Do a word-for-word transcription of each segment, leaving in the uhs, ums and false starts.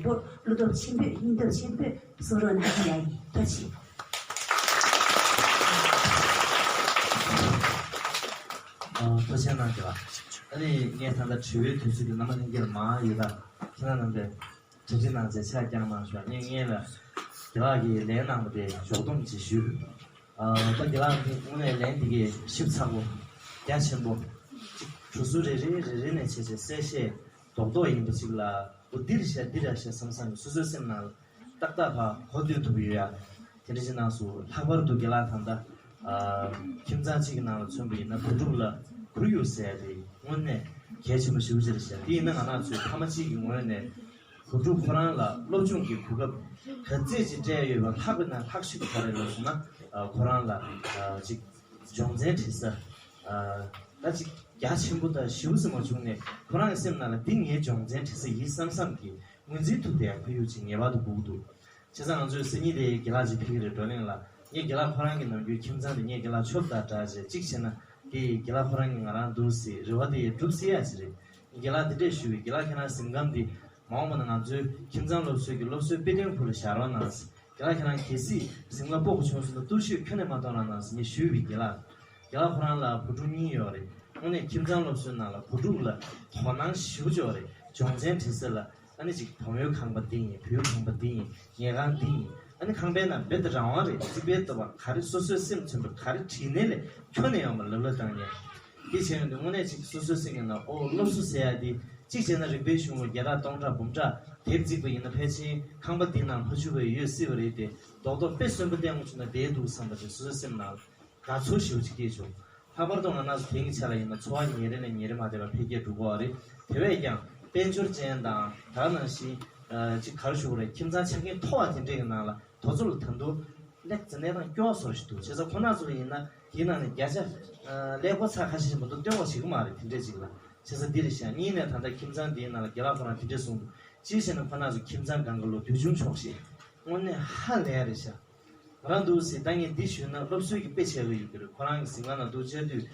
བློ་སྟོབས་ཆེན་པོས་སྙིང་སྟོབས་ཆེན་པོས་གསུང་རོགས་གནང་ཞུ་ཡ་ཡིན། ཐུགས་རྗེ་ཆེ། ཨ། ཐུགས་རྗེ་གནང་། དེ་ལ་ཨ་ནི་ངས་ད་ལྟ་དྲི་བའི་དུས་ཚོད་ཀྱི་རྣམ་པ་ལྷན་རྒྱས་ལ་མང་ཡོད། ད་ཁྱེད་རང་རྣམ་པས་གྲ་སྒྲིག་གནང་བྱས་ཕྱག་བརྐྱངས་གནང་ཤོག་ངས་ངས་ལ་དེ་ལག་གི་ལན་གནང་པ་དེ་ཞོགས་དུམ་ཅིག་ཞུས། ཨ། ད་དེ་ལག་གི་དངོས་གནས་ལན་དེ་གའི་ཞིབ་ཚགས་པོ། རྒྱ་ཆེན་པོ། གྲུ་ཟུར་རེ་རེ་རེ་རེ་ནས་བྱས་བྱས་གསལ་བཤད་རྡོག་རྡོག་ཡིན་པ་ཅིག་ལ། འོ་འདིར་བཤད་འདིར་བཤད་བསམ་བསམ་སོ་སོའི་སེམས་ནང་ལ་ཏག་ཏག་ཕར་གོ་བསྡུ་ཐུབ་ཡོད་ཡ། དེ་འདྲ་ཅིག་གནང་སོང་། ལྷག་པར་དུ་དགེ་ལགས་ད་ལྟ་ཨ་ཁྱིམ་ཚང་གཅིག་གི་ནང་ལ་མཚོན་པ་ཡིན་ན་བུ་ཕྲུག་ལ་ཁོར་ཡུག་ཟེར་ཡ་དེ་དངོས་གནས་གལ་ཆེན་པོ་ཞེ་པོ་ཅིག་རེད་ཤག་དེ་ཡིན་ན་ང་རང་ཚོའི་ཕ་མ་གཅིག་གི་ངོས་ནས་བུ་ཕྲུག་ཁོ་རང་ལ་སློབ་སྦྱོང་གི་གོ་སྐབས་ག་ཚད་ཅིག་སྤྲད་ཡོད་པ་ལྷག་པའི་ནང་ལྷག་ཤོས་ག་རེ་ལབ་སོང་ན། ཨ་ཁོ་རང་ལ་ཨ་ཅིག་སྦྱོང་ཚན་འབྲི་ས་ཨ་ད་ཅིག་རྒྱ་ཆེན་པོ་དང་ཞེ་པོ་ཅིག་མ་བྱུང་ནས་ཁོ་རང་གི་སེམས་ནང་ལ་འདི་ངའི་སྦྱོང་ཚན་འབྲི་ས་ཡིན་བསམ་བསམ་གྱི་ངོས་འཛིན་ཐུབ་བསྡད་ཡ་ཁོར་ཡུག་ཅིག་ངེས་པར་དུ་དགོས་ཀྱི་འདུག་བྱས་ཙང་ང་ཚོས་སང་ཉིན་དེ་དགེ་ལགས་ཅིག་ཕེབས་ཀྱི་རེད། བགྲོ་གླེང་ལ། ངས་དགེ་ལགས་ཁོ་རང་གི་ནམ་རྒྱུན་ཁྱིམ་ཚང་དེ་ངས་དགེ་ལགས་ཆོབ་དང་འདྲ་བྱས་གཅིག་བྱས་ན་དེ་དགེ་ལགས་ཁོ་རང་གིས་ང་རང་འདུག་སེ་རེ་བ་དེ་སྒྲུབ་སྲིད་ཡ་ཅིག་རེད། དགེ་ལགས་དེ་འདྲས་ཞུས་པས། དགེ་ལགས་ཁྱེད་རང་གཟིམ་ཁང་འདི་མ་འོངས་པ་ན་ང་ཚོའི་ཁྱིམ་ཚང་སློབ་གསོའི་གི་སློབ་གསོའི་དཔེ་སྟོན་ཁུལ་ལ་བཞག་རོགས་གནང་། དགེ་ལགས་ཁྱེད་རང་གལ་སྲིད་གཟིམ་ཁང་སྤོ་དགོས་བྱུང་སོང་ན་གཏུག་ཤོས་ཁྱོན་ནས་མ་གཏོང་རོགས་གནང་ཟེར་ངས་ཞུས་པས། དགེ་ལགས། དགེ་ལགས་ཁོ་རང་ལ་བུ་ཕྲུག་གཉིས་ཡོད་རེད། དངོས་གནས་ཁྱིམ་ཚང་སློབ་གསོའི་ནང་ལ་བུ་ཕྲུག་ལ་དོ་སྣང་ཞེ་པོ་ཅིག་ཡོད་རེད། སྦྱོང་ཚན་འབྲི་ས་ལ་ཨ་ནི་ཅིག་བུ་མོའི་ཁང་པ་འདི་ཡིན། བུའི་ཁང་པ་འདི་ཡིན། ཉལ་ཁང་འདི་ཡིན། ཨ་ནི་ཁང་པའི་ནང་རྦད་དེ་རང་དབང་རེད། རྩིག་པའི་ལྟོ་ཕག་ག་རེ་སོ་སོའི་སེམས་མཚོན་པ་ག་རེ་བྲིས་ནའི་ལས་ཁྱོན་ནས་ཡོང་བ་ལབ་ལབ་བཏང་ནས། འདི་བྱས་ཡོང་དུས་དངོས་གནས་ཅིག་སོ་སོའི་སེམས་ཀྱི་ནང་ཨོ་སློབ་གསོ་ཟེར་ཡ་འདི་གཅིག་བྱས་ན་རིག་པའི་གཞུང་ལུགས་བརྒྱ་ཕྲག་སྟོང་ཕྲག་འབུམ་ཕྲག་དེབ་བརྩིགས་པ་ཡིན་ན་ཕལ་ཆེར་ཁང་པ་འདི་ནང་ཕ་ཆུ་བས་ཡོད་སྲིད་པ་རེད་དེ། རྡོག་རྡོག་དཔེ་གསོན་པོ་བསྟན་དགོས་བྱུང་ན་བསྡད་འདུག་བསམ་པ་དེ་སོ་སོའི་སེམས་ནང་དགའ་ཚོར་ཞེ་པོ་ཅིག་སྐྱེས་བྱུང་། ལྷག་པར་དུ་ང་རང་ཚོ་དེང་གི་ཆ་ལ་ཡིན་ན་འཚོ་བ་ཉིན་རེ་ནས་ཉིན་རེ་མ་བདེ་བར་འཕེལ་རྒྱས་འགྲོ་གི་ཡོད་རེད། དེ་བས་ཀྱང་དཔལ་འབྱོར་ཅན་དང་དེ་ནང་བཞིན་ཨ་ཅིག་ག་རེ་ཞུ་དགོས་རེད། ཁྱིམ་ཚང་ཆ་རྐྱེན་མཐོ་བ་དེ་འདྲས་ཀྱི་ནང་ལ་དེ་ཚོ་ལ་ད་དུང་ལེགས་ཙེ་གནས་སྟངས་སྐྱོ་བ་བཟོ་ཞིག་འདུག་བྱས་ཙང་ཁོ་རང་ཚོ་ལ་ཡིན་ན་དེའི་ནང་ནས་བརྒྱ་ཆ་ཨ་ཀླད་ཀོར་ཚ་ཁ་ཤས་ཤིག་མ་གཏོགས་སྟོན་པ་བྱེད་ཀྱི་མ་རེད། དེ་འདྲས་ཅིག་ལ། བྱས་ཙང་འདི་རེད་ཤག་གཉིས་ནས་ད་ལྟ་ཁྱིམ་ཚང་འདིའི་ནང་ལ་དགེ་ལགས་ཁོ་རང་དེ་འདྲས་གསུངས་འདུག་གཅིག་བྱས་ན་ཁོ་རང་ཚོ་ཁྱིམ་ཚང་སྒང་ག་ལོ་དུས་ཆུང་ཆོག་ཤེས། དངོས་གནས་ཧ་ལས་རེད་ཤག་ང་རང་འདུག་སེ་ད་ངས་འདི་ཞུས་ན་སློབ་གསོའི་གི་དཔེ་ཆ་ཡག་པོ་ཡོད་ཀྱི་རེད། ཁོ་རང་གི་གཟིམ་ཁང་ནང་འདུག་བྱས་དུས་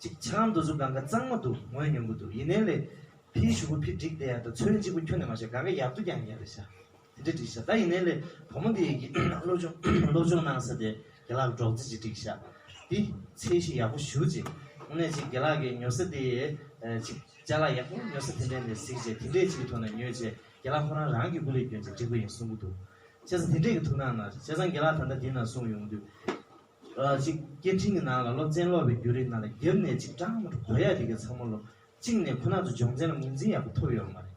ཅིག་ཆང་འདི་ཚོ་སྒང་ག་གཙང་མ་འདུག་ངོས་ཉོན་གི་འདུག་ཡིན་ནའི་ལས་ཕིའི་ཞུ་གུ་ཕི་འགྲིག་བསྡད་ཡ་ད་ཚོན་གཅིག་པུ་ཁྱོན་ནས་མ་བྱས་སྒང་ག་ཡག་ཏུ་རྐྱང་ཡ་རེད་ཤག་དེ་འདྲ་འགྲིག་ཤག་ད་ཡིན་ནའི་ལས་བུ་མོ་འདི་ཡི་གི་སློབ་སྦྱོང་སློབ་སྦྱོང་གནང་ས་དེ་དགེ་ལགས་འབྲོག་རྩེ་ཅིག་འགྲིག་ཤག་འདི་ཚད་གཞི་ཡག་པོ་ཞེ་ཅིག་དངོས་གནས་ཅིག་དགེ་ལགས་ཀྱི་ཉོ་ས་དེ་ཅིག་ཅ་ལག་ཡག་པོ་ཉོ་ས་དེ་འདྲ་ནས་གཟིགས་བྱས་དེ་འདྲས་ཅིག་གི་ཐོག་ནས་ཉོས་བྱས་དགེ་ལགས་ཁོ་རང་རང་གི་སྐུ་ལས་བསྐྱོན་བྱས་འགྲིག་པ་ཡིན་གསུང་གི་འདུག་བྱས་ཙང་དེ་འདྲས་ཀྱི་ཐུགས་སྣང་གནང་། བྱས་ཙང་དགེ་ལགས་ད་ལྟ་འདི་ན་གསུངས་ཡོང་དུས། ཨ་ཅིག་སྐད་འཕྲིན་གྱི་ནང་ལ་སློབ་ཚན་སློབ་པའི་བརྒྱུད་རིམ་ནང་ལ་རྒྱབ་ནས་ཅིག་སྦྲགས་མ་འགྲོ་གོ་ཡ་དེ་གའི་ཚང་མ་ལོ། གཅིག་ནས་ཁོ་རང་ཚོ་སྦྱོང་ཚན་ལ་ངོས་འཛིན་ཡག་པོ་ཐོབ་ཡོད་མ་རེད།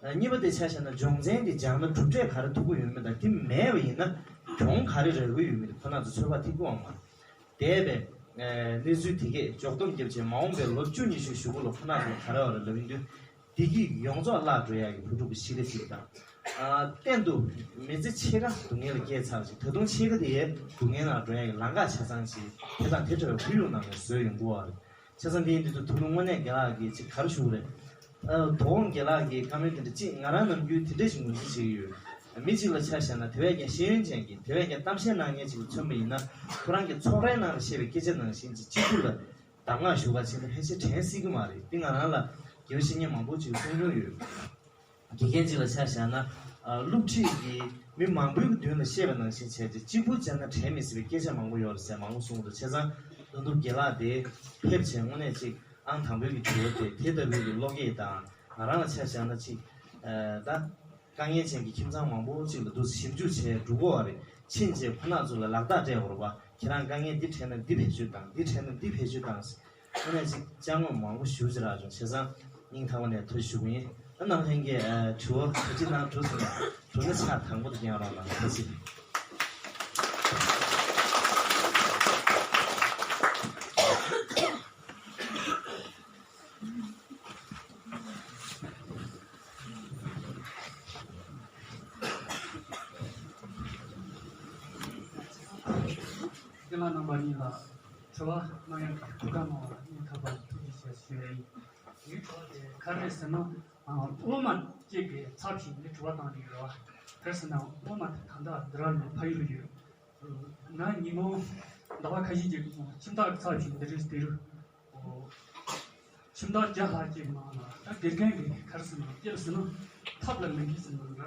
ཨ་གཉིས་པ་དེ་ཆ་བཞག་ན་སྦྱོང་ཚན་དེ་སྦྱངས་ན་གྲུབ་འབྲས་ག་རེ་ཐོབ་ཀྱི་ཡོད་མེད་དང་དེ་མེད་པ་ཡིན་ན་གྱོང་ག་རེ་རག་གི་ཡོད་མེད་དེ་ཁོ་རང་ཚོ་ཚོད་དཔག་ཐིག་གི་ཡོད་མ་རེད། འདས་པའི་གནས་ཚུལ་དེ་གས་འཇོག་སྡོམ་བརྒྱབ་བྱས་མ་འོངས་པའི་ལོ་བཅུ་ཉི་ཤུ་གཞུག་གུ་ལ་ཁོ་རང་ཚོ་ག་རེ་བ་རེད་ལབ་ཡོང་དུས། བདེ་སྐྱིད་ཡོངས་རྫོགས་བརླག་འགྲོ་ཡག་གི་བུ་ཕྲུག་གི་གཤིས་ཀ་ཅིག་དང་། ཨ་གཏན་དུ་མི་ཚེ་ཕྱེད་ཀ་སྡུག་བསྔལ་ལ་སྐྱེལ་ཚར་ཅིག་ད་དུང་ཕྱེད་ཀ་དེ་སྡུག་བསྔལ་ནང་འགྲོ་ཡག་གི་ལམ་ཁ་ཆ་ཚང་ཅིག་དེ་དང་དེ་འདྲ་བའི་ཁོར་ཡུག་ནང་ནས་བཟོས་ཡོང་དགོས་བ་རེད། ཆ་ཚང་དེ་ཡིན་དུས་ཐུགས་ལུང་དངོས་གནས་དགེ་ལགས་ཀྱིས་ཅིག་ག་རེ་ཞུ་གི་རེད། ཨ་དོ་དགོང་དགེ་ལགས་ཀྱིས་བཀའ་མོལ་དེ་འདྲ་ཅིག་ང་རང་ནམ་རྒྱུན་དེ་འདྲ་ཞིག་ངོས་འཛིན་བྱེད་ཀྱི་ཡོད། མི་གཅིག་ལ་ཆ་བཞག་ན་དེ་བས་ཀྱང་ཤེས་ཡོན་ཅན་གྱི་དེ་བས་ཀྱང་གཏམ་བཤད་གནང་མཁན་ཅིག་ལ་མཚོན་པ་ཡིན་ན་ཁོ་རང་གི་ཚོགས་རའི་ནང་ལ་བཤད་པའི་སྐད་ཆ་ནང་བཞིན་གྱི་གཅིག་པུ་ལ་གདམས་ངག་ཞུ་ག་ཕྱིན་ན་ཕལ་ཆེར་དྲན་སྲིད་ཀྱི་མ་རེད། འདི་ང་རང་ལ་དགེ་བའི་བཤེས་གཉེན་མང་པོ་ཅིག་གསུང་མྱོང་ཡོད། དགེ་རྒན་ཅིག་ལ་ཆ་བཞག་ན་ཨ་སློབ་ཁྲིད་ཀྱིས་མི་མང་པོའི་མདུན་ལ་བཤད་པ་ནང་བཞིན་བྱས་ཏེ་གཅིག་པུ་བྱས་ན་དྲན་མི་སྲིད་པའི་སྐད་ཆ་མང་པོ་ཡོད་རེད་ཟེར་མང་པོ་གསུང་གི་འདུག་བྱས་ཙང་དོན་དུ་དགེ་ལགས་དེ་ཕེབས་བྱས་དངོས་གནས་ཅིག་ཨང་དང་པོའི་གི་དྲི་བ་དེ་དེ་ལྟ་བུའི་གི་བློ་སྐྱེད་དང་ང་རང་ལ་ཆ་བཞག་ན་ཅིག་ཨ་ད། དཀའ་ངལ་ཅན་གྱི་ཁྱིམ་ཚང་མང་པོ་ཅིག་ལ་འདུག་ཞིབ་འཇུག་བྱས་འགྲོ་དགོས་པ་རེད། ཕྱིན་རྗེས་ཁོ་ན་ཚོ་ལ་ལག་རྟགས་སྤྲད་དགོས་རེད་པ། ཁྱེད་རང་དཀའ་ངལ་འདི་འཕྲད་ན་འདི་བེད་སྤྱོད་བཏང་། འདི་འཕྲད་ན་འདི་བེད་སྤྱོད་བཏང་། ཁོ་ན་ཅིག་ཅ་དངོས་མང་པོ་ཞེ་ཅིག་རག་བྱུང་། བྱས་ཙང་སྙིང་ཐག་པ་ནས་ཐུགས་རྗེ་ཞུ་གི་ཡིན། ཨ་རྣམ་ལྷན་རྒྱས་ཨ་དྲི་བ་ག་ཅི་གནང་གྲུབ་སོང་ན་གྲུབ་ན་ཕྱག་དང་པོ་དེ་བརྐྱང་རོགས་གནང་། ཐུགས་རྗེ་ཆེ། དགེ་ལགས་རྣམ་པ་གཉིས་ལ་དྲི་བ་གནང་ཡག་གི་གོ་སྐབས་གནང་བ་ལ་སྙིང་ཐག་པ་ནས་ཐུགས་རྗེ་ཆེ་ཞུ་ཡ་ཡིན། ངའི་དྲི་བ་དེ་ག་རེ་རེད་ཟེར་ན། ཨ་སློབ་མ་གཅིག་གི་ཚབ་བྱས་ནས་དྲི་བ་བཏང་ནས་ཡོད་རེད་བ། ག་རེ་ཟེར་ན་སློབ་མ་དེ་ད་ལྟ་འདི་ར་ནས་ཕ་ཡུལ་ཡོད། ང་ཉིན་གུང་ཟླ་བ་ཁ་ཤས་ཀྱི་ཁྱིམ་བདག་གི་ཚབ་བྱས་འདི་རིགས་དེ་རུ། ཁྱིམ་བདག་བརྒྱ་ལྷག་ཅིག་ནང་ལ་ད་དགེ་རྒན་གྱི་ག་རེ་ཟེར་ན་སྐྱེས་ཟེར་ན་ ཐབས་ལ་མི་འགྲིག་ཟེར་ན་འདྲ།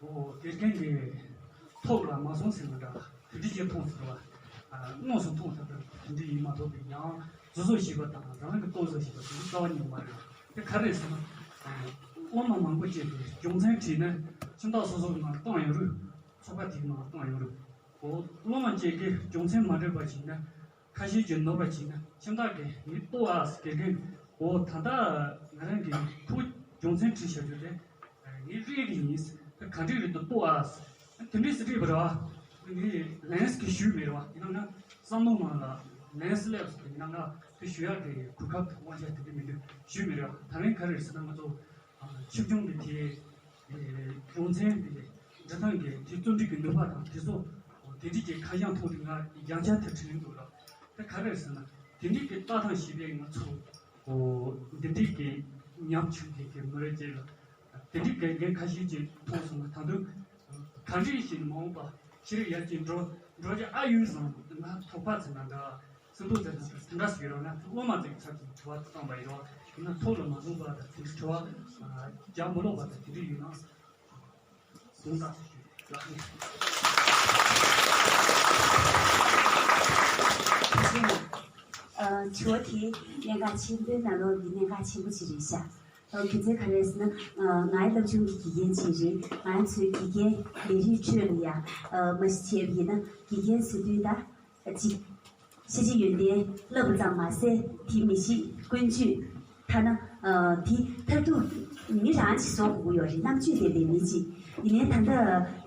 འོ་དགེ་རྒན་གྱི་ཐོག་ལ་མ་སོང་ཟེར་ན་འདྲ། དེ་འདྲ་ཅིག་མཐོང་ཟེར་བ། དངོས་སུ་མཐོང་ཐུབ་པ་དེ་འདྲ་ཡིན་མ་གཏོགས་པའི་ཡང་བཟོ་བཟོ་བྱས་པ་དང་རང་རང་གི་རྟོག་བཟོ་བྱས་པ་དེ་རྩ་བ་ཉིད་མ་རེད། དེ་ག་རེ་ཟེར་ན། སློབ་མ་མང་པོ་ཅིག་གིས་རྒྱུ་མཚན་དྲིས་ན་ཁྱིམ་བདག་སོ་སོ་གི་ནང་བཏང་ཡོད་རུང་། ཚོགས་པ་དེའི་ནང་བཏང་ཡོད་རུང་། འོ་སློབ་མ་ཅིག་གིས་རྒྱུ་མཚན་མ་འགྲིག་པ་བྱས་ན། ཁ་ཤས་ཀྱིས་ནོར་བ་བྱས་ན་ཁྱིམ་བདག་གིས་ངས་ལྟོས་ཨ་ཟེར་དགེ་རྒན། འོ་ད་ལྟ་ང་རང་གིས་ཕྲུ་གུ་རྒྱུ་མཚན་དྲིས་བྱ་རྒྱུ་རེད། ངས་རེད་གི་ཡིན། ད་ག་འདྲས་རེད་འདུག་ལྟོས་ཨ་ཟེར། དེ་འདྲས་སེ་རེད་པ་རེད་བ། ངས་ལན་ཟེར་གི་ཞུས་མེད་རེད་བ། ཡིན་ན་ང་བསམ་བློ་ནང་ལ་ལན་ཟེར་སླེབས་སོང་། ཡིན་ན་ང་དེ་ཞུ་ཡག་གི་གོ་སྐབས་དང་དབང་ཆ་དེ་འདྲས་མི་འདུག་ཞུས་མེད་རེད་བ། ད་ལན་ག་རེ་རེད་ཟེར་ན་ང་ཚོ་ཆོས་སྐྱོང་གི་དེ། རྒྱུ་མཚན་དེ། འབྲི་སྟངས་ཀྱི་དེ་རྩོམ་སྒྲིག་གི་ནུས་པ་དང་དེ་ཚོ། དེ་འདྲས་ཀྱི་ཁ་བྱང་མཐོང་དུས་ང་ཡང་བསྐྱར་དེ་དྲིས་ལན་འདུག་ལ། དེ་ག་རེ་རེད་ཟེར་ན། དེ་འདྲས་ཀྱི་ལྟ་སྟངས་ཤེས་པའི་ང་ཚོ། འདི་འདྲས་ཀྱི་ཉམས་བཅུག་མཁན་གྱི་མི་རེད་ཅེས་ལ། དེ་འདྲས་ཀྱི་འགན་ཁ་ཤས་ཅིག་མཐོང་སོང་ན་ད་དུང་། ག་འདྲས་ཤིག་མ་འོངས་པ་ཕྱིར་ཡར་ཅིག་འགྲོ་འགྲོ་རྒྱུ་ཨ་ཡོད་བསམ་ང་དོགས་པ་ཟེར་ན་འདྲ། སེམས་པ་དེ་དང་དེ་འདྲ་ཞིག་ཡོད་རོགས་ན་སློབ་མ་དེ་ཚོ་གི་དྲི་བ་བཏང་བ་ཡིན་རོགས། ཡིན་ན་ཐོག་ལ་མ་སོང་བ་དང་དེ་འདྲ་དྲི་བ་རྒྱག་མི་ལོག་པ་དང་དེ་འདྲ་ཡོད་ན་གསུངས་དང་། ཨ། དྲི་བ་དེ་གནད་འགག་ཆེན་པོའི་ནང་ལོགས་ཀྱི་གནད་འགག་ཆེན་པོ་ཞིག་རེད་ཤག་ཨ། རྒྱུ་མཚན་ག་རེ་ཟེར་ན། ཨ། ང་ཡི་སློབ་ཆུང་གི་དགེ་རྒན་ཅིག་རེད། ང་ཚོའི་དགེ་རྒན་ལས་རིགས་ཁྲོད་ལ་ཡ། ཨ། མ་གཞི་བྱས་པ་ཡིན་ན་དགེ་རྒན་ཟེར་དུས་ད། གཅིག་ཤེས་བྱའི་ཡོན་ཏན་བསླབ་པ་ཙམ་མ་ཟད་དེ་མི་གཤིས་ཀུན་སྤྱོད། ཐ་ན། ཨ། དེ་མཐར་ཐུག་མི་རང་གཅིག་བཟོ་དགོས་ཀྱི་ཡོད་རེད། རྣམ་དཔྱོད་ལྡན་པའི་མི་གཅིག་ཡིན་ནའི་ད་ལྟ་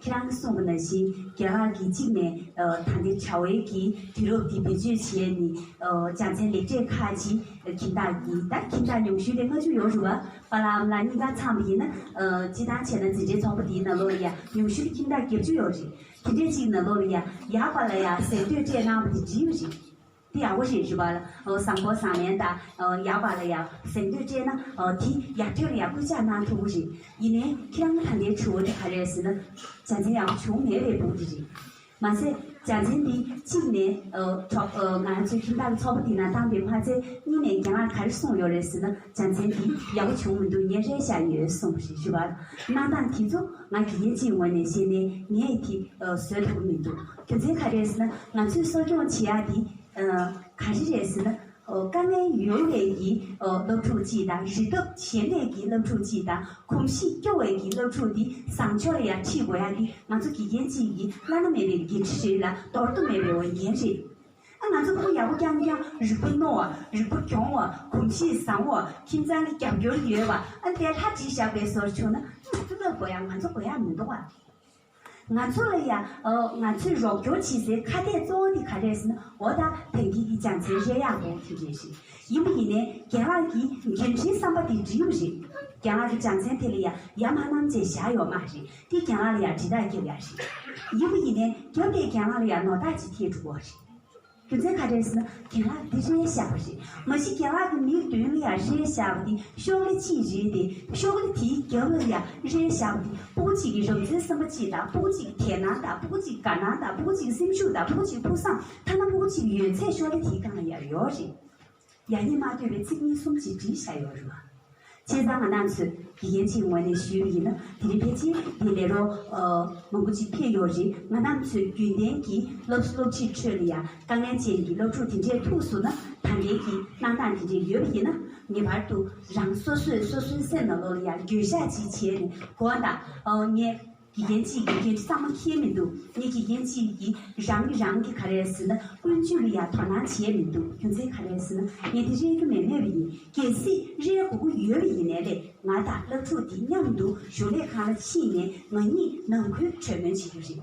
ཁྱེད་རང་གིས་གསུངས་པ་ནང་བཞིན་རྒན་ལགས་ཀྱིས་གཅིག་ནས། ཨ། ད་ལྟའི་དྲ་བའི་གི་དུས་རབས་འདི་བེད་སྤྱོད་བྱས་ནས། ཨ། སྦྱང་ཚན་ལེགས་གྲས་ཁག་ཅིག་ཁྱིམ་བདག་གིས། ད་ཁྱིམ་བདག་ཉུང་ཤོས་དེ་ལྔ་བཅུ་ཡོད་རེད་བ། པཱ་ལགས་ཨ་མ་ལགས་གཉིས་ཀ་ཚང་བ་ཡིན་ན། ཨ། སྤྱིར་བཏང་བྱས་ན་འཛིན་གྲྭའི་ཚོགས་པ་འདིའི་ནང་ལོགས་ལ་ཡ་ཉུང་ཤོས་དེ་ཁྱིམ་བདག་བརྒྱད་ཅུ་ཡོད་རེད། དེ་འདྲའི་གཅིག་ནང་ལོགས་ལ་ཡ་ཡག་པ་ལ་ཡ་གཟེངས་བསྟོད་སྤྲད་གནང་བ་དེ་འགྲིག་ཡོད་རེད། དེ་ཡག་པོ་རེད་རེད་པ། ཨོ། བཟང་པོ་བཟང་ལན་དང་། ཨོ། ཡག་པ་ལ་ཡ་གཟེངས་བསྟོད་སྤྲད་ན། ཨོ། དེ་ཡར་ཐོན་ལ་ཡ་སྐུལ་ལྕག་གནང་ཐུབ་ཀྱི་རེད། ཡིན་ནའི་ཁྱེད་རང་ད་ལྟའི་དྲི་བ་དེ་ག་རེ་རེད་ཟེར་ན། སྦྱང་ཚན་ཡག་པོ་བྱུང་མེད་པའི་སྒང་དེ་རེད། མ་ཟད་སྦྱང་ཚན་འདི་གཅིག་ནས། ཨོ། ཚོགས། ཨོ། ང་ཚོའི་ཁྱིམ་བདག་ཚོགས་པ་འདི་ནང་བཏང་བའི་མ་ཚད་གཉིས་ནས་རྒན་ལགས་ག་རེ་གསུངས་ཡོད་རེད་ཟེར་ན། སྦྱང་ཚན་འདི་ཡག་པོ་བྱུང་མི་འདུག་ངས་རེད་བཞག་ཡོད་གསུངས་པ་རེད་རེད་པ། གནང་སྟངས་དེ་ཚོ་ང་དགེ་རྒན་གཅིག་ངོས་ནས་བཤད་ནས་ངས་དེ། ཨོ། བཟོད་ཐུབ་ཀྱི་མི་འདུག་རྒྱུ་མཚན་ག་རེ་རེད་ཟེར་ན། ང་ཚོས་གསོ་སྐྱོང་བྱེད་ཡག་འདི། ཨ། ག་རེ་རེད་ཟེར་ན། ཨོ། དཀའ་ངལ་ཡོད་པའི་གི། ཨོ། སློབ་ཕྲུག་ཅིག་དང་། རིག་སྟོབས་ཆེ་བའི་གི་སློབ་ཕྲུག་ཅིག་དང་། གོམས་གཤིས་སྐྱོ་བའི་གི་སློབ་ཕྲུག་འདི་བཟང་ཕྱོགས་ལ་ཡར་ཁྲིད་དགོས་ཡག་འདི་ང་ཚོ་དགེ་རྒན་ཅིག་གི་བླ་ན་མེད་པའི་འགན་འཁྲི་རེད་ལ། འདོར་དུ་མེད་པའི་འོས་འགན་རེད། ཨ། ང་ཚོ་ཕྲུ་གུ་ཡག་པོ་རྐྱང་རྐྱང་། རིག་པ་རྣོ་བ། རིག་པ་གྱོང་བ། གོམས་གཤིས་བཟང་བ། ཁྱིམ་ཚང་གི་རྒྱབ་སྐྱོར་ཡོད་པ། ཨ། དེ་ལྷ་བྲིས་བཞག་པའི་བཟོ་འདྲ་བྱུང་ན་ང་ཚོ་དགོས་ཡག་ང་ཚོ་དགོས་ཡག་མི་འདུག་ཨ། ང་ཚོ་ལ་ཡ། ཨོ། ང་ཚོས་རོགས་སྐྱོར་བྱེད་སའི་ཁ་གཏད་གཙོ་བོ་དེ་ག་རེ་རེད་ཟེར་ན། འོ་ད་དེང་དུས་ཀྱི་སྦྱང་ཚན་རེད་ཡག་པོ་དེ་རེད་ཤག་ཡིན་པ་ཡིན་ནའི་རྒན་ལགས་ཀྱི་འགན་འཁྲིའི་བསམ་པ་དེ་འགྲིག་ཡོད་རེད། རྒན་ལགས་ཀྱི་སྦྱང་ཚན་དེ་ལ་ཡ་ཡ་མ་བསྣམས་བྱས་བཞག་ཡོད་མ་རེད། དེ་རྒན་ལགས་ལ་ཡ་དྲིལ་བསྒྲགས་རྒྱབ་ཡག་རེད། ཡིན་པ་ཡིན་ནའི་རྒྱབ་པའི་རྒན་ལགས་ལ་ཡ་ནོར་རྟགས་ཅིག་ཐེབས་འགྲོ་གི་རེད། རྒྱུ་མཚན་ག་རེ་རེད་ཟེར་ན། རྒན་ལགས་འདི་རེད་བཞག་པ་རེད། མ་གཞི་རྒན་ལགས་ཀྱི་མིག་མདུན་ལ་ཡ་རེད་བཞག་པ་འདི་ཤོག་ལེ་གཅིག་རེད་དེ། ཤོག་ལེ་དེའི་རྒྱབ་ལ་ཡ་རེད་བཞག་པ་འདི་ཕྲུ་གུ་གཅིག་གི་རང་བཙན་བསམ་པ་གཅིག་དང་། ཕྲུ་གུ་གཅིག་གི་དད་སྣང་དང་། ཕྲུ་གུ་གཅིག་གི་དགའ་སྣང་དང་། ཕྲུ་གུ་གཅིག་གི་སེམས་ཤུགས་དང་། ཕྲུ་གུ་གཅིག་གི་ཕུགས་བསམ། ཐ་ན་ཕྲུ་གུ་གཅིག་གི་ཡོན་ཚད་ཤོག་ལེ་དེའི་སྒང་ལ་ཡ་ཡོད་རེད། ཡ་ཉེས་མ་ལྟོས་པའི་ཚིག་གཉིས་གསུམ་ཅིག་བྲིས་བཞག་ཡོད་རེད་བ། བྱས་ཙང་ང་རང་ཚོས་དགེ་རྒན་གཅིག་ངོས་ནས་ཞུས་པ་ཡིན་ན། དེ་རིང་ཕལ་ཆེར་འདི་ལས་རོགས། ཨ། མང་པོ་ཅིག་ཕེབས་ཡོད་རེད། ང་རང་ཚོས་རྒྱུན་ལྡན་གྱི་སློབ་གསོ་སློབ་ཁྲིད་ཁྲོད་ལ་ཡང་དཀའ་ངལ་ཅན་གྱི་སློབ་ཕྲུག་དེ་འདྲས་ཐུག་སོང་ན། ད་ལྟའི་གི་གནང་སྟངས་དེ་འདྲས་ཡོད་པ་ཡིན་ན། ངེས་པར་དུ་རང་སོ་སོས་སོ་སོའི་སེམས་ནང་ལོགས་ལ་ཡང་འགྱོད་བཤགས་ཅིག་བྱས་ནས། དགོངས་དག་ཨོ། ངས་དགེ་རྒན་གཅིག་གིས་འགན་འཁྲི་གཙང་མ་འཁྱེར་མི་འདུག་ངས་དགེ་རྒན་གཅིག་གིས་རང་གིས་རང་གི་ག་རེ་ཟེར་ན་ཀུན་སྤྱོད་ལ་ཡང་དོ་སྣང་བྱས་མི་འདུག་རྒྱུ་མཚན་ག་རེ་ཟེར་ན། ངས་དེ་རེད་རྒྱུ་མེད་མེད་པ་ཡིན། གལ་སྲིད་རེད་དགོས་ཀྱི་ཡོད་པ་ཡིན་ནའི་ལས། ང་དང་སློབ་ཕྲུག་འདི་མཉམ་དུ་གཞུང་ལས་ཁང་ལ་ཕྱིན་ནས་ང་གཉིས་ནང་ཁུལ་གྲོས་མོལ་བྱེད་རྒྱུ་རེད།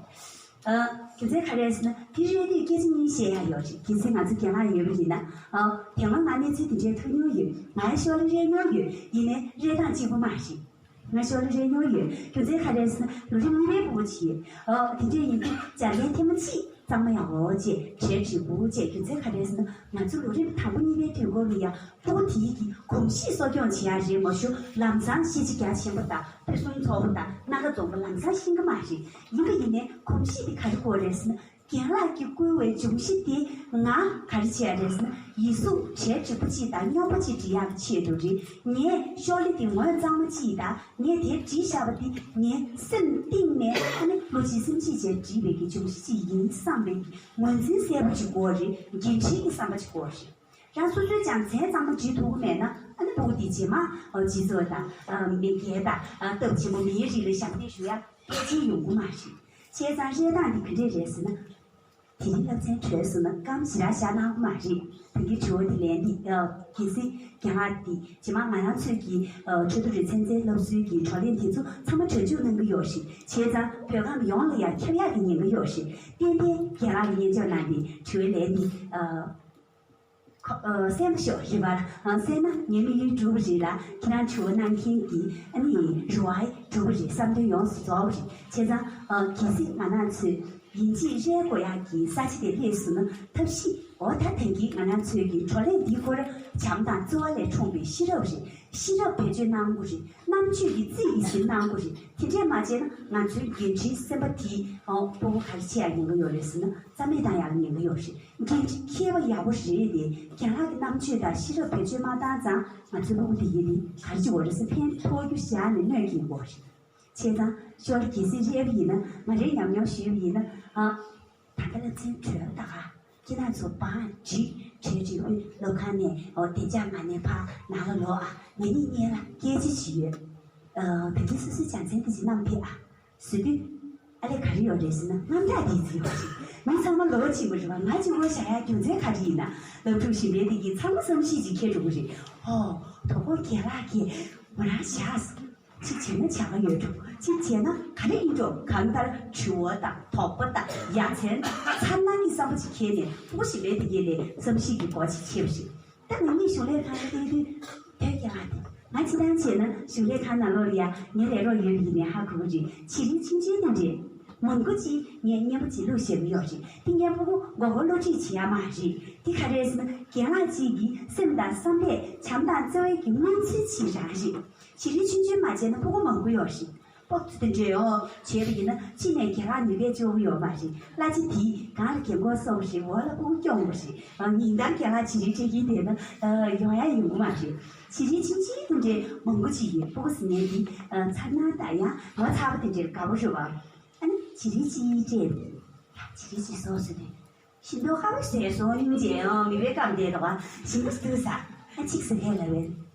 ཨ། རྒྱུ་མཚན་ག་རེ་ཟེར་ན། དེ་རེད་དུས་སྐད་ཆ་གཉིས་བཤད་ཡ་ཡོད་རེད། གལ་སྲིད་ང་ཚོ་རྒན་ལགས་ཡོད་པ་ཡིན་ན། ཨ། དེ་སྔོན་ང་གནས་ཚུལ་དེ་འདྲའི་ཐོས་མྱོང་ཡོད། ང་ཡང་ཤོག་ལེ་རེག་མྱོང་ཡོད། ཡིན་ནའི་རེག་སྟངས་གཅིག་པ་མ་རེད། ང་ཤོག་ལེ་རེག་མྱོང་ཡོད། རྒྱུ་མཚན་ག་རེ་ཟེར་ན། ལོ་རིམ་གཉིས་པའི་སྤུ་གུ་ཅིག་ཨ། དེ་འདྲ་ཡིན་དུས་སྦྱང་མཁན་ཐེངས་མ་གཅིག་གཙང་མ་ཡག་པོ་བྱས་གྲལ་འགྲིག་པོ་བྱས། རྒྱུ་མཚན་ག་རེ་ཟེར་ན། ང་ཚོ་ལོ་རིམ་དང་པོ་གཉིས་པའི་དུས་འཁོར་ལ་ཡང་ཕྲུ་གུ་དེའི་གི་གོམས་གཤིས་གསོ་སྐྱོང་བྱེད་ཡ་རེད་མ་གཞི། ལམ་སང་ཤེས་བྱ་རྒྱ་ཆེན་པོ་དང་ཕུན་སུམ་ཚོགས་པོ་དང་སྣ་ཁ་འཛོམས་པོ་ལམ་སང་ཤེས་ཀྱི་མ་རེད། ཡིན་པ་ཡིན་ནའི་གོམས་གཤིས་དེ་ག་རེ་དགོས་རེད་ཟེར་ན། རྒན་ལགས་ཀྱིས་བསྐུལ་བའི་འབྱུང་གཞི་དེ་ང་ག་རེ་བྱས་རེད་ཟེར་ན། ཡིག་གཟུགས་གྲལ་འགྲིག་པོ་གཅིག་དང་སྙོམས་པོ་གཅིག་འབྲི་ཡག་གི་ཆེད་དུ་རེད། ངས་ཤོག་ལེ་དེ་ངོས་གཙང་མ་གཅིག་དང་། ངས་དེ་བྲིས་བཞག་པ་དེ་ངའི་སེམས་གཏིང་ནས། ཨ་ནི་བློ་གཅིག་སེམས་གཅིག་བྱས་བྲིས་པའི་གི་འབྱུང་གཞི་གཅིག་ཡིན་བསམ་པའི་ངོས་འཛིན་གསལ་པོ་གཅིག་དགོས་རེད། འགན་འཁྲིའི་གི་བསམ་པ་གཅིག་དགོས་རེད། རང་སོ་སོའི་སྦྱོང་ཚན་གཙང་མ་བྲིས་ཐུབ་ཀྱི་མེད་ན། ཨ་ནི་ཕྲུ་གུ་དེ་རྗེས་མ་སྤྱི་ཚོགས་དང་མི་སྒེར་དང་སྟབས་ཆེན་པོ་མིའི་རིགས་ལ་ཞབས་འདེགས་ཞུ་ཡ་ཕལ་ཆེར་ཡོང་གི་མ་རེད། བྱས་ཙང་བཤད་སྟངས་འདི་ག་འདྲས་རེད་ཟེར་ན། དེ་རིང་སློབ་ཚན་གྲོལ་སོང་ན་སྐར་མ་ཞེ་དྲག་བཞག་གནང་གི་མ་རེད། ད་གིན་དྲི་བ་འདི་ལན་འདི། གལ་སྲིད་རྒན་ལགས་འདི་རྗེས་མ་ང་རང་ཚོའི་གི་ཆེས་མཐོ་རིམ་ཚན་རྩལ་སློབ་གསོའི་གི་བགྲོ་གླེང་དེ་ཚོ་ཚང་མ་གྲ་སྒྲིག་གནང་གི་ཡོད་རེད། བྱས་ཙང་བོད་ཁམས་ཡོངས་ལ་ཡང་ཁྱབ་ཡག་གི་ཉེན་ཁ་ཡོད་རེད། ཏན་ཏན་རྒན་ལགས་ཀྱི་སྙན་ཞུ་གནང་སྟེ་དྲི་བའི་ལན་འདི། ཁོ། ཨ། གསན་པ་ཤོག་རེ་བར། ཨ། གསན་ན་ངའི་དམིགས་ཡུལ་འགྲུབ་པ་རེད་ལ། ཁྱེད་རང་དྲི་བ་གནང་མཁན་གྱི་ཨ་ནི་རེ་བ་འགྲུབ་པ་རེད། བསམ་དོན་ཡོངས་སུ་རྫོགས་པ་རེད། བྱས་ཙང་། ཨ། གལ་སྲིད་ང་རང་ཚོས་ཡིན་གཅིག་རེད་དགོས་ཡག་གི་ས་ཆ་དེ་སླེབས་སོང་ན། ཐབས་ཤེས། འོ་ད་ཐེངས་ཀྱི་ང་རང་ཚོའི་གི་བགྲོ་གླེང་འདི་ཁོ་རང་བྱམས་དང་བརྩེ་བ་ལས་འཁྲུངས་པའི་ཤེས་རབ་རེད། ཤེས་རབ་བེད་སྤྱོད་གནང་དགོས་རེད། རྣམ་དཔྱོད་ཀྱི་རྩིས་ཀྱིས་ཟིན་གནང་དགོས་རེད། དེ་འདྲས་མ་བྱས་ན་ང་ཚོའི་འགན་འཁྲིའི་སེམས་པ་དེ། ཨོ། སྤོ་བོ་ག་རེ་བྱེད་ཡག་ཉེན་ཁ་ཡོད་རེད་ཟེར་ན། རྩ་མེད་བཏང་ཡག་ཉེན་ཁ་ཡོད་རེད། འགན་འཁྲི་འཁྱེར་བ་ཡག་པོ་རེད་དེ། རྒན་ལགས་ཀྱི་རྣམ་དཔྱོད་དང་ཤེས་རབ་བེད་སྤྱོད་མ་བཏང་ཙང་ང་ཚོའི་སྤུ་གུ་འདི་ཡིན་དེ་ག་རེ་བྱེད་དགོས་རེད་ཟེར། ཕན་ཐོགས་རྒྱུ་བཞག་ནས་གནོད་ཀྱི་ཡོད་རེད། བྱས་ཙང་ཤོག་ལེ་གལ་སྲིད་རེད་པ་ཡིན་ན། ང་རའི་ཉམས་མྱོང་ཞུས་པ་ཡིན་ན། ཨ། ད་ལྟ་སློབ་ཚན་གྲོལ་ད་ག་ཁྱེད་རང་ཚོ་བང་སྒྲིག་གྲས་ཀྱི་དབུས་སློབ་ཁང་ནས། འོ། བདེ་འཇགས་ངང་ནས་ཕར་ནང་ལ་ལོག་ཨ། ང་གཉིས་སྔོན་ལ་སྐད་ཆ་ཞིག་ཡོད། ཨ། ད་གིན་སོ་སོའི་སྦྱོང་ཚན་དེ་ཅིག་བསྣམས་ཕེབས་ཨ། ཟེར་དུས། ཨ་ལས་ག་རེ་ཡོད་རེད་ཟེར་ན། དངངས་སྐྲག་དེ་ཅིག་ཡོད་རེད། མི་ཚང་མ་ལོ་ཆེན་པོ་རེད་པ། ང་གཅིག་པོ་བཞག་ཡག་རྒྱུ་མཚན་ག་རེ་ཡིན་ན། སློབ་ཕྲུག་གཞན་པའི་དེ་གིས་ཚང་མ་བསམ་ཤེས་ཅིག་འཁྱེར་འགྲོ་གི་རེད། ཨོ། དོ་དགོང་རྒན་ལགས་ཀྱིས་ང་རང་བཞག་ཟེར། གཅིག་བྱས་ན་བྱ་དགའ་ཡོད་འགྲོ། གཅིག་བྱས་ན་ག་རེ་ཡིན་འགྲོ། གང་ལྟར་དྲི་བ་དང་དོགས་པ་དང་ཡ་མཚན་དང་མཚར་སྣང་གི་བསམ་པ་ཅིག་འཁྱེར་ནས། ཕྲུ་གུ་གཞན་པའི་དེ་གས་ལས་བསམ་ཤེས་ཀྱི་སྒོ་ཅིག་ཕྱེ་བ་རེད། ད་ང་གཉིས་གཞུང་ལས་ཁང་ལ་སླེབས་དུས། དོལ་རྒྱལ་ལགས་དེ། ང་སྤྱིར་བཏང་བྱས་ན་གཞུང་ལས་ཁང་ནང་ལོགས་ལ་ཡ་ངའི་ལས་རོགས་ཡོད་པ་ཡིན་ནའི་ཧ་གོ་གི་རེད། བྱི་རིལ་ཆུང་ཆུང་དེ་འདྲས་མང་པོ་ཅིག་ངས་སྙན་པོ་ཅིག་བླུགས་བཞག་གི་ཡོད་རེད། དེ་ངས་སྤུ་གུ་མགོ་སྐོར་བློ་ཁྲིད་བྱེད་ཡ་མ་རེད། དེ་ག་རེ་རེད་ཟེར་ན། རྒན་ལགས་གཅིག་གི་སེམས་དང་བསམ་པས་བྱམས་དང་བརྩེ་བའི་གི་མངོན་ཚུལ་ཅིག་རང་རེད། བྱི་རིལ་ཆུང་ཆུང་མ་བྱས་ན་སྤུ་གུ་མང་པོ་ཡོད་རེད། སྤོབས་ཚུལ་དེ་འདྲས་ཡོང་བྱས་པ་ཡིན་ན། གཅིག་ནས་རྒན་ལགས་ནུས་པས་ལྕོགས་ཀྱི་ཡོད་མ་རེད། གླ་ཆ་དེ་སྒང་ལ་རྒན་གོག་སོང་བ་རེད། འོག་ལ་སྤུ་གུ་སྐྱོང་དགོས་རེད། ཨ། ཉིན་ལྟར་རྒན་ལགས་བྱི་རིལ་སྤྲད་ཀྱིན་བསྡད་ན། ཨ། ཡོང་ཡ་ཡོང་གི་མ་རེད། བྱི་རིལ་ཆུང་ཆུང་དེ་འདྲས་མང་པོ་ཅིག་ཡོད། སྤུ་གུ་ཟེར་མཁན་འདི། ཨ། མཚར་སྣང་དང་ཡང་ངོ་མཚར་པོ་དེ་འདྲས་དགའ་པོ་རེད་པ། ཨ་ནི་བྱི་རིལ་གཅིག་སྤྲད། བྱི་རིལ་གཅིག་ཟོས་ཟེར་དུས། ཞིམ་མདོག་ཁ་པོ་ཟས་སོང་སྙིང་རྗེ། ཨང་། མིད་པའི་སྐམ་བསྡད་འདུག་པ། ཞིམ་པོ་འདུག་ཟེར། ཨ། གཅིག་ཟ་ལེ་ལབ་པས།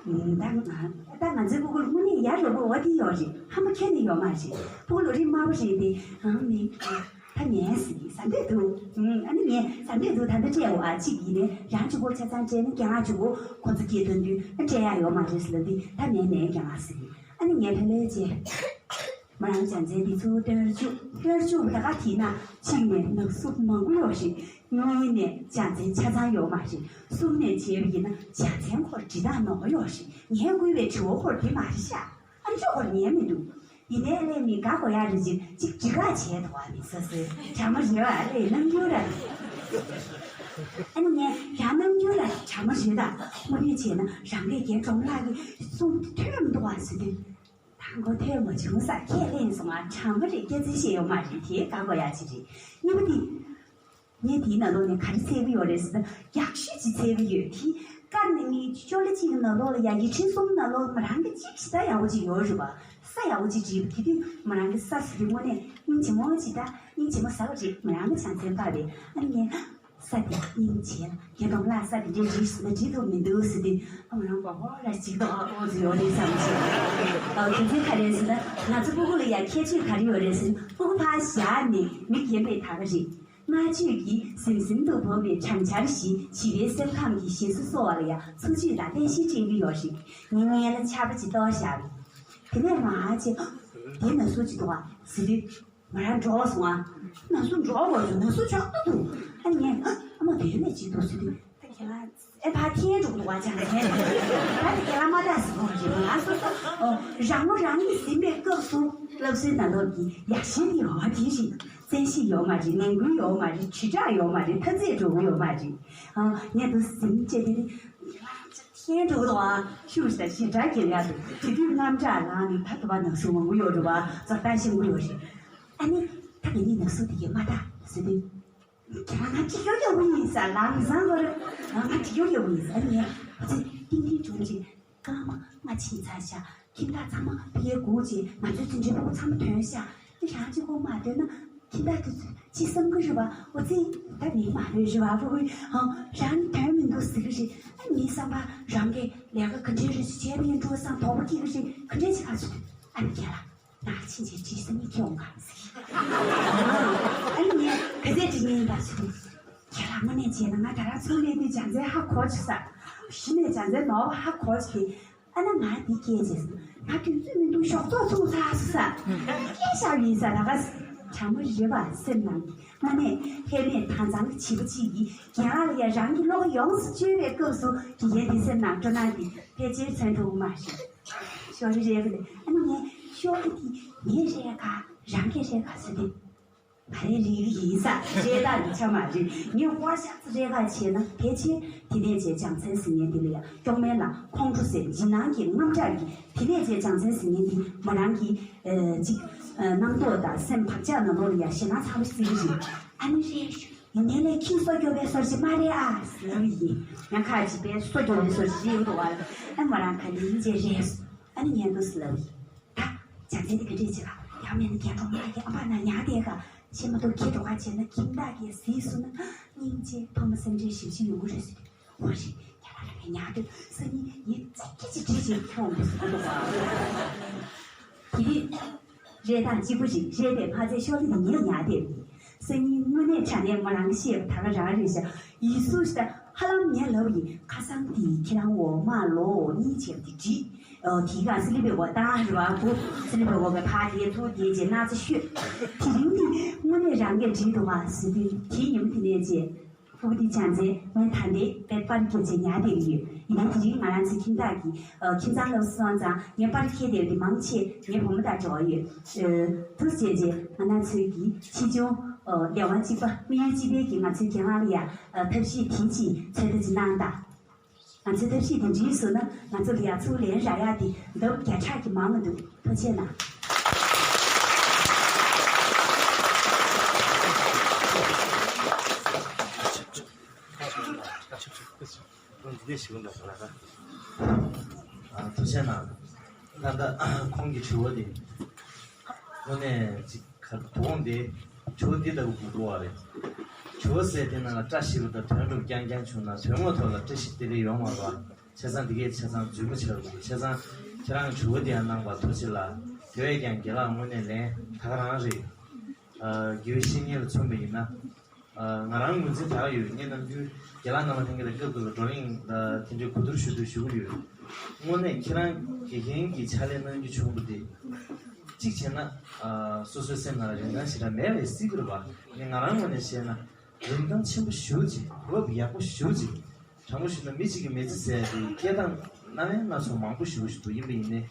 ཨུམ། ད་ང་། ད་ང་ཚོའི་སྤུ་གུ་ལ་དངོས་གནས་ཡ་རབས་པོ་འོ་དེ་ཡོད་རེད། ཧམ་པ་ཁྱོན་ནས་ཡོད་མ་རེད། སྤུ་གུ་ལོ་རིམ་དམའ་པོ་རེད་དེ། ཨང་། མིན། ད་ངས་ཟ་གི་ཟ་འདོད་འདུག་ཨུམ། ཨ་ནི་ངས་ཟ་འདོད་འདུག་ད་ལྟ་སྤྲད་འོ་ཨ། གཅིག་ཡིན་ནའི་རང་གཅིག་པོ་ཆ་ཚང་སྤྲད་ན་རྒན་ལགས་གཅིག་པོ་ཁོ་ཚོ་སྐད་འདོན་དུས། ཨ། སྤྲད་ཡ་ཡོད་མ་རེད་ཟེར་ལབ་དུས། ད་ངས་ནས་རྒན་ལགས་ཟེར་གི། ཨ་ནི་ངས་ཕེབས་ལེ་བྱས། མོ་རང་སྦྱོང་ཚན་འདི་ཚོ་སྟོན་རྒྱུ་སྟོན་རྒྱུ་ད་ག་དེས་ན། གཅིག་ནས་ནག་གསུབ་མང་པོ་ཡོད་རེད། གཉིས་ནས་སྦྱོང་ཚན་ཆ་ཚང་ཡོད་མ་རེད། གསུམ་ནས་བྱས་པ་ཡིན་ན་སྦྱོང་ཚན་སྐོར་འབྲི་སྟངས་ནོར་ཡོད་རེད། ངས་བསྐུལ་བའི་དྲི་བ་སྐོར་དེ་མ་རེད་ཤག་ཨ་ནི་ཅོག་གོར་ཉན་མི་འདུག་ཡིན་ནའི་ཨ་ལས་མི་དགའ་གོ་ཡ་རེད། ཅིག་ཅིག་འདྲི་ག་བྱས་འདུག་བ། མི་སོ་སོའི་དྲ་མ་རེད་བ། ཨ་ལས་རྣམ་འགྱུར་ར། ཨ་ནི་ངས་རང་རྣམ་འགྱུར་ར་དྲ་མ་རེད་ད། དངོས་གནས་བྱས་ན་རང་གི་རྒན་གྲོང་ལགས་ཀྱི་གསུང་ཐོས་མི་འདུག་བ་ཟེར་དུས། ད་མགོ་ཐོས་མ་བྱུང་ས་ཁས་ལེན་སོང་ང་། དྲང་པོ་རེད། སྐྱག་རྫུན་བཤད་ཡོད་མ་རེད། དེ་དགའ་དགོས་ཡ་ཅིག་རེད། གཉིས་པ་དེ། ངས་དེའི་ནང་ལོགས་ནས་ག་རེ་འཚོལ་གྱི་ཡོད་རེད་ཟེར་ན། ཡག་ཤོས་ཅིག་འཚོལ་གྱི་ཡོད། དེ་ཀ་ནས་ངས་ཅོག་ལེ་གཅིག་གི་ནང་ལོགས་ལ་ཡ། ཡིག་ཕྲེང་གསུམ་ནང་ལོགས་མོ་རང་གི་གཅིག་ཞེ་དྲག་ཡག་པོ་ཅིག་ཡོད་རེད་པ། ས་ཡག་པོ་ཅིག་བྲིས་པ། དེ་དུས་མོ་རང་གི་ས་ཟེར་དུས་དངོས་གནས་སྙིང་རྗེ་མོ་ཅིག་ད་སྙིང་རྗེ་མོ་ཟ་བ་རེད། མོ་རང་གི་སྦྱོང་ཚན་པ་རེད། ཨ་ནི་ངས། ས་དེ་སྙིང་རྗེ་ལ། རྒན་གྲོང་ལགས་ས་དེ་འདྲའི་རིགས་ཟེར་ན་འབྲི་ཐུབ་མི་འདུག་ཟེར་དུས། ཨ། མོ་རང་མགོ་སྐོར་ར་ཅིག་དང་ཨོ་ཙི་ཡོད་རེད་བསམ་བྱས། ཨ། དེ་ཚོའི་ག་རེ་ཟེར་ན། ང་ཚོ་སྤུ་གུ་ལ་ཡ་ཁྱད་ཆོས་ག་རེ་ཡོད་རེད་ཟེར་ན། སྤུ་གུ་ཕར་བཞག་ནས་མི་རྒན་པའི་ད་ག་རེད། བསྔགས་བརྗོད་ཀྱིས་ཟིམ་ཟིམ་དུ་བབས་པའི་སྦྲང་ཆར་བཞིན་བྱིས་པའི་སེམས་ཁམས་ཀྱི་ཞེ་སུ་གསོ་བ་ལ་ཡ་ཚིག་བརྗོད་དང་བརྟན་བཞིན་སྤྲད་ཀྱི་ཡོད་རེད། ངའི་སྔོན་ལ་ཆར་པ་ཅིག་གཏོར་བཞག་པ་ཡིན། དེ་ནས་མར་བྱས། དེ་ན་ཟུག་ཅིག་འདུག་ག་ཟེར་དུས། ང་རང་འགྲོ་སོང་ཨ། ན་ཟུག་འགྲོ་དགོས་སོང་། ན་ཟུག་ཆགས་ཀྱི་འདུག་ཨ་ནི་ངས། ཨ་མ་དེ་ནས་ཅི་འདུག་ཟེར་དུས། ད་ཁྱེད་རང་ཨེ་ཕར་འཐེན་འགྲོ་གི་འདུག་བ། ཅང་ཐེན། ད་དེ་ཁྱེད་རང་མ་ད་ཟེར་གོ་རེད། ང་སོ་སོ། ཨོ། རང་ངོ་རང་ཉིད་ཟིན་པའི་སྐབས་སུ་སློབ་གསོའི་ནང་ལོགས་ཀྱི་ཡག་ཤོས་དེ་ཡོད་མ་རེད། བཙན་ཤེད་ཡོད་མ་རེད། ངན་སྐུལ་ཡོད་མ་རེད། དྲིལ་བསྒྲགས་ཡོད་མ་རེད། ཐ་ཚིག་འགྲོ་གི་ཡོད་མ་རེད། ཨ། ངས་འདུག་ཟིན་བྱས་དེ་ནི། ཁྱེད་རང་འགྲོ་གི་འདུག་ཨ། ཤུགས་ཞིག་དང་ཞེ་དྲག་གི་ཡ་འདུག་དེ་དུས་དངངས་སྐྲག་ལངས་ནས། ད་དུ་བ་ན་ཟུག་མང་པོ་ཡོད་རེད་བ། ཙག་ཏག་ཤིང་པོ་ཡོད་རེད། ཨ་ནི། ད་ངེད་གཉིས་ན་ཟུག་དེ་གས་མ་ད། ཟེར་དུས། ཁྱེད་རང་ང་འགྲིག་ཡོད་ཡོད་པོ་ཡིན་ས། ལམ་སང་བར་ང་འགྲིག་ཡོད་ཡོད་པོ་ཡིན་ས། ཨ་ནི་ངས་ཁོ་ཚོས་ཏིང་ཏིང་འབྱུང་ཅིག་སྐར་མ་ལྔ་ཕྱིན་ཚར་ཤག་ཁྱིམ་བདག་ཚང་མ་ཕ་གིར་སྒུག་ཅིག་ང་ཚོའི་འཛིན་གྲྭའི་ཕྲུ་གུ་ཚང་མ་ཐོན་ཤག་ཨ་ནི་རང་གཅིག་པོ་མ་ཐོན་ན་ཁྱིམ་བདག་དེ་ཚོས་ཅི་བསམ་གི་རེད་པ། འོ་ཙི་ད་མི་མ་རེད་རེད་པ། ཕྲུ་གུ་ཧང་རང་ཐོན་མི་འདུག་ཟེར་གི་རེད། ཨ་ནི་མིའི་བསམ་པ་རང་གི་ལས་ཀ་ག་འདྲའི་རེད་ཅེས་བྱས་པ་ཡིན་འགྲོ་བསམ་དོགས་པ་སྐྱེ་གི་རེད། ག་འདྲས་ཅིག་ག་ཚོད་ཨ་ནི་རྒན་ལགས། ནང་ཕྱིན་ཆད་དྲིས་ས་མི་ཁྱོད་འོང་ག་ཟེར། ཨ་ནི་ངས་ག་ཚད་དྲིས་ངན་ད་ཟེར། ཁྱེད་རང་དངོས་གནས་བྱས་ན་ང་ད་རང་ཚུར་སླེབས་དུས་ལྗང་ཚན་ཧ་གོ་བྱུང་ས། གཞི་ནས་ལྗང་ཚན་ནོར་བ་ཧ་གོ་བྱུང་སྟེ། ཨ་ན་ང་འདི་སྐད་བྱས་སོང་། ང་དུས་ཚོད་མི་འདུག་ཞོགས་ཚོགས་ཚུགས་ཚར་སོང་ས། སྐད་ཤར་ཡིན་ས་ར་ག་ས། དྲང་མོ་རེད་པ་སེམས་ནང་གི། དངོས་གནས་ལྷད་མེད་དྭངས་གཙང་གི་བྱིས་པ་གཅིག་གིས་རྒན་ལགས་ལ་ཡ་རང་གི་བློ་ཁ་ཡོངས་སུ་བཅོས་པའི་སྐབས་སུ་དགེ་རྒན་འདི་སེམས་ནང་སྤྲོ་སྣང་འདི་ཕལ་ཆེར་མཚོན་ཐུབ་མ་རེད། ཤོག་རི་རེད་གི་ལེ། ཨ་ནི་ངས་ཤོག་རི་དེ་ངའི་རེད་ག་རང་གི་རེད་ག་ཟེར་ཏེ། ང་རའི་རིགས་ཡིན་ས་རེད་ད་འདི་ཆ་མ་རེད། ངས་ཧོར་ཤག་ཙི་རེད་ག་བྱས་ན་ཕལ་ཆེར་དེ་ནས་བྱས་ལྗང་ཚན་ཟེར་མཁན་དེ་ལ་ཡ་སྐྱོག་མེད་ལ་ཁོང་ཁྲོ་ཟེར་འཇིགས་སྣང་གི་དངངས་སྐྲག་གི་དེ་ནས་བྱས་ལྗང་ཚན་ཟེར་མཁན་འདི་མོ་རང་གི་ཨ་ཅིག་ཨ་རྣམ་རྟོག་དང་སེམས་བག་ཆགས་ནང་ལོགས་ལ་ཡ་ཞེད་སྣང་ཚ་པོ་ཟེར་གི་རེད། ཨ་ནི་རེད་ཞུ། ཡིན་ནའི་ལས་ཁྱིམ་སོ་སྐྱོ་བའི་སོར་ཞིག་མ་རེད་ཨ་ཟེར་ལབ་ཡིན། ཡང་ཁ་ཅིག་པའི་སོ་སྐྱོ་བའི་སོར་ཞིག་ཡོད་འདུག་ཨ། ཨ་མོ་རང་ག་ནས་ཡིན་ཅེས་རེད། ཨ་ནི་ངས་འདུག་སེ་ལབ་ཡིན། ད་ཇ་ཚན་དེ་ག་འདྲས་བྱེད་ལ་ཡང་མིན་ན་རྒན་གྲོགས་མ་གི་ཨ་ཕ་ན་ཉག་དེ་ག་ཤེས་མ་ཐུབ་ཁྱི་འགྲོ་ག་བྱས་ན་ཁྱིམ་བདག་གིས་གཟིགས་སོང་ན་སྙིང་རྗེ་ཕ་མ་སེམས་ཁྲལ་ཞིབ་ཞིབ་ཡོང་གི་རེད་ཟེར། འོ་རེད། ཡ་ལ་ལ་ཉག་དེ་སང་ཉིན་ངས་ཙི་གི་ཅིག་བྲིས་ཅིག་ཁྱོང་དུ་སོང་འདུག་ག་དེ་རེད། རེད་དང་གཅིག་པུ་རེད། རེད་པས་མ་ཚད་ཤོག་ལེ་དེ་ངས་ཉར་བསྡད་པ་ཡིན། སང་ཉིན་དངོས་གནས་དྲང་གནས་མོ་རང་གིས་བཤད་པ་ད་ག་རང་རེད་ཤག་ཡིག་གཟུགས་ཤིག་ད་ཧ་ལམ་ངས་ལབ་པ་ཡིན། ཁ་སང་དེ་ཁྱེད་རང་འོག་མ་ལོག་གཉིས་བྱས་པ་དེ་བྲིས། ཨོ་དེའི་སྒང་སི་ལི་པའི་འོག་བཏང་རེད་བ། བུ་སི་ལི་པའི་འོག་གི་ཕར་དེ་ཚུར་དེ་བྱས་སྣག་ཚ་ཤོད། དེ་རིང་དེ་དངོས་གནས་རང་གིས་བྲིས་འདུག་ག་ཟེར་དུས་དེའི་ཉིན་མོ་དེ་ནས་བྱས། ཕྲུ་གུ་དེ་ཅང་ཚེ་ངས་ད་ལྟའི་པད་པར་སྐྱེལ་བྱས་ཉར་བསྡད་ཀྱི་ཡོད། ཡིན་ནའི་དེ་རིང་ང་རང་ཚོའི་ཁྱིམ་བདག་གིས་ཨ་ཁྱིམ་ཚང་སློབ་གསོ་སོང་ཙང་ངས་པར་འཁྱེར་བསྡད་པ་དེ་མང་ཆེ་ངའི་བུ་མོ་དང་འབྲེལ་བ་ཡོད། ཨ་དུས་བྱས་རྗེས་ང་རང་ཚོའི་གི་ཕྱིས་འབྱུང་ཨ་ལས་དབང་གཅིག་པ་དམིགས་ཡུལ་གཅིག་པའི་གི་ང་ཚོའི་རྒན་ལགས་ལ་ཡ་ཨ་ཐབས་ཤེས་དེ་ཅིག་འཚོལ་བསྡད་ཅིག་གནང་དང་། ང་ཚོའི་ཐབས་ཤེས་དེ་འགྲིག་སོང་ན་ང་ཚོ་ལ་ཡ་ཚུར་ལན་རག་ཡག་དེ་ལྡབ་བརྒྱ་ཕྲག་གིས་མང་བ་འདུག་ཐུགས་རྗེ་གནང་། ཨ་ཐུགས་རྗེ་གནང་། ད་ལྟ་ཁོང་གི་དྲི་བ་དེ་དངོས་གནས་ཅིག་ག་དུང་དེ་དྲི་བ་འདི་ལྟ་བུ་དགོས་ཀྱི་རེད། དྲི་བ་ཟེར་དེ་ནང་ལ་བཀྲ་ཤིས་པ་དང་དོན་འགྲུབ་རྐྱང་རྐྱང་བྱུང་ན་དོན་དངོས་ཐོག་ལ་བཀྲ་ཤིས་བདེ་ལེགས་ཡོང་མ་རེད་པ། བྱས་ཙང་འདི་གས་བྱས་ཙང་རྫུན་མ་ཆགས་དགོས། བྱས་ཙང་ཁྱེད་རང་དྲི་བ་འདི་ཡང་གནང་བ་ཐུགས་རྗེ་ལ། དེ་བས་ཀྱང་རྒན་ལགས་དངོས་གནས་ལན་ད་ག་རང་རེད། ཨ་དགེ་བའི་བཤེས་གཉེན་ལ་མཚོན་པ་ཡིན་ན། ཨ་ང་རང་ངོས་འཛིན་ད་ག་ཡོད། ངས་ནམ་རྒྱུན་རྒན་ལགས་རྣམ་པ་ལྷན་རྒྱས་ལ་སྐབས་སྐབས་ལ་བགྲོ་གླེང་ལ་དེ་འདྲའི་གོ་བསྡུར་ཞུ་དུས་ཞུ་གི་ཡོད། དངོས་གནས་ཁྱེད་རང་དགེ་རྒན་གྱི་ཕྱག་ལས་གནང་རྒྱུ་བྱུང་བ་དེ། གཅིག་བྱས་ན་ཨ་སོ་སོའི་སེམས་ནང་ལ་རིན་ཐང་ཞེ་དྲག་མེད་པའི་སྲིད་གི་རེད་པ། ངས་ང་རང་ངོས་ནས་བཤད་ན། རིན་ཐང་ཆེན་པོ་ཞེ་པོ་ཅིག་བབ་ཡག་པོ་ཞེ་པོ་ཅིག་དྲང་པོ་ཞུས་ན་མི་གཅིག་གི་མི་ཚེ་ཟེར་ཡ་དེ་སྐྱེལ་སྟངས་སྣ་བའི་སྣ་ཚོགས་མང་པོ་ཞེ་པོ་ཞིག་འདུག་ཡིན་པ་ཡིན་ནའི་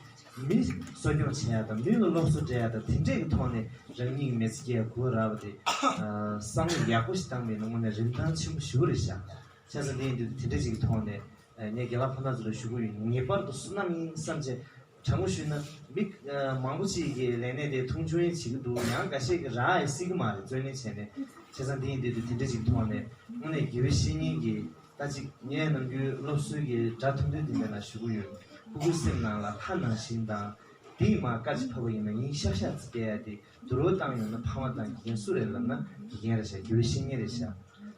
མི་གསོ་སྐྱོང་བྱེད་ཡ་དང་མི་ལ་སློབ་གསོ་སྤྲད་ཡ་དང་དེ་འདྲས་ཀྱི་ཐོག་ནས་རང་ཉིད་ཀྱི་མི་ཚེ་སྐྱེལ་ཡ་དགོས་རག་པ་དེ་བསམ་བློ་ཡག་པོ་ཞིག་བཏང་བ་ཡིན་ན་དངོས་གནས་རིན་ཐང་ཆེན་པོ་ཞེ་པོ་རེད་ཤག་བྱས་ཙང་དེ་ཡིན་དུས་དེ་འདྲས་ཅིག་གི་ཐོག་ནས་ངས་རྒན་ལགས་ཁོང་རྣམ་ཚོ་ལ་ཞུ་གི་ཡོད། ངེས་པར་དུ་བསོད་ནམས་ཡིན་བསམ་བྱས། དྲང་པོ་ཞུས་ན་མི་མང་པོ་ཅིག་གིས་ལས་གནས་དེ་མཐོང་ཆུང་ཡང་བྱེད་ཀྱི་འདུག་ཡང་འགའ་ཤས་ཀྱིས་རག་ཡང་སྲིད་ཀྱི་མ་རེད། བརྩོན་ལེན་བྱས་ནས། བྱས་ཙང་འདི་ཡིན་དུས་དེ་འདྲ་ཅིག་མཐོང་ནས་དངོས་གནས་དགེ་བའི་བཤེས་གཉེན་གྱི་ད་ཅིག་ངས་ནམ་རྒྱུན་སློབ་གསོའི་གི་སྒྲ་ཐུང་ཐུང་དེ་འདྲ་ན་ཞུ་གི་ཡོད། སྤུ་གུའི་སེམས་ནང་ལ་ལྷ་ནང་བཞིན་དང་། དེའི་མར་བཀའ་ཅིག་ཕབ་པ་ཡིན་ན་ཡིན་ཤག་ཤག་ཅིག་བལྟས་ཡ་དེ་བསྡུར་བ་བཏང་ཡོང་ན་ཕ་མ་དང་དགེ་རྒན་སུ་རེད་ལབ་ན་དགེ་རྒན་རེད་ཤག་དགེ་བའི་བཤེས་གཉེན་རེད་ཤག་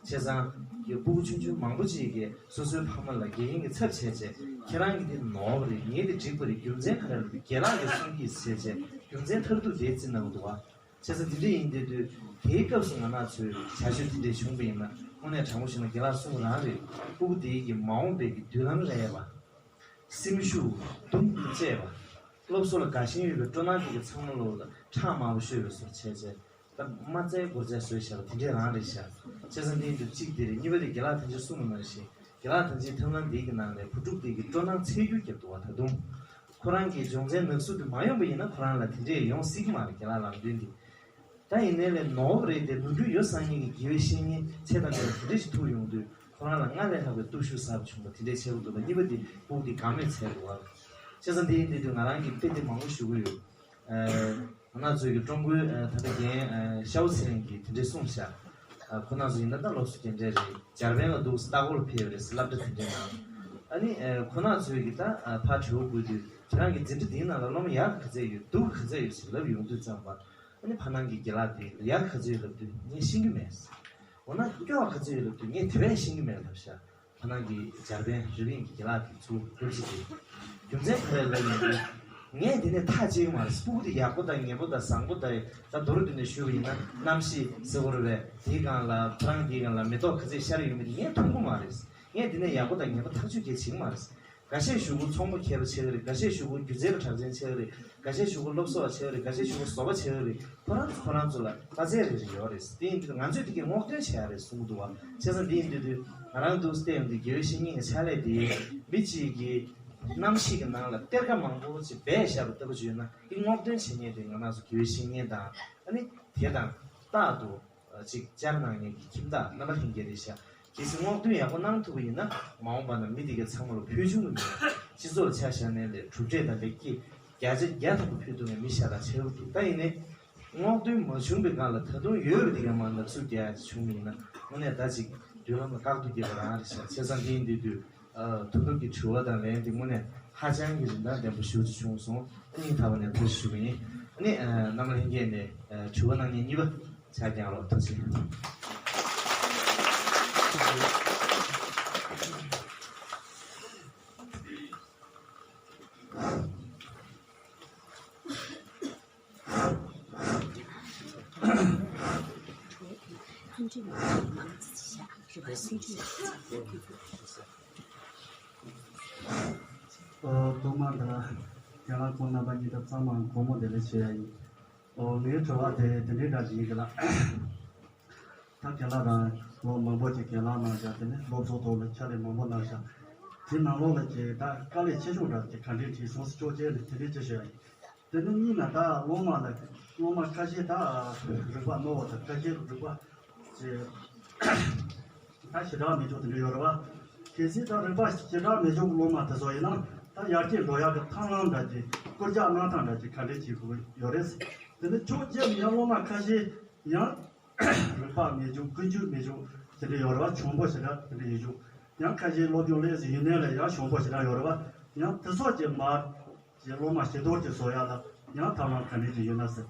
བྱས་ཙང་། ཡ་སྤུ་གུ་ཆུང་ཆུང་མང་པོ་ཅིག་གིས་སོ་སོའི་ཕ་མ་ལ་དགེ་རྒན་གྱི་ཚབ་བྱས་བྱས་ཁྱེད་རང་གིས་འདི་ནོར་བ་རེད། ངས་འདི་འགྲིག་པ་རེད། རྒྱུ་མཚན་ག་རེ་རེད། རྒན་ལགས་ཀྱིས་གསུང་གིས་བྱས་བྱས་རྒྱུ་མཚན་མཐར་ཐུག་དེའི་རྩིས་གནང་གི་འདུག་བ། བྱས་ཙང་འདི་འདྲ་ཡིན་བསྡད་དུས་དེའི་སྐབས་སུ་ང་རང་ཚོས་བྱ་སྤྱོད་དེ་འདྲས་བྱུང་བ་ཡིན་ན་དངོས་གནས་དྲང་པོ་བཤད་ན་རྒན་ལགས་གསུང་རང་རེད། སྤུ་གུ་དེའི་གི་མ་འོངས་པའི་གི་མདུན་ལམ་རེད་པ། སེམས་ཤུགས་དུམ་བཙེམས་པ། སློབ་གསོ་ལ་དགའ་ཞེན་ཡོད་པའི་སྤྲོ་སྣང་དེ་གི་ཚང་མ་སློབ་ལ་ཁྲག་དམར་པོ་བཤོས་པའི་བཟོ་བྱས་བྱས། ད་མ་རྩའི་སྒོ་རྩའི་བཟོས་བཞག་པ་དེ་འདྲས་རང་རེད་ཤག་བྱས་ཙང་འདི་ཡིན་དུས་གཅིག་དེ་རེད། གཉིས་པ་དེ་རྒན་ལགས་ཐམས་ཅད་གསུངས་པ་ནང་བཞིན་རྒན་ལགས་ཐམས་ཅད་ཐབས་ལམ་འདི་གི་ནང་ནས་བུ་ཕྲུག་དེ་གི་སྤྲོ་སྣང་ཚད་འགྱུར་བརྒྱབ་འདུག་བ། ད་དུང་ཁོ་རང་གི་སྦྱོང་ཚན་ནག་སུ་དེ་མ་ཡོང་པ་ཡིན་ན་ཁོ་རང་ལ་དེ་འདྲས་ཡོང་སྲིད་ཀྱི་མ་རེད། རྒན་ལགས་ལམ་སྟོན་འདི། ད་ཡིན་ནའི་ལས་ནོར་བ་རེད་དེ། ནོར་འཁྲུལ་ཡོད་སང་ཉིན་གྱི་དགེ་བའི་བཤེས་གཉེན་ཚད་དང་ལྡན་པ་དེ་འདྲས་ཞིག་ཐུག་ཡོང་དུས་ཁོ་རང་ལ་སྔར་ལས་ལྷག་པའི་སྟོབས་ཤུགས་གསར་པ་བྱུང་བ་དེ་འདྲས་བྱེད་དགོས་འདུག་པ། གཉིས་པ་དེ་སྤུ་གུ་དེ་དགའ་མོས་འཚལ་འདུག་བ། བྱས་ཙང་དེ་ཡིན་དུས་དུས་ང་རང་གིས་དཔེ་དེ་མང་པོ་ཞུ་གི་ཡོད། ང་རང་ཚོའི་གི་ཀྲུང་གོའི་ད་ལྟ་རྒན་ཤའོ་ཚེ་རིང་གིས་དེ་འདྲས་གསུངས་ཤག་ཨ་ཁོ་རང་ཚོ་ཡིན་ན་ད་སློབ་གསོ་སྐྱེལ་འདྲ་རེད། འཇར་པན་ལ་འདུག་སེ་ལྟ་སྐོར་ལ་ཕེབས་རེད་ཟེར་སློབ་གྲྭ་དེ་འདྲའི་ནང་། ཨ་ནི་ཨ་ཁོ་རང་ཚོས་ཀྱི་ད་ཨ་ཕར་དྲི་བ་བཀོད་དུས་ཁྱེད་རང་གི་འཛིན་གྲྭ་འདིའི་ནང་ལ་སློབ་མ་ཡག་ག་ཚད་ཡོད་སྡུག་ག་ཚད་ཡོད་ཟེར་ལབ་ཡོང་དུས་ཙམ་པ། ཨ་ནི་ཕ་ནང་གི་རྒན་ལགས་དེ་ཡག་ག་ཚད་ཡོད་ལབ་དུས་ངས་ཤེས་ཀྱི་མེད་ཟེར། འོ་ན་སྐྱོ་བ་ག་ཚད་ཡོད་ལབ་དུས་ངས་དེ་བས་ཤེས་ཀྱི་མེད་ལབ་ཤག་ཕ་ནང་གི་འཇར་པན་རི་པིན་གྱི་རྒན་ལགས་དེ་ཚུར་སྐུལ་གྱི་རེད། རྒྱུ་མཚན་ག་རེ་ལབ་ཡིན་དུས། ངས་འདི་ནས་ཐག་བཅད་ཀྱི་མ་རེད། སྤུ་གུ་དེ་ཡག་པོ་དང་ངན་པོ་དང་བཟང་པོ་དང་ད་མདོར་བསྡུས་ནས་ཞུས་པ་ཡིན་ན་རྣམ་ཤེས་ཟེར་དགོས་རེད་པས། དེའི་སྒང་ལ་ཁོ་རང་གི་སྒང་ལ་མེ་ཏོག་ག་ཚད་ཤར་ཡོད་མེད་དེ་ངས་མཐོང་གི་མ་རེད། ངས་འདི་ནས་ཡག་པོ་དང་ངན་པོ་ཐག་གཅོད་གལ་ཆེ་གི་མ་རེད། འགའ་ཤས་ཞུ་གུ་ཚོང་པ་མཁས་པ་ཆགས་ཀྱི་རེད། འགའ་ཤས་ཞུ་གུ་སྒྱུ་རྩལ་གྲགས་ཅན་ཆགས་ཀྱི་རེད། འགའ་ཤས་ཞུ་གུ་སློབ་གསོ་བ་ཆགས་ཀྱི་རེད། འགའ་ཤས་ཞུ་གུ་བཟོ་པ་ཆགས་ཀྱི་རེད། ཁོ་རང་ཚོ་ཁོ་རང་ཚོ་ལ་དཀའ་ཚེགས་རེ་རེ་ཡོད་རེད། དེ་ཡིན་དུས་ང་ཚོས་དེ་གའི་སྔོག་འདོན་བྱེད་ཡ་རེད་གསུང་གི་འདུག་བ། བྱས་ཙང་དེ་ཡིན་དུས་དུས་ང་རང་འདུག་སེ་བལྟས་ཡོང་དུས་དགེ་བའི་བཤེས་གཉེན་གྱི་ཕྱག་ལས་དེ་མི་གཅིག་གི་རྣམ་ཤེས་ཀྱི་ནང་ལ་གཏེར་ཁ་མང་པོ་ཅིག་སྦས་བཞག་པ་ལྟ་བུ་ཅིག་ཡོད་ན། དེ་སྔོག་འདོན་བྱེད་མཁན་དེ་ང་རང་ཚོ་དགེ་བའི་བཤེས་གཉེན་དང་། ཨ་ནི་དེ་དང་རྟག་ཏུ་ཅིག་བཅར་གནང་མཁན་གྱི་ཁྱིམ་བདག་རྣམ་པ་ལྷན་རྒྱས་རེད་ཤག་གལ་སྲིད་སྔོག་འདོན་ཡག་པོ་གནང་ཐུབ་པ་ཡིན་ན། མ་འོངས་པ་ན་མི་དེ་གའི་ཚང་མ་ལ་ཕུལ་བྱུང་གི་མི་སྤྱི་ཚོགས་ལ་ཆ་བཞག་ནའི་ལས་གྲུབ་འབྲས་དང་ལེགས་སྐྱེས་བརྒྱ་ཆ་བརྒྱ་ཐམ་པ་ཕུལ་ཐུབ་མཁན་མི་ཤ་སྟག་ཆགས་ཀྱི་འདུག་ད་ཡིན་ནའི་སྔོག་འདོན་མ་བྱུང་པའི་སྒང་ལ་ད་དུང་ཡོད་པ་དེ་གའི་མར་ནག་བསུབ་རྒྱག་ཡ་ཅིག་བྱུང་བ་ཡིན་ན། དངོས་གནས་ད་ཅིག་མདུན་ལམ་ལ་བཀག་རྡོ་རྒྱག་པ་རང་རེད་ཤག་བྱས་ཙང་དེ་ཡིན་དུས་དུས་ཨ་དོ་ནུབ་ཀྱི་དྲི་བ་དང་ལན་དེ་དངོས་གནས་ཧ་ཅང་གི་རིན་ཐང་ལྡན་པོ་ཞེ་པོ་ཅིག་བྱུང་སོང་། སྙིང་ཐག་པ་ནས་ཐུགས་རྗེ་ཆེ་ཞུ་གི་ཡིན། ཨ་ནི་ཨ་རྣམ་པ་ལྷན་རྒྱས་ནས་ཨ་དྲི་བ་གནང་མཁན་གཉིས་པ་ཆ་རྐྱང་རོགས། ཐུགས་རྗེ་ཆེ། ཨོ། ཐོག་མར་དེ་ལ་རྒན་ལགས་ཁོང་རྣམ་པ་གཉིས་དང་ཚང་མ་སྒོ་མོ་བདེ་ལེགས་ཞུ་ཡ་ཡིན། ཨོ། ངའི་དྲི་བ་དེ་དེ་འདྲའི་འདྲ་ཞིག་ཡིན་གི་ལགས། ད་རྒན་ལགས་རང་ལོ་མང་པོ་ཅིག་རྒན་ལགས་གནང་བཞག་དེ་ནས་སློབ་གསོ་ཐོག་ལ་ཕྱག་ལས་མང་པོ་གནང་བཞག་དེ་ནང་ལོགས་ལ་ཅིག་ད་དཀའ་ལས་ཆེ་ཤོས་འདྲ་ཅིག་ག་འདྲས་འཕྲད་སོང་ཟེར། ཅོག་ཅེ་ནས་དེ་འདྲས་ཅིག་ཞུ་ཡ་ཡིན། དེ་ནས་གཉིས་ན་ད་སློབ་མ་ལ་སློབ་མ་ཁ་ཤས་ད་རིག་པ་རྣོ་བ་དང་ཁ་ཤས་རིག་པ་ཅིག་ད་ཞེ་དྲག་མི་འཇུག་དེ་འདྲ་ཡོད་རེད་བ། གལ་སྲིད་ད་རིག་པ་ཞེ་དྲག་མི་འཇུག་སློབ་མ་དེ་ཚོ་ཡིན་ན་ད་ཡར་རྒྱས་འགྲོ་ཡག་གི་ཐབས་ལམ་འདྲ་ཅིག་བསྐོ་བཞག་གནང་སྟངས་འདྲ་ཅིག་ག་འདྲས་བྱེད་དགོས་ཡོད་རེད། དེ་ནས་ཕྱོགས་གཅིག་ནས་ཡང་སློབ་མ་ཁ་ཤས་ཡང་རིག་པ་མི་འཇུག་ཀུན་སྤྱོད་མི་འཇུག་དེ་འདྲ་ཡོད་རེད་བ། གྱོང་པོ་ཞེ་དྲག་དེ་འདྲ་ཡིན་འཇུག་ཡང་ཁ་ཤས་སློབ་སྦྱོང་ལས་སུ་ཡུན་ནན་ལ་ཡང་གྱོང་པོ་ཞེ་དྲག་ཡོད་རེད་བ། ཡང་དེ་ཚོ་ཅིག་མར་ཅིག་སློབ་མ་ཞི་དོར་ཅིག་བཟོ་ཡག་ལ་ཡང་ཐབས་ལམ་ག་འདྲས་ཅིག་ཡོད་ན་ཟེར།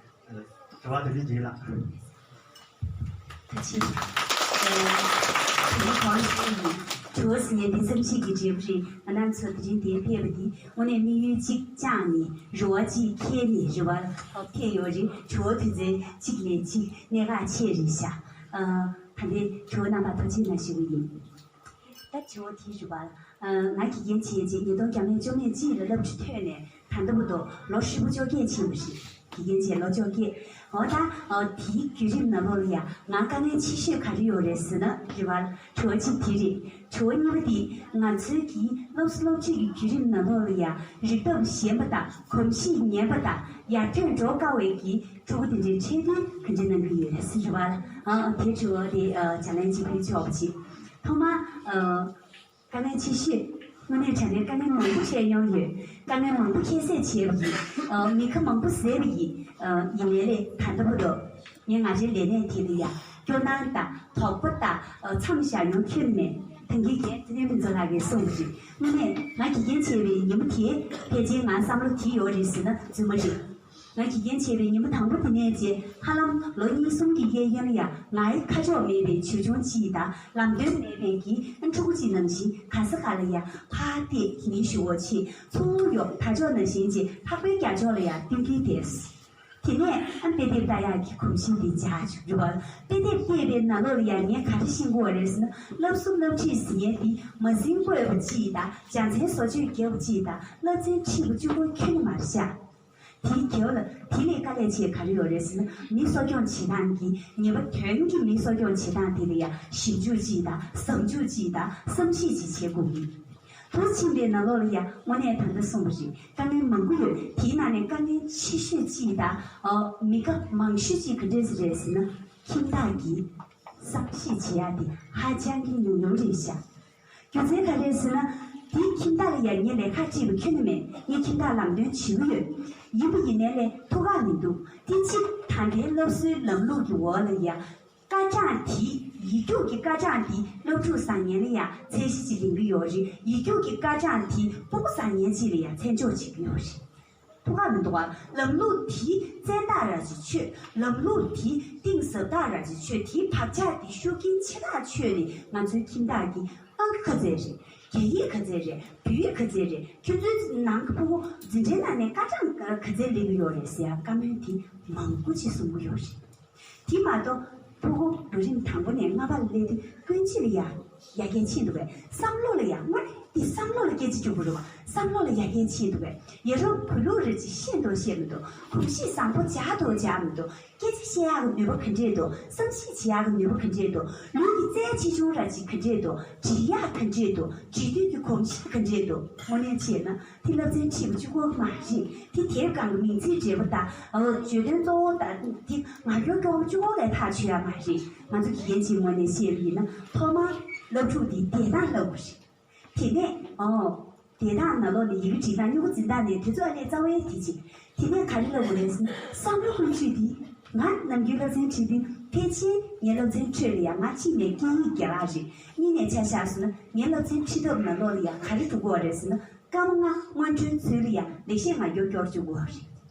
དྲི་བ་དེ་འདྲས་ཅིག་ཡིན་ལགས། ཐུགས་རྗེ་ཆེ། ཨ་དྲི་བ་གང་ཞིག་ཡིན། དྲི་བ་ཟེར་མཁན་འདི་བསམ་གཞིག་གི་འབྲས་བུ་རེད། ང་རང་ཚོ་དེ་རིང་འདིར་ཕེབས་པ་འདི་དངོས་གནས་དམིགས་ཡུལ་གཅིག་བཅངས་ནས་རེ་བ་གཅིག་འཁྱེར་ནས་རེ་བ་ཕེབས་ཡོད་རེད། དྲི་བ་དུས་ཚོད་གཅིག་ལས་གཅིག་གནད་འགག་ཆེ་རེད་ཤག་ཨ་ད་ལྟའི་དྲི་བ་རྣམ་པ་ཐུགས་རྗེ་གནང་ཞུ་གི་ཡིན། ད་དྲི་བ་དེ་རེད་པ། ཨ་ང་དགེ་རྒན་བྱས་རྗེས་ཉིས་སྟོང་བརྒྱ་མེད་བཅོ་ལྔ་གཅིག་ལ་སློབ་ཁྲིད་ཐོན་ནས་ད་ལྟ་བར་དུ་ལོ་ཧྲིལ་པོ་བཅོ་བརྒྱད་ཕྱིན་པ་རེད། དགེ་རྒན་བྱས་ལོ་བཅོ་བརྒྱད། འོ་ད་ཨ་དེའི་བརྒྱུད་རིམ་ནང་ལོགས་ལ་ཡང་ང་དཀའ་ངལ་ཆེ་ཤོས་ག་རེ་ཡོད་རེད་ཟེར་ན་རེད་པ། དྲི་བ་གཅིག་དེ་རེད། དྲི་བ་གཉིས་པ་དེ་ང་ཚོའི་གི་སློབ་གསོ་སློབ་ཁྲིད་ཀྱི་བརྒྱུད་རིམ་ནང་ལོགས་ལ་ཡང་རིག་སྟོབས་ཞན་པ་དང་གོམས་གཤིས་ཉམས་པ་དང་ཡར་ཐོན་འགྲོ་དཀའ་བའི་གི་ཕྲུ་གུ་དེ་འདྲའི་འཕྲོད་བསྟེན་ག་འདྲ་གནང་གི་ཡོད་རེད་ཟེར་རེད་པ། ཨ་དེ་དྲི་བ་དེ་ཨ་ལན་གཅིག་ཕུལ་ཆོག་པ་ཅིག་ཐོག་མར་ཨ། དཀའ་ངལ་ཆེ་ཤོས། དངོས་གནས་དྲང་གནས་དཀའ་ངལ་མང་པོ་འཕྲད་མྱོང་ཡོད། དཀའ་ངལ་མང་པོ་ཁྱད་བསད་བྱས་པ་ཡིན། ཨ་མི་ཁ་མང་པོ་བཟས་པ་ཡིན། ཨ་ཡིན་ནའི་ལས་ད་ལྟ་བར་དུ་ངས་ང་རའི་ལས་གནས་དེ་ལ་ཡང་སྐྱོ་སྣང་དང་དོགས་པ་དང་ཨ་མཚམས་བཞག་མྱོང་ཁྱོན་ནས་མེད། ད་གིན་རྒན་ཚེ་རིང་ཕུན་ཚོགས་ལགས་ཀྱིས་གསུངས་པ་རེད། དངོས་གནས་ང་དགེ་རྒན་བྱས་པའི་ཉིན་མོ་དེ་ཕལ་ཆེར་ང་བསམ་བློ་དེ་ཡོད་རེད་ཟེར་ན་རྫུན་མ་རེད། ང་དགེ་རྒན་བྱས་པའི་ཉིན་མོ་དང་པོ་དེ་ནས་བྱས་ཧ་ལམ་ལོ་གཉིས་གསུམ་གྱི་གཡས་གཡོན་ལ་ཡང་ངའི་ཁ་ཕྱོགས་མེད་པའི་ཆོས་སྐྱོང་གཅིག་དང་ལམ་སྟོན་མེད་མཁན་གྱི་ཕྲུ་གུ་གཅིག་ནང་བཞིན་ག་ས་ག་ལ་ཡང་ཕར་བལྟས་ཉིན་ཞུ་བ་ཕྱིན་ཚུར་ཡོང་ད་ཕྱོགས་ནང་བཞིན་བྱས་ལྷགས་པའི་རྒྱ་ཕྱོགས་ལ་ཡང་སྟོན་གྱིན་བསྡད། དེ་ནས་ཨ་དཔེ་དེབ་ལྟ་ཡག་གི་གོམས་གཤིས་འདི་འཇགས་བྱུང་རེད་བ། དཔེ་དེབ་བལྟས་པའི་ནང་ལོགས་ལ་ཡང་ངས་ག་རེ་ཤེས་དགོས་པ་རེད་ཟེར་ན་སློབ་གསོ་སློབ་ཁྲིད་ཟེར་མཁན་འདི་མ་ཟིན་བཀོད་པ་གཅིག་དང་སྦྱང་ཚན་བཟོ་བཅོས་བརྒྱབ་པ་གཅིག་དང་བསླབ་ཚན་ཁྲིད་པ་གཅིག་པོ་ཁྱོན་ནས་མ་རེད་ཤག་དེའི་རྒྱབ་ལ་དེ་ལས་དཀའ་ལས་ཆེ་ག་རེ་ཡོད་རེད་ཟེར་ན་མི་གསོ་སྐྱོང་བྱེད་སྟངས་ཀྱི་ངེས་པ་དོན་གྱི་མི་གསོ་སྐྱོང་བྱེད་སྟངས་དེ་ལ་ཡང་ཞིབ་འཇུག་ཅིག་དང་བཟང་ཕྱོགས་ཅིག་དང་བསམ་གཞིག་ཅིག་བྱེད་དགོས་ཀྱི། དུ་ཕྱིན་པའི་ནང་ལོགས་ལ་ཡང་དངོས་གནས་ད་ལྟ་གསུངས་པ་རེད། དཀའ་ངལ་མང་པོ་ཡོད། དེའི་ནང་ནས་དཀའ་ངལ་ཆེ་ཤོས་ཅིག་དང་ཨ་མི་དགའ་མང་ཤོས་ཅིག་ག་འདྲས་རེད་ཟེར་ན་ཁྱིམ་བདག་གིས་བསམ་གཞིག་བྱེད་ཡག་དེ་ཧ་ཅང་གི་ཉུང་ཉུང་རེད་ཤག་རྒྱུ་མཚན་ག་རེ་ཟེར་ན། དེའི་ཁྱིམ་བདག་ལ་ཡང་ངས་ལས་ཀ་བྱེད་པ་ཁྱོན་ནས་མེད། ངས་ཁྱིམ་བདག་ལམ་སྟོན་བྱེད་ཀྱི་ཡོད། ཡིན་པ་ཡིན་ནའི་ལས་ཐུགས་ཁག་མི་འདུག་དེ་གཅིག་ད་ལྟའི་སློབ་གསོའི་ལམ་ལུགས་ཀྱི་འོག་ལ་ཡང་སྐར་གྲངས་དེ་ ཡིག་རྒྱུགས་ཀྱི་སྐར་གྲངས་འདི་སློབ་ཕྲུག་བཟང་ངན་ལ་ཡང་ཚད་གཞི་ཅིག་ལེན་གྱི་ཡོད་རེད། ཡིག་རྒྱུགས་ཀྱི་སྐར་གྲངས་འདི་སྤུ་གུ་བཟང་ངན་ཅིག་ལ་ཡང་ཚད་འཇོག་བྱེད་ཀྱི་ཡོད་རེད། ཐུགས་ཁག་མི་འདུག་ག་ལམ་ལུགས་དེའི་བཙན་ཐག་ར་ཅིག་ཆོད། ལམ་ལུགས་དེའི་གཏིང་ཟབ་ཐག་ར་ཅིག་ཆོད། དེའི་བག་ཆགས་དེ་ཤུགས་རྐྱེན་ཆེ་ཐག་ཆོད་ནས་ང་ཚོའི་ཁྱིམ་བདག་གིས་ཨང་ཀི་ག་ཚད་རེད། རྒྱ་ཡིག་ག་ཚད་རེད། བོད་ཡིག་ག་ཚད་རེད། ཁྱོད་ཚོའི་ནང་གི་ཕྲུ་གུ་འཛིན་གྲྭའི་ནང་ནས་སྐར་གྲངས་ག་ཚད་སླེབས་ཀྱི་ཡོད་རེད་ཟེར་ཡ་བཀའ་མོལ་དེ་མང་པོ་ཅིག་གསུང་གི་ཡོད་རེད། དེ་མ་གཏོགས་ཕྲུ་གུ་ལོ་རིམ་དང་པོ་ནས་ལྔ་པ་ལ་སླེབས་དུས་ཀུན་སྤྱོད་ལ་ཡ་ཡ་རྒྱལ་ཕྱིན་འདུག་གས། བསམ་བློ་ལ་ཡ་དངོས་གནས་དེ་བསམ་བློ་ལ་སྐད་ཆ་རྒྱག་དགོས་རེད་བ། བསམ་བློ་ལ་ཡ་རྒྱལ་ཕྱིན་འདུག་གས། ཡ་རབས་བོད་ལུགས་རེད་ཅེས་ཤེས་འདུག་ཤེས་མི་འདུག་གོམས་གཤིས་བཟང་པོ་འཇགས་འདུག་འཇགས་མི་འདུག་སྐད་ཆ་བཤད་ཡག་གི་ནུས་པ་ག་འདྲས་འདུག་བསམ་གཞིག་བྱེད་ཡག་གི་ནུས་པ་ག་འདྲས་འདུག་ལུས་ཀྱི་རྩལ་ཆེ་ཆུང་ར་ཅིག་ག་འདྲས་འདུག་འབྲི་ཡག་ག་འདྲས་འདུག་འབྲི་དུས་ཀྱི་གོམས་གཤིས་ག་འདྲས་འདུག་དངོས་གནས་བྱས་ན་དེ་སློབ་ཚན་ཁྲིད་པ་གཅིག་པོ་མ་རེད། དེ་དེབ་སྒང་གི་མིང་ཚིག་འབྲི་བ་དང་། ཨོ། བརྗོད་དོན་གཙོ་བོ་དང་དེ་ངག་སྐྱོར་སྐྱོར་བ་གཅིག་པོ་ལས་ཐག་ཆོད་ཡ་མ་རེད། ང་ཚོ་དགེ་རྒན་གྱིས་དངོས་གནས་བཤད་པ་ཡིན་ན་ཐོག་མར་སློབ་ཕྲུག་དེ་བསྡད་སྟངས་བསླབ་དགོས་རེད། དེ་ནས་ཨོ། བསྡད་སྟངས་ནང་ལོགས་ནས་ཡི་གེ་འབྲི་སྟངས་སྨྱུ་གུ་འཛིན་སྟངས་ནས་དེ་ཚོ་ཨ་ལས་རྩ་བའི་དེ་བྱེད། དེ་ནས་ག་རེ་ལབ་དགོས་རེད་ཟེར་ན་བསམ་བློ་ཀུན་སྤྱོད་དེ། ང་ནམ་རྒྱུན་སློབ་ཚན་ཁྲིད་དུས་ཕལ་ཆེར་ངའི་སློབ་ཚན་ཁྲོད་ལ་ཡང་ང་གཅིག་ནས་སྐད་ཡིག་རྒན་ལགས་རེད། གཉིས་ནས་ཆ་བཞག་སོང་ན་ངའི་སློབ་ཚན་ཁྲིད་ཐབས་ནང་ལོགས་ལ་ཡང་ག་རེ་འགྲོ་གི་ཡོད་རེད་ཟེར་ན། སྐར་མ་ལྔ་སྔོན་འགྲོའི་ཚུན་ལ་ཡང་ལེགས་བཤད་ངག་སྐྱོར་སྐྱོར་བཅུག་གི་ཡོད་རེད།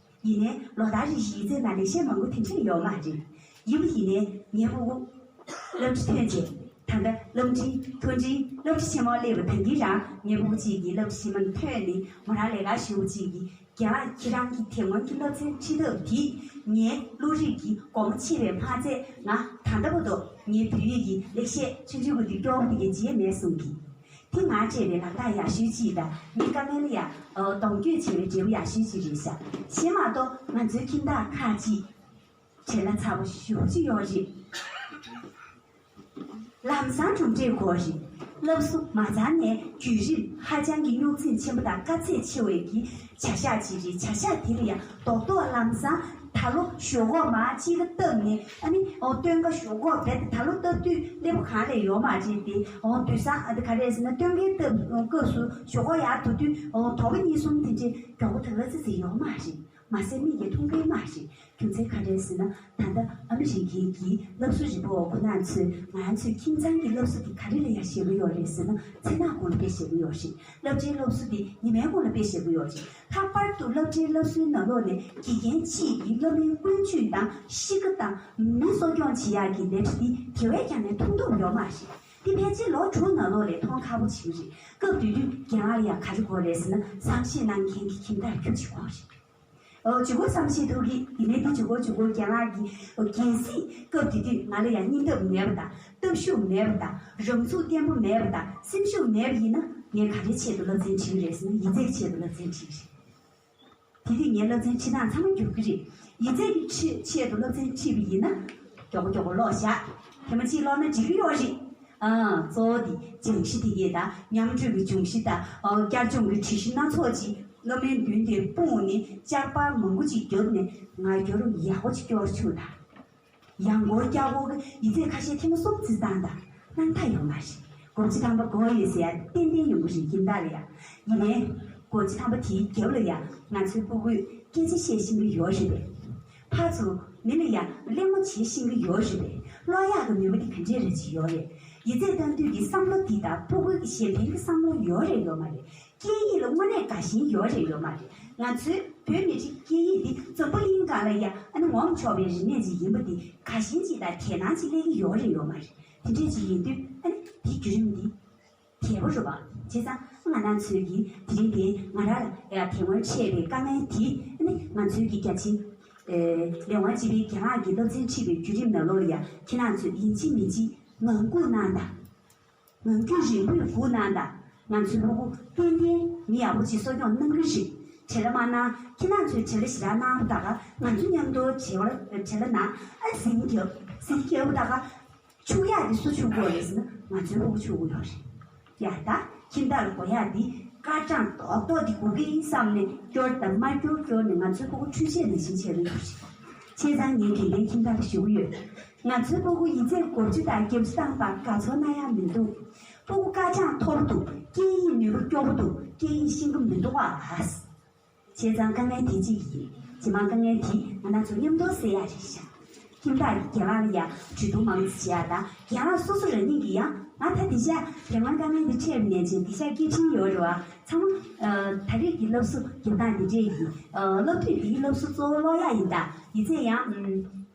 ཡིན་ནའི་ལོ་ལྟར་རེ་བཞིན་ཡིག་ཚད་ནང་ལེགས་བཤད་མང་པོ་དེ་འདྲ་ཡོད་མ་རེད། ཡིན་པ་ཡིན་ནའི་ངའི་ཕྲུ་གུ་སློབ་གྲྭ་ཐོན་རྗེས་ད་ལྟ་སློབ་འབྲིང་མཐོ་འབྲིང་སློབ་གྲྭ་ཆེན་མོ་སླེབས་པ་ད་གིན་རང་ངའི་ཕྲུ་གུ་གཅིག་གིས་སློབ་གྲྭ་ཆེན་མོ་ཐོན་ནས་མོ་རང་ལས་ཀ་ཞུ་བ་གཅིག་གིས། རྒན་ལགས་ཁྱེད་རང་གིས་དེ་སྔོན་གྱི་སློབ་ཚན་ཁྲིད་ཐབས་འདིས་ངའི་བློ་རིག་གི་སྒོ་མོ་ཕྱེ་བས་མ་ཚད་ང་ད་ལྟ་བར་དུ་ངའི་བོད་ཡིག་གི་ལེགས་བཤད་ཆུང་ཆུང་གི་འདི་སྐྱོར་བ་དེ་གའི་བརྗེད་མེད་གསུང་གི། དེ་ང་སྤྲད་པའི་ལག་རྟགས་ཡག་ཤོས་གཅིག་དང་ངའི་དཀའ་ངལ་ལ་ཡང་གདོང་སྐྱོད་བྱེད་པའི་འབྲས་བུ་ཡག་ཤོས་གཅིག་རེད་ཤག་བྱས་མ་གཏོགས་ང་ཚོའི་ཁྱིམ་བདག་ཁག་ཅིག་བྲེལ་བ་ཚ་པོ་ཞེ་པོ་ཅིག་ཡོད་རེད། ལམ་སང་གྲུབ་འབྲས་དགོས་རེད། སློབ་གསོ་མ་ཚར་ནས་བརྒྱུད་རིམ་ཧ་ཅང་གི་རྙོག་འཛིང་ཆེན་པོ་དང་དཀའ་ཚེགས་ཆེ་བའི་གི་བྱ་གཞག་ཅིག་རེད། བྱ་གཞག་དེ་ལ་ཡང་རྡོག་རྡོག་ལམ་སང་ད་ལོ་ཞོག་ཁོག་མར་དཔྱིད་ཀ་བཏབ་ནས་ཨ་ནི་ཨོ་སྟོན་ཁ་ཞོག་ཁོག་རྦད་དེ་ད་ལོ་བཏབ་དུས་སླེ་པོ་གང་ལས་ཡོད་མ་རེད་དེ། ཨོ་དུས་སང་ཨ་དེ་ག་རེ་ཟེར་ན་སྟོན་ཁའི་སྟབས་སྐབས་སུ་ཞོག་ཁོག་ཡར་དུ་དུས་ཨོ་དོ་པོ་གཉིས་གསུམ་དེ་འདྲའི་མགྱོགས་པོ་དང་ལ་ཙི་ཙི་ཡོད་མ་རེད། མ་ཟད་མིག་གིས་མཐོང་གི་མ་རེད། རྒྱུ་མཚན་ག་རེ་ཟེར་ན་ད་ལྟ་ཨ་མི་རི་ཀའི་གི་སློབ་གསོ་རིམ་པ་འོག་ཁོ་རང་ཚོས་ང་རང་ཚོའི་ཁྱིམ་ཚང་གི་སློབ་གསོ་དེ་ག་རེ་ལ་ཡ་ཞེད་ཀྱི་ཡོད་རེད་ཟེར་ན་མཚན་ནག་གུང་ལ་དཔེ་ཞེད་ཀྱི་ཡོད་རེད། སློབ་གྲྭའི་སློབ་གསོ་དེ་ཉི་མའི་གུང་ལ་དཔེ་ཞེད་ཀྱི་ཡོད་རེད། ལྷག་པར་དུ་སློབ་གྲྭའི་སློབ་གསོའི་ནང་ལོགས་ནས་དགེ་རྒན་གཅིག་གིས་སློབ་མའི་ཀུན་སྤྱོད་དང་གཤིས་ཀ་དང་མི་གསོ་སྐྱོང་བྱེད་ཡག་གི་ལས་གྲྭ་འདི་དེ་བས་ཀྱང་ནས་མཐོང་ཐོབ་ཡོད་མ་རེད། འདི་ཕལ་ཆེར་ལོ་དྲུག་ནང་ལོགས་ལས་མཐོང་ཁག་པོ་ཅིག་རེད། སྐབས་དེ་དུས་རྒན་ལགས་ལ་ཡང་ག་རེ་དགོས་རེད་ཟེར་ན་བསམ་ཤེས་གནང་མཁན་གྱི་ཁྱིམ་བདག་ཁྱུ་གཅིག་དགོས་རེད། ཨོ་ཇུ་གོ་བསམ་ཤེས་ཐུག་གི་ཡིན་ནའི་འདི་ཇུ་གོ་ཇུ་གོ་རྒན་ལགས་ཀྱིས་ཨོ་གལ་སྲིད་སྐབས་དེ་དུས་ང་ལ་ཡང་སྙིང་སྟོབས་མེད་པ་དང་སྟོབས་ཤུགས་མེད་པ་དང་རང་ཚུགས་བརྟན་པོ་མེད་པ་དང་སེམས་ཤུགས་མེད་པ་ཡིན་ན་ངས་ག་རེ་ཆེད་དུ་སློབ་ཚན་ཁྲིད་ཀྱི་རེད་ཟེར་ན་ཡིག་ཚད་ཆེད་དུ་སློབ་ཚན་ཁྲིད་ཀྱི་རེད། དེ་དུས་ངའི་སློབ་ཚན་ཁྲིད་སྟངས་ཚང་མ་འགྱུར་གྱི་རེད། ཡིག་ཚད་ཀྱི་ཆེད་ཆེད་དུ་སློབ་ཚན་ཁྲིད་པ་ཡིན་ན་མགྱོགས་པོ་མགྱོགས་པོ་ཀློག་བཞག་ཐེངས་མ་གཅིག་ཀློག་ན་འགྲིག་གི་ཡོད་རེད། ཨང་གཙོ་བོ་དེ་སྦྱང་གཞི་དེ་གས་དང་མཉམ་འགྲོས་ཀྱི་སྦྱོང་གཞི་དང་ཨང་བསྐྱར་སྦྱོང་གི་སྒྲིག་གཞི་སྣ་ཚོགས་ཅིག་སློབ་མའི་མདུན་དེར་སྤུངས་ནས་ལྕགས་པར་མང་པོ་ཅིག་བརྒྱབ་ནས་ངར་སྐྱོར་ཡག་པོ་ཅིག་སྐྱོར་ཆུག་དང་། ཡང་སྐོར་བསྐྱར་སྐོར་གྱི་ཡིག་ཚད་ཁ་ཤས་ཐེངས་མ་གསུམ་བརྩི་སྟངས་དང་སྣང་དག་ཡོད་མ་རེད། སྒོར་གཅིག་ཐམ་པ་དགོས་ཡོད་ཟེར་ཡ་ཏན་ཏན་ཡོང་གི་རེད་ཁྱིམ་བདག་ལ་ཡ། ཡིན་ནའི། སྒོར་གཅིག་ཐམ་པ་དེའི་རྒྱབ་ལ་ཡ་ང་ཚོའི་སྤུ་གུས་སྐད་ཆ་བཤད་ཤེས་ཀྱི་ཡོད་རེད་པས། ཕར་ཚུར་མི་ལ་ཡ་གླེང་མོ་བྱེད་ཤེས་ཀྱི་ཡོད་རེད་པས། ཀློག་ཡག་གི་ནུས་པ་དེ་ག་འདྲས་རེ་ཅིག་ཡོད་རེད། ཡིག་ཚད་བཏང་དུས་ཀྱི་བསམ་བློ་འདི་དང་སྤུ་གུ་གི་གཞན་ཕན་གྱི་བསམ་བློ་ཡོད་རེད་ཡོད་མ་རེད། སྐད་ཡིག་ལ་དངོས་གནས་དགའ་ཞེན་ཡོད་རེད་ཡོད་མ་རེད། ང་ཚོའི་བོད་མི་རིགས་སྐད་ཡིག་འདི་འཛམ་བུ་གླིང་སྒང་ལ་ཡ་ཨ་ནི་ངོམ་ཆོག་པའི་རིག་གནས་ཅིག་ཡིན་པ་འདི་དགའ་ཞེན་ཅིག་དང་དད་སྣང་ཅིག་སླེབས་ཀྱི་ཡོད་རེད་ཡོད་མ་རེད། དེ་འདྲས་ཅིག་ཡིན་དུས་ཨ་ནི་དེའི་བརྒྱུད་རིམ་འདི་དལ་པོ་རེད་བ། བྱས་ཙང་ང་རང་ཚོའི་གི་དེ་རིང་འདི་ང་རང་ལ་ཡ་དེ་སྔོན་འཕྲད་པའི་དཀའ་ངལ་འདི་ཨ་ནི་ང་ཚོའི་གི་རྒྱ་ཆེའི་ལས་དབང་སྤྱི་པའི་རྒན་ལགས་ཀྱི་སློབ་ཚན་ཁྲིད་པའི་བརྒྱུད་རིམ་ནང་ལོགས་ལ་ཡ་ཁྱེད་རང་ཚོས་ཡིན་གཅིག་མིན་གཅིག་ངང་སྒུག་གནང་དང་། ངང་རྒྱུད་རིང་པོས་སྒུག་གནང་དང་། ང་ཚོའི་སྤུ་གུ་ཏན་ཏན་མི་ཡག་པོ་ཅིག་གསོ་སྐྱོང་གནང་གི་རེད། བྲེལ་བ་མ་གནང་། ཁྱེད་རང་ཚོས་བྲེལ་བ་ཞེ་དྲག་གནང་ད་ག་ང་ཚོ་མཉམ་དུ་བྲེལ་བ་བྲེལ་བ་གནང་ཨ་ཟིང་རྒྱབ་ཟིང་རྒྱབ་ད་ག་ཆུག་ཡག་དེ་སུ་ཆུག་གི་ཡོད་རེད་ཟེར་ན་ང་ཚོའི་སྤུ་གུ་ཆུག་གི་ཡོད་རེད། ཡ་ད་ཁྱིམ་བདག་ལ་དགོས་ཡག་འདི་སྐར་གྲངས་རྡོག་རྡོག་འདི་དགོས་ཀྱི་ཡིན་བསམ་ནས་སྐྱོར་དང་མ་སྐྱོར་སྐྱོར་ནས་ང་ཚོའི་སྤུ་གུ་འཕྲུལ་ཆས་ནང་བཞིན་བྱས་ཡོད་རེད། བྱས་ཙང་ངས་དྲན་རྟེན་ཁྱིམ་བདག་ལ་ཞུ་གི་ཡོད། ང་ཚོའི་སྤུ་གུ་ཡིག་ཚད་དགུ་བཅུ་དང་བརྒྱད་ཅུ་བཏང་བར་དགའ་ཚོར་གནང་ཡག་མི་འདུག་སྤུ་གུ་སྐར་གྲངས་མཐོ་པོ་འདུག་སྐད་ཡིག་ནུས་པ་སྐྱོ་པོ་འདུག་སྐད་ཡིག་ཤེས་ཀྱི་མི་འདུག་ཨ། བྱས་ཙང་དཀའ་ངལ་དེ་གཅིག་ཡིན། རྗེས་མ་དཀའ་ངལ་དེ་ང་རང་ཚོ་མཉམ་དུ་སེལ་ཡག་རེད་ཤག་ཁྱིམ་བདག་གིས་རྒན་ལགས་ལ་ཡ་གྲོས་བསྡུར་མང་ཙམ་བྱེད་ཡ་དང་། རྒན་ལགས་སོ་སོ་རང་ཉིད་ཀྱིས་ཡང་ང་ད་དེ་ཤ་རྒན་ལགས་དཀའ་ངལ་འདི་འཕྲད་པ་ནས་བྱས་དེ་ཤ་སྐད་འཕྲིན་ཡོད་རེད་བ། ཚང་མ་ཨ་ད་རེས་ཀྱི་སློབ་གསོ་རྒྱབ་སྟངས་འདི་འདྲས་ཡིན། ཨ་སློབ་དུས་འདིའི་སློབ་གསོ་གཙོ་བོ་ཀློག་ཡག་ཡིན། ད་ཡིག་ཚད་ཡང་ཨམ་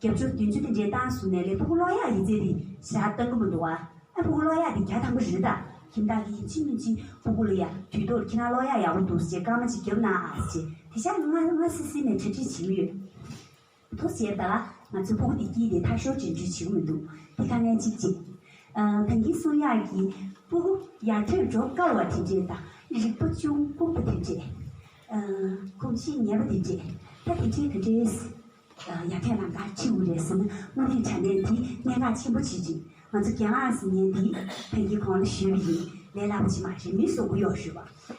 བརྒྱད་ཅུ་བདུན་ཅུ་དེ་འདྲས་བཏང་སོང་ནས་ལས་ཕྲུ་གུ་ཀློག་ཡག་ཡིག་ཚད་དེ་ཞག་བཏང་གི་མི་འདུག་བ། ཨ་ཕྲུ་གུ་ཀློག་ཡག་དེ་རྒྱ་དང་པོ་རེད། ད་ཁྱིམ་བདག་གིས་ཡིན་གཅིག་མིན་གཅིག་ཕྲུ་གུ་ལ་ཡ་དུས་ཐོག་ཁྱེད་རང་ཀློག་ཡག་ཡག་པོ་འདུག་ཟེར་སྐར་མ་གཅིག་རྒྱབ་གནང་ཨ་ཟེར་དེ་ཤ་ང་ང་སི་སི་ནས་གྲ་སྒྲིག་བྱེད་ཀྱི་ཡོད། ཐུགས་རྗེ་ཆེ། ད་ང་ཚོའི་ཕྲུ་གུ་དེ་སྐྱིད་དེ་ཐག་ཤོར་ཅན་འཇུ་བྱེད་ཀྱི་མི་འདུག་དེ་དཀའ་ངལ་གཅིག་བྱེད། ཨ་ད་གིན་གསུང་ཡག་གི་ཕྲུ་གུ་ཡར་ཐོན་འགྲོ་དཀའ་བ་དེ་འདྲས་དང་རིག་པ་ཅུང་ལྐུགས་པ་དེ་འདྲས། ཨ་གོམས་གཤིས་ཉེས་པ་དེ་འདྲས། ད་དེ་འདྲས་ག་འདྲས་ཡར་ཐོན་ལམ་ཁར་ཁྲིད་དགོས་རེད་ཟེར་ན་དངོས་གནས་དྲང་གནས་དེ་གནད་འགག་ཆེན་པོ་ཅིག་རེད། ང་ཚོ་རྒན་ལགས་ཟེར་མཁན་དེ་ཕ་གིར་གོང་ལ་ཞུས་པ་ཡིན། ལས་སླ་པོ་ཅིག་མ་རེད། མི་བཟོ་གི་ཡོད་རེད་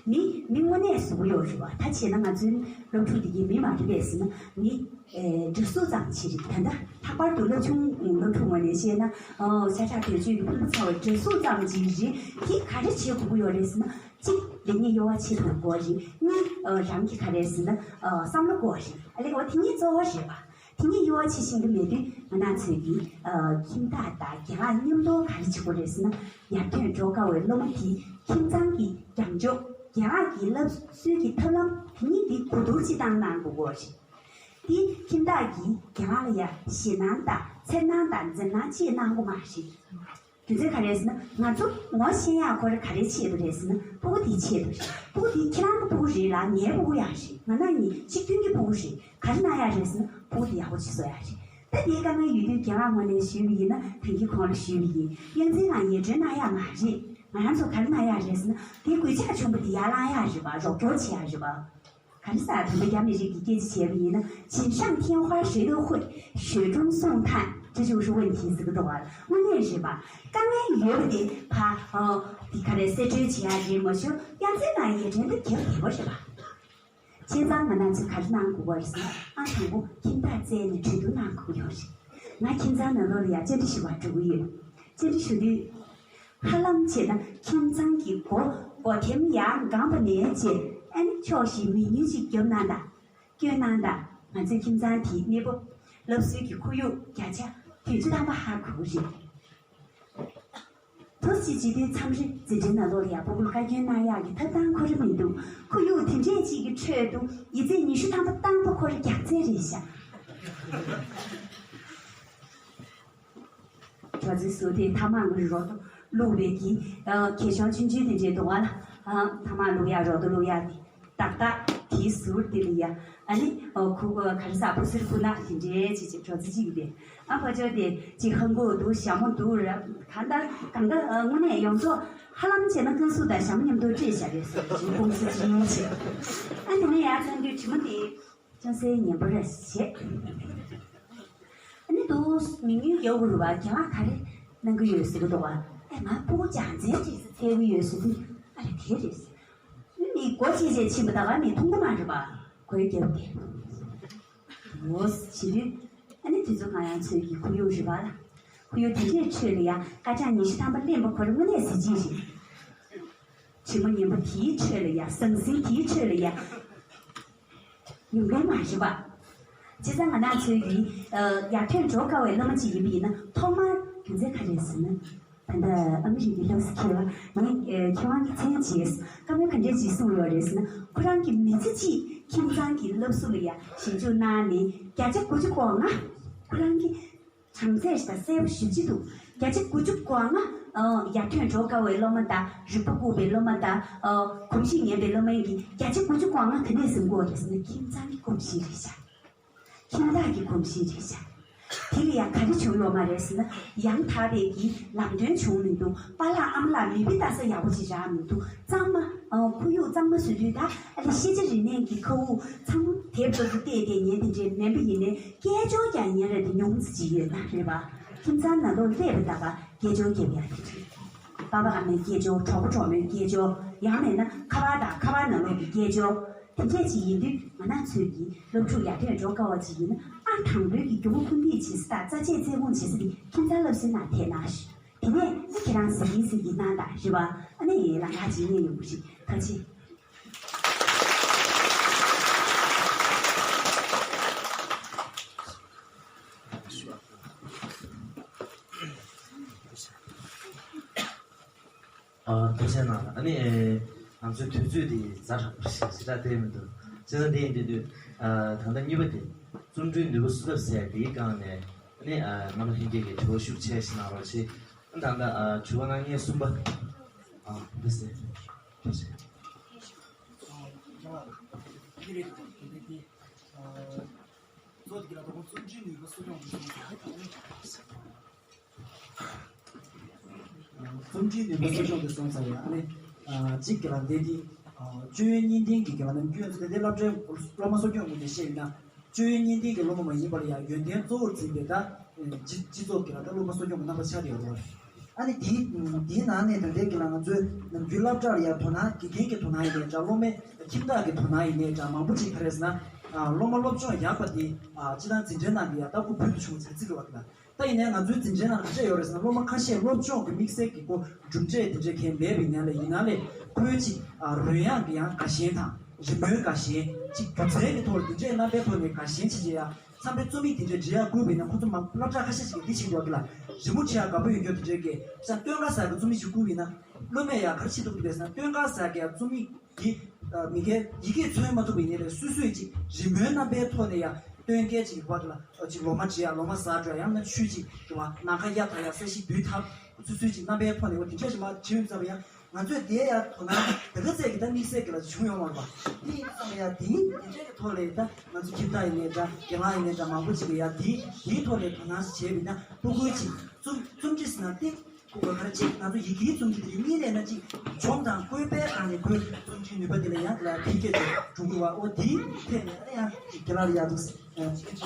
བ། མི་མི་དངོས་གནས་བཟོ་གི་ཡོད་རེད་བ། ད་བྱས་ན་ང་ཚོའི་སློབ་ཕྲུག་འདི་གའི་མི་མ་རེད་པས་ཟེར་ན་མི་ཨེ་འདྲ་གཟུགས་ཙམ་ཅིག་རེད། ད་ལྟ་ལྷག་པར་དུ་སློབ་ཆུང་སློབ་ཕྲུག་ངོས་ནས་བཤད་ན་ཨོ་ཤ་ཁྲག་དོད་བཅུད་ཀྱི་ཕུང་པོ་ཚ་བའི་འདྲ་གཟུགས་ཙམ་ཅིག་རེད། དེ་ག་རེ་བྱེད་དགོས་ཀྱི་ཡོད་རེད་ཟེར་ན་གཅིག་ལེགས་ཉེས་གཡོ་བ་ཕྱེ་ཐུབ་དགོས་རེད། གཉིས་ཨ་རང་གི་ག་རེ་ཟེར་ན་ཨ་བསམ་བློ་དགོས་རེད། ཨ་ལས་འོ་དེ་གཉིས་གཙོ་བོ་རེད་བ། དེ་གཉིས་གཡོ་བ་ཕྱེ་ཤེས་ཀྱི་མེད་དུས་ང་རང་ཚོས་ཀྱི་ཨ་ཁྱིམ་བདག་དང་རྒན་ལགས་མཉམ་དུ་ག་རེ་བྱེད་དགོས་རེད་ཟེར་ན་ཡར་ཐོན་འགྲོ་དཀའ་བའི་སློབ་མ་དེ་ཁྱིམ་ཚང་གི་རྒྱབ་ཕྱོགས་རྒན་ལགས་ཀྱི་སློབ་གསོའི་གི་ཐབས་ལམ་དེ་གཉིས་དེ་གོ་བསྡུར་ཅིག་བཏང་གནང་དགོས་ཀྱི་ཡོད་རེད། དེ་ཁྱིམ་བདག་གིས་རྒན་ལགས་ལ་ཡ་ཞེད་སྣང་དང་འཚེར་སྣང་དང་འཛེམ་སྣང་ཅིག་གནང་དགོས་མ་རེད། རྒྱུ་མཚན་ག་རེ་ཟེར་ན་ང་ཚོ་ངོ་ཤེས་ཡག་ཁོ་ར་ག་རེ་ཆེད་དུ་རེད་ཟེར་ན་ཕྲུ་གུ་དེའི་ཆེད་དུ་རེད། ཕྲུ་གུ་དེ་ཁྱེད་རང་གི་ཕྲུ་གུ་རེད་ལ་ངའི་ཕྲུ་གུ་ཡང་རེད། ང་རང་གཉིས་གཅིག་མཐུན་གྱི་ཕྲུ་གུ་རེད། ག་རེ་གནང་ཡག་རེད་ཟེར་ན་ཕྲུ་གུ་དེ་ཡག་པོ་ཅིག་བཟོ་ཡག་རེད། ད་དེའི་དཀའ་ངལ་ཡོད་དུས་རྒན་ལགས་ངོས་ནས་ཞུས་པ་ཡིན་ན་ད་གིན་གོང་ལ་ཞུས་པ་ཡིན། གཡང་འཛིན་ལགས་ངས་གྲོས་གནང་ཡག་མ་རེད། ང་རང་ཚོ་ག་རེ་གནང་ཡག་རེད་ཟེར་ན་དེ་གོད་ཆག་བྱུང་བ་དེ་ཡར་ལངས་ཡག་རེད་པ། རོགས་སྐྱོར་བྱེད་ཡག་རེད་པ། ག་རེ་ཟེར་ད་ལྟ་རྒྱ་མི་རིགས་ཀྱི་སྐད་ཆ་བྱས་པ་ཡིན་ན་锦上添花谁都会། 雪中送炭，这就是问题 ཟེར་གི་འདུག་བ། དངོས་གནས་རེད་པ། དཀའ་ངལ་ཡོད་པ་དེ་ཕ་ཨོ་དེ་ག་རེ་གསེད་བཀྲོལ་བྱེད་ཡག་རེད་མ་གཞི་གཡང་འཛིན་ལགས་ཡིན་དྲན་དུ་རྒྱབ་བསྡད་པ་རེད་པ། བྱས་ཙང་ང་རང་ཚོས་ག་རེ་གནང་དགོས་པ་རེད་ཟེར་ན་ཨང་དང་པོ་ཁྱིམ་བདག་བཙལ་ནས་གྲོས་བསྡུར་གནང་དགོས་ཀྱི་ཡོད་རེད། ང་ཁྱིམ་ཚང་ནང་ལོགས་ལ་ཡ་བཅར་འདྲི་ཞུ་བར་འགྲོ་གི་ཡོད། བཅར་འདྲི་ཞུ་དུས། ཧ་ལམ་བྱས་ན་ཁྱིམ་ཚང་གི་སྒོ་སྒོ་ཐེམ་ཡར་འགངས་པ་ནས་བྱས་ཨ་ནི་ཕྱོགས་བཞིའི་མི་ཉུང་ཅིག་རྒྱབ་གནང་དང་། བསྐྱོན་གནང་དང་། ང་ཚོའི་ཁྱིམ་ཚང་དེའི་གནས་བབ། སློབ་གསོའི་གི་ཁོར་ཡུག་བརྒྱ་ཆ་བདུན་ཅུ་ཐམ་པ་ཧ་གོ་གི་རེད། དུ་ཅི་བྱེད་དུས་མཚམས་རེ་འཛིན་གྲྭའི་ནང་ལོགས་ལ་ཡ་ཕྲུ་གུ་ལ་བཀའ་བཀྱོན་གནང་ཡག་གི་ཐབས་དང་ཁོར་ཡུག་མི་འདུག་ཁོར་ཡུག་དེ་འདྲས་ཅིག་གི་ཁྲོད་དུ་ཡིག་ཚད་ཉི་ཤུ་ཐམ་པ་བཏང་པ་ཁོ་རང་རྒྱག་རྩལ་རེད་ཤག་གྲོགས་ཚོའི་ཟུར་དེ་ཐ་མག་ངོས་རོགས་ཏུ་བླུགས་པའི་གི་ཨ་གད་གཞོང་ཆུང་ཆུང་དེ་འདྲའི་འདུག་བ་ལ། ཨ་ཐ་མག་བླུགས་ཡག་རོགས་ཏུ་བླུགས་ཡག་དེ་ཏག་ཏག་དེའི་ཟུར་དེ་ལ་ཡ། ཨ་ནི་ཨོ་ཁུ་ག་རེ་ཟ་ཕུ་སིར་ཁུ་ན་དེ་འདྲའི་ཅིག་ཅིག་གྲོགས་ཚོ་གཅིག་དེ་ཨ་ཕ་ཅོ་དེ་ཅིག་ཧང་གོ་འདུག་ཞྭ་མོ་འདུག་ར་གང་ལྟར་གང་ལྟར་ཨ་དངོས་གནས་ཡོངས་རྫོགས་ཧ་ལམ་བྱས་ན་ཀུན་གསུང་དང་ཞྭ་མོ་མཉམ་དུ་སྤྲད་བཞག་རེད་ཟེར་ཅིག་ཀུན་གསུང་ཅིག་ཡིན་ཅིག་ཨ་དེ་ནས་ཡར་ཚང་དུས་དྲི་མ་དེ། ཅུང་ཟད་ངན་པ་རེ་བྱེད། ཨ་ནི་འདུག་མི་ཉུང་རྒྱག་དགོས་རུ་བ་རྒན་ལགས་ག་རེ་གནང་གི་ཡོད་ཟེར་གི་འདུག་བ། ཨེ་ང་ཕྲུ་གུ་སྦྱང་ཚན་ཅིག་ཙམ་འཚོལ་གི་ཡོད་ཟེར་དུས་ཨ་རེ་དེ་རེད། མི་སྒོ་ཕྱེ་བྱས་ཕྱིན་པ་ད་ག་མི་མཐོང་གི་མ་རེད་པ། སྒོའི་རྒྱབ་དེ། འོ་བྱེད་དུས་ཨ་ནི་དུས་ཚོད་གང་ཡང་ཚོད་ཀྱི་ཁོར་ཡུག་རེད་པ་ལ། ཁོར་ཡུག་དེ་འདྲའི་ཁྲོད་ལ་ཡང་སྐར་ཆ་ཉི་ཤུ་ཐམ་པ་ལེན་པ་ཁོ་རང་དངོས་གནས་གཟི་བརྗིད་རེད། དྲི་མ་ངན་པ་དེའི་ཁྲོད་ལ་ཡ་ཟང་ཟིང་དེའི་ཁྲོད་ལ་ཡ་ཡོང་མཁན་མ་རེད་པ། བྱས་ཙང་ང་རང་ཚོའི་གི་ཡར་ཐོན་འགྲོ་དཀའ་བའི་སློབ་མ་ཅིག་ཡིན་པ་ཡིན་ན་ཐོག་མར་རྒྱུ་མཚན་ག་རེ་ཟེར་ན། ད་ལྟ་ཨ་མི་རི་ཀའི་སློབ་གསོ་མཁས་པ་ངས་མཁས་དབང་གི་མཚན་བརྗེས་བཀའ་མོལ་ག་འདྲས་ཅིག་གསུངས་ཡོད་རེད་ཟེར་ན། ཁོ་རང་གི་མི་ཚེ་གཅིག་ཁྱིམ་ཚང་གི་སློབ་གསོ་ལ་ཡ་ཞིབ་འཇུག་གནང་ནས་བརྒྱ་ཆ་དགུ་བཅུ་གོ་ལྔ་ཁོ་རང་གི་གྲངས་ཚད་ཞིག་དང་གསལ་པོ་ཞེ་པོ་ཅིག་འདུག་བརྒྱ་ཆ་དགུ་བཅུ་གོ་ལྔ། ཡར་ཐོན་འགྲོ་དཀའ་བའི་སློབ་མ་དང་རིག་པ་ལྐུགས་པའི་སློབ་མ་དང་། གོམས་གཤིས་ངན་པའི་སློབ་མ་ཡིན་གྱི་བརྒྱ་ཆ་དགུ་བཅུ་གོ་ལྔ་ག་ནས་ཟིན་དགོས་རེད་ཟེར་ན་ཁྱིམ་ཚང་གི་གོམས་གཤིས་རེད་ཤག་ཁྱིམ་བདག་གི་གོམས་གཤིས་རེད་ཤག་དེ་ལ་ཡང་ག་རེ་བྱུང་ཡོད་མ་རེད་ཟེར་ན་ཡང་དག་པའི་གི་ལམ་སྟོན་བྱུང་མི་འདུག་པཱ་ལགས་ཨ་མ་ལགས་མིག་དཔེ་ལྟ་ས་ཡག་པོ་ཅིག་རག་མི་འདུག་གཙང་མ། ཁོར་ཡུག་གཙང་མ་བཟོ་དུས་ད་ཨ་ལེ་ཤེས་བྱ་རིག་གནས་ཀྱི་མཁའ་དབུགས་ཚང་མ་དེབ་ཏོག་ཏོ་བལྟས་བསྡད་མཁན་དེ་འདྲའི་མིན་པ་ཡིན་ནའི་སྐད་ཅོར་ཀྱང་ཉན་རེ་དེ་ཉུང་ཙམ་ཅིག་ཡོད་ན་རེད་པ། ཁྱིམ་ཚང་ནང་ལོགས་སླེབས་པ་ད་ག་སྐད་ཅོར་རྒྱབ་ཡག་དེ་རེད། པ་ཕ་ཨ་མའི་སྐད་ཅོར་གྲོགས་པོ་གྲོགས་མོའི་སྐད་ཅོར་ཡང་མེད་ན་ཁ་པར་དང་ཁ་པར་ནང་ལོགས་ཀྱི་སྐད་ཅོར་དེ་འདྲས་ཅིག་ཡིན་དུས་ང་རང་ཚོའི་གི་སློབ་ཕྲུག་ཡར་ཐོན་འགྲོ་དཀའ་བ་ཅིག་ཡིན་ན་ཨ་དང་པོའི་གི་རྒྱུ་མ་ཁུངས་འདེད་བྱེད་ས་དང་རྩ་ཆས་རྩེད་སྤོང་བྱེད་ས་དེ་ཁྱིམ་ཚང་བསླབ་སའི་ནང་ཐེབས་གནང་ཞུ། དེ་ནས་ཨ་ཁྱེད་རང་ཟ་གིན་ཟ་གིན་གནང་དང་རེད་པ། ཨ་ནི་ལམ་ཁ་ཅིག་རྙེད་ཡོང་གི་རེད། ཐུགས་རྗེ་ཆེ། ཨ། ཐུགས་རྗེ་གནང་། ཨ་ནི་ཨེ། ང་ཚོའི་དུས་ཚོད་འདི་ཛ་དྲག་པོ་ཞིག་ཞེ་དྲག་བསྡད་མི་འདུག་བྱས་ཙང་འདི་ཡིན་དུས་དུས། ཨ། ད་ལྟ་གཉིས་པ་དེ། རྩོམ་འབྲིའི་ནུས་པ་སུ་ཐབས་ཟེར་འདིའི་སྒང་ནས། ཨ་ནི་ཨ། རྣམ་པ་ལྷན་རྒྱས་ཀྱིས་དྲི་བ་ཤུགས་ཆེ་ཞིག་གནང་རོགས་བྱེད། ཨ། ད་ལྟ་ཨ། དྲི་བ་གནང་མཁན་གསུམ་པ། ཨ། འདི་ཟེར། ཐུགས་རྗེ་ཆེ། རྩོམ་འབྲིའི་ནུས་པ་གསོ་སྐྱོང་དེ་སོང་ཙང་ཡང་ཨ་ནི། ཨ། གཅིག་གི་ལ་འདས་དེ། ཨ། སྤྱོད་ཡོན་གཉིས་ལྡན་གྱི་གི་ལ་ནམ་རྒྱུན་ཚོ་དེ་འདྲའི་སློབ་གྲྭའི་སློབ་མ་གསོ་སྐྱོང་དགོས་ནས་བཤད་ཡིན་ན། སྤྱོད་ཡོན་གཉིས་ལྡན་གྱི་སློབ་མ་མ་ཡིན་པར་ཡང་ཡོན་ཏན་གཙོ་བོར་འཛིན་པའི་ད། སྤྱི་སྤྱི་ཚོགས་ཀྱི་ལ་ད་སློབ་མ་གསོ་སྐྱོང་གི་རྣམ་པ་ཆགས་བསྡད་ཡོད་རེད། ཨ་ནི་དེའི་དེའི་ནང་ནས་ད་ལྟའི་གི་ལ་ང་ཚོའི་ནམ་རྒྱུན་སློབ་གྲྭར་ཡང་དོ་སྣང་དགེ་རྒན་གྱི་དོ་སྣང་ཡིན་ནའི་འདྲ། སློབ་མའི་ཁྱིམ་བདག་གི་དོ་སྣང་ཡིན་ནའི་འདྲ། མང་པོ་ཅིག་ག་རེ་ཟེར་ན། ཨ། སློབ་མ་སློབ་སྦྱོང་ཡག་པ་དེ། ཨ། སྤྱི་བཏང་འཛིན་གྲྭའི་ནང་གི་ཡང་ལྟ་སྐུལ་ཕུལ་དུ་བྱུང་བ་བྱ་རྩིས་རེད་བ་དེ་ལ། ད་ཡིན་ནའི་ང་ཚོའི་འཛིན་གྲྭའི་ནང་ག་ཤེད་ཡོད་རེད་ཟེར་ན། སློབ་མ་ཁ་ཤས་སློབ་སྦྱོང་གི་དམིགས་བསལ་གྱི་ཁོ་གྲུབ་འབྲས་དེ་འདྲ་གང་མེད་པའི་ནང་ལ་ཡིན་ན་ལས། ཁོའི་ཅིག་ཨ། རོལ་དབྱངས་ཀྱི་ཡང་དགའ་ཞེན་དང་། རི་མོའི་དགའ་ཞེན། ཅིག་སྒྱུ་རྩལ་གྱི་ཐོག་ལ་དེ་འདྲའི་རྣམ་པའི་ཐོག་ནས་དགའ་ཞེན་ཆེ་ཆེ་ཡ། བསམ་པའི་རྩོམ་ཡིག་དེ་འདྲའི་འབྲི་ཡག་བསྐུལ་བ་ཡིན་ན། ཁོ་ཚོ་མ་སློབ་གྲྭ་ཁ་ཤས་ཤིག་གིས་འདི་བྱེད་འདུག་གི་ལ། རི་མོ་འབྲི་ཡག་དགའ་པོ་ཡོད་མཁན་དེ་འདྲའི་གི་ས་སྟོན་ཁ་ཟེར་གི་རྩོམ་ཡིག་ཅིག་བསྐུར་བ་ཡིན་ན། སློབ་མས་ཡང་ག་རེ་བྱེད་ཐུབ་འདུག་ཟེར་ན། སྟོན་ཁ་ཟེར་གི་ཡང་རྩོམ་ཡིག་འདི། ཨ། མི་སྒེར་ཡི་གེས་མཚོན་མ་ཐུབ་པ་ཡིན་ནའི་ལས། སོ་སོས་ཅིག་རི་མོའི་རྣམ་པའི་ཐོག་ནས་ཡང་སྟོན་སྐད་ཅིག་ཡོད་པ་དེ་ལ། ཨ། ཅིག་ལོ་མ་བྲིས་ཡ། ལོ་མ་ཟ་འགྲོ་ཡ། ཡང་ན་ཆུ་ཅིག་རེད་བ། ནམ་མཁའ་གཡའ་དག་ཡ། ས་གཞི་རྡུལ་འཐབ། སོ་སོས་ཅིག་རྣམ་པའི་ཐོག་ནས་འོ་དེ་འདྲ་ཞིག་མར་བྲིས་ཡོང་ཙམ་ཡང་། ང་ཚོས་དེའི་ཡ་དོ་སྣང་དེ་ག་ཚད་ཀྱི་ད་དམིགས་བསལ་གྱི་ལ་བྱུང་ཡོད་མ་རེད་པ། དེ་ཡིན་ཙང་ཡ་དེའི་དེ་འདྲའི་ཐོག་ལས་ད་ང་ཚོ་ཁྱིམ་བདག་ཡིན་ནའི་འདྲ། རྒན་ལགས་ཡིན་ནའི་འདྲ། མང་པོ་ཅིག་གིས་ཡ་དེའི་དེའི་ཐོག་ལས་དོ་སྣང་ཞིག་བྱས་པ་ཡིན་ན། ཕྲུ་གུའི་ཅིག་རྩོམ་རྩོམ་འབྲི་ཟེར་ན་དེ། ཁོ་ག་རེ་ཅིག་ང་ཚོ་ཡི་གེའི་རྩོམ་འབྲི་དེ་གཉིས་ལས་ན་ཅིག་སྦྱོང་དང་བཀོད་པའི་སྒང་ནས་ཁོའི་རྩོམ་འབྲིའི་ནུས་པ་དེ་ལ་ཡང་ལ་འཕེལ་རྒྱས་དེ་འགྲོ་དགོས་པ། འོ་དེའི་ཐད་ནས་ཨ་ནི་ཡང་ཅིག་རྒན་ལགས་ལ་ཡག་འདུག་ཟེར་ཅིག་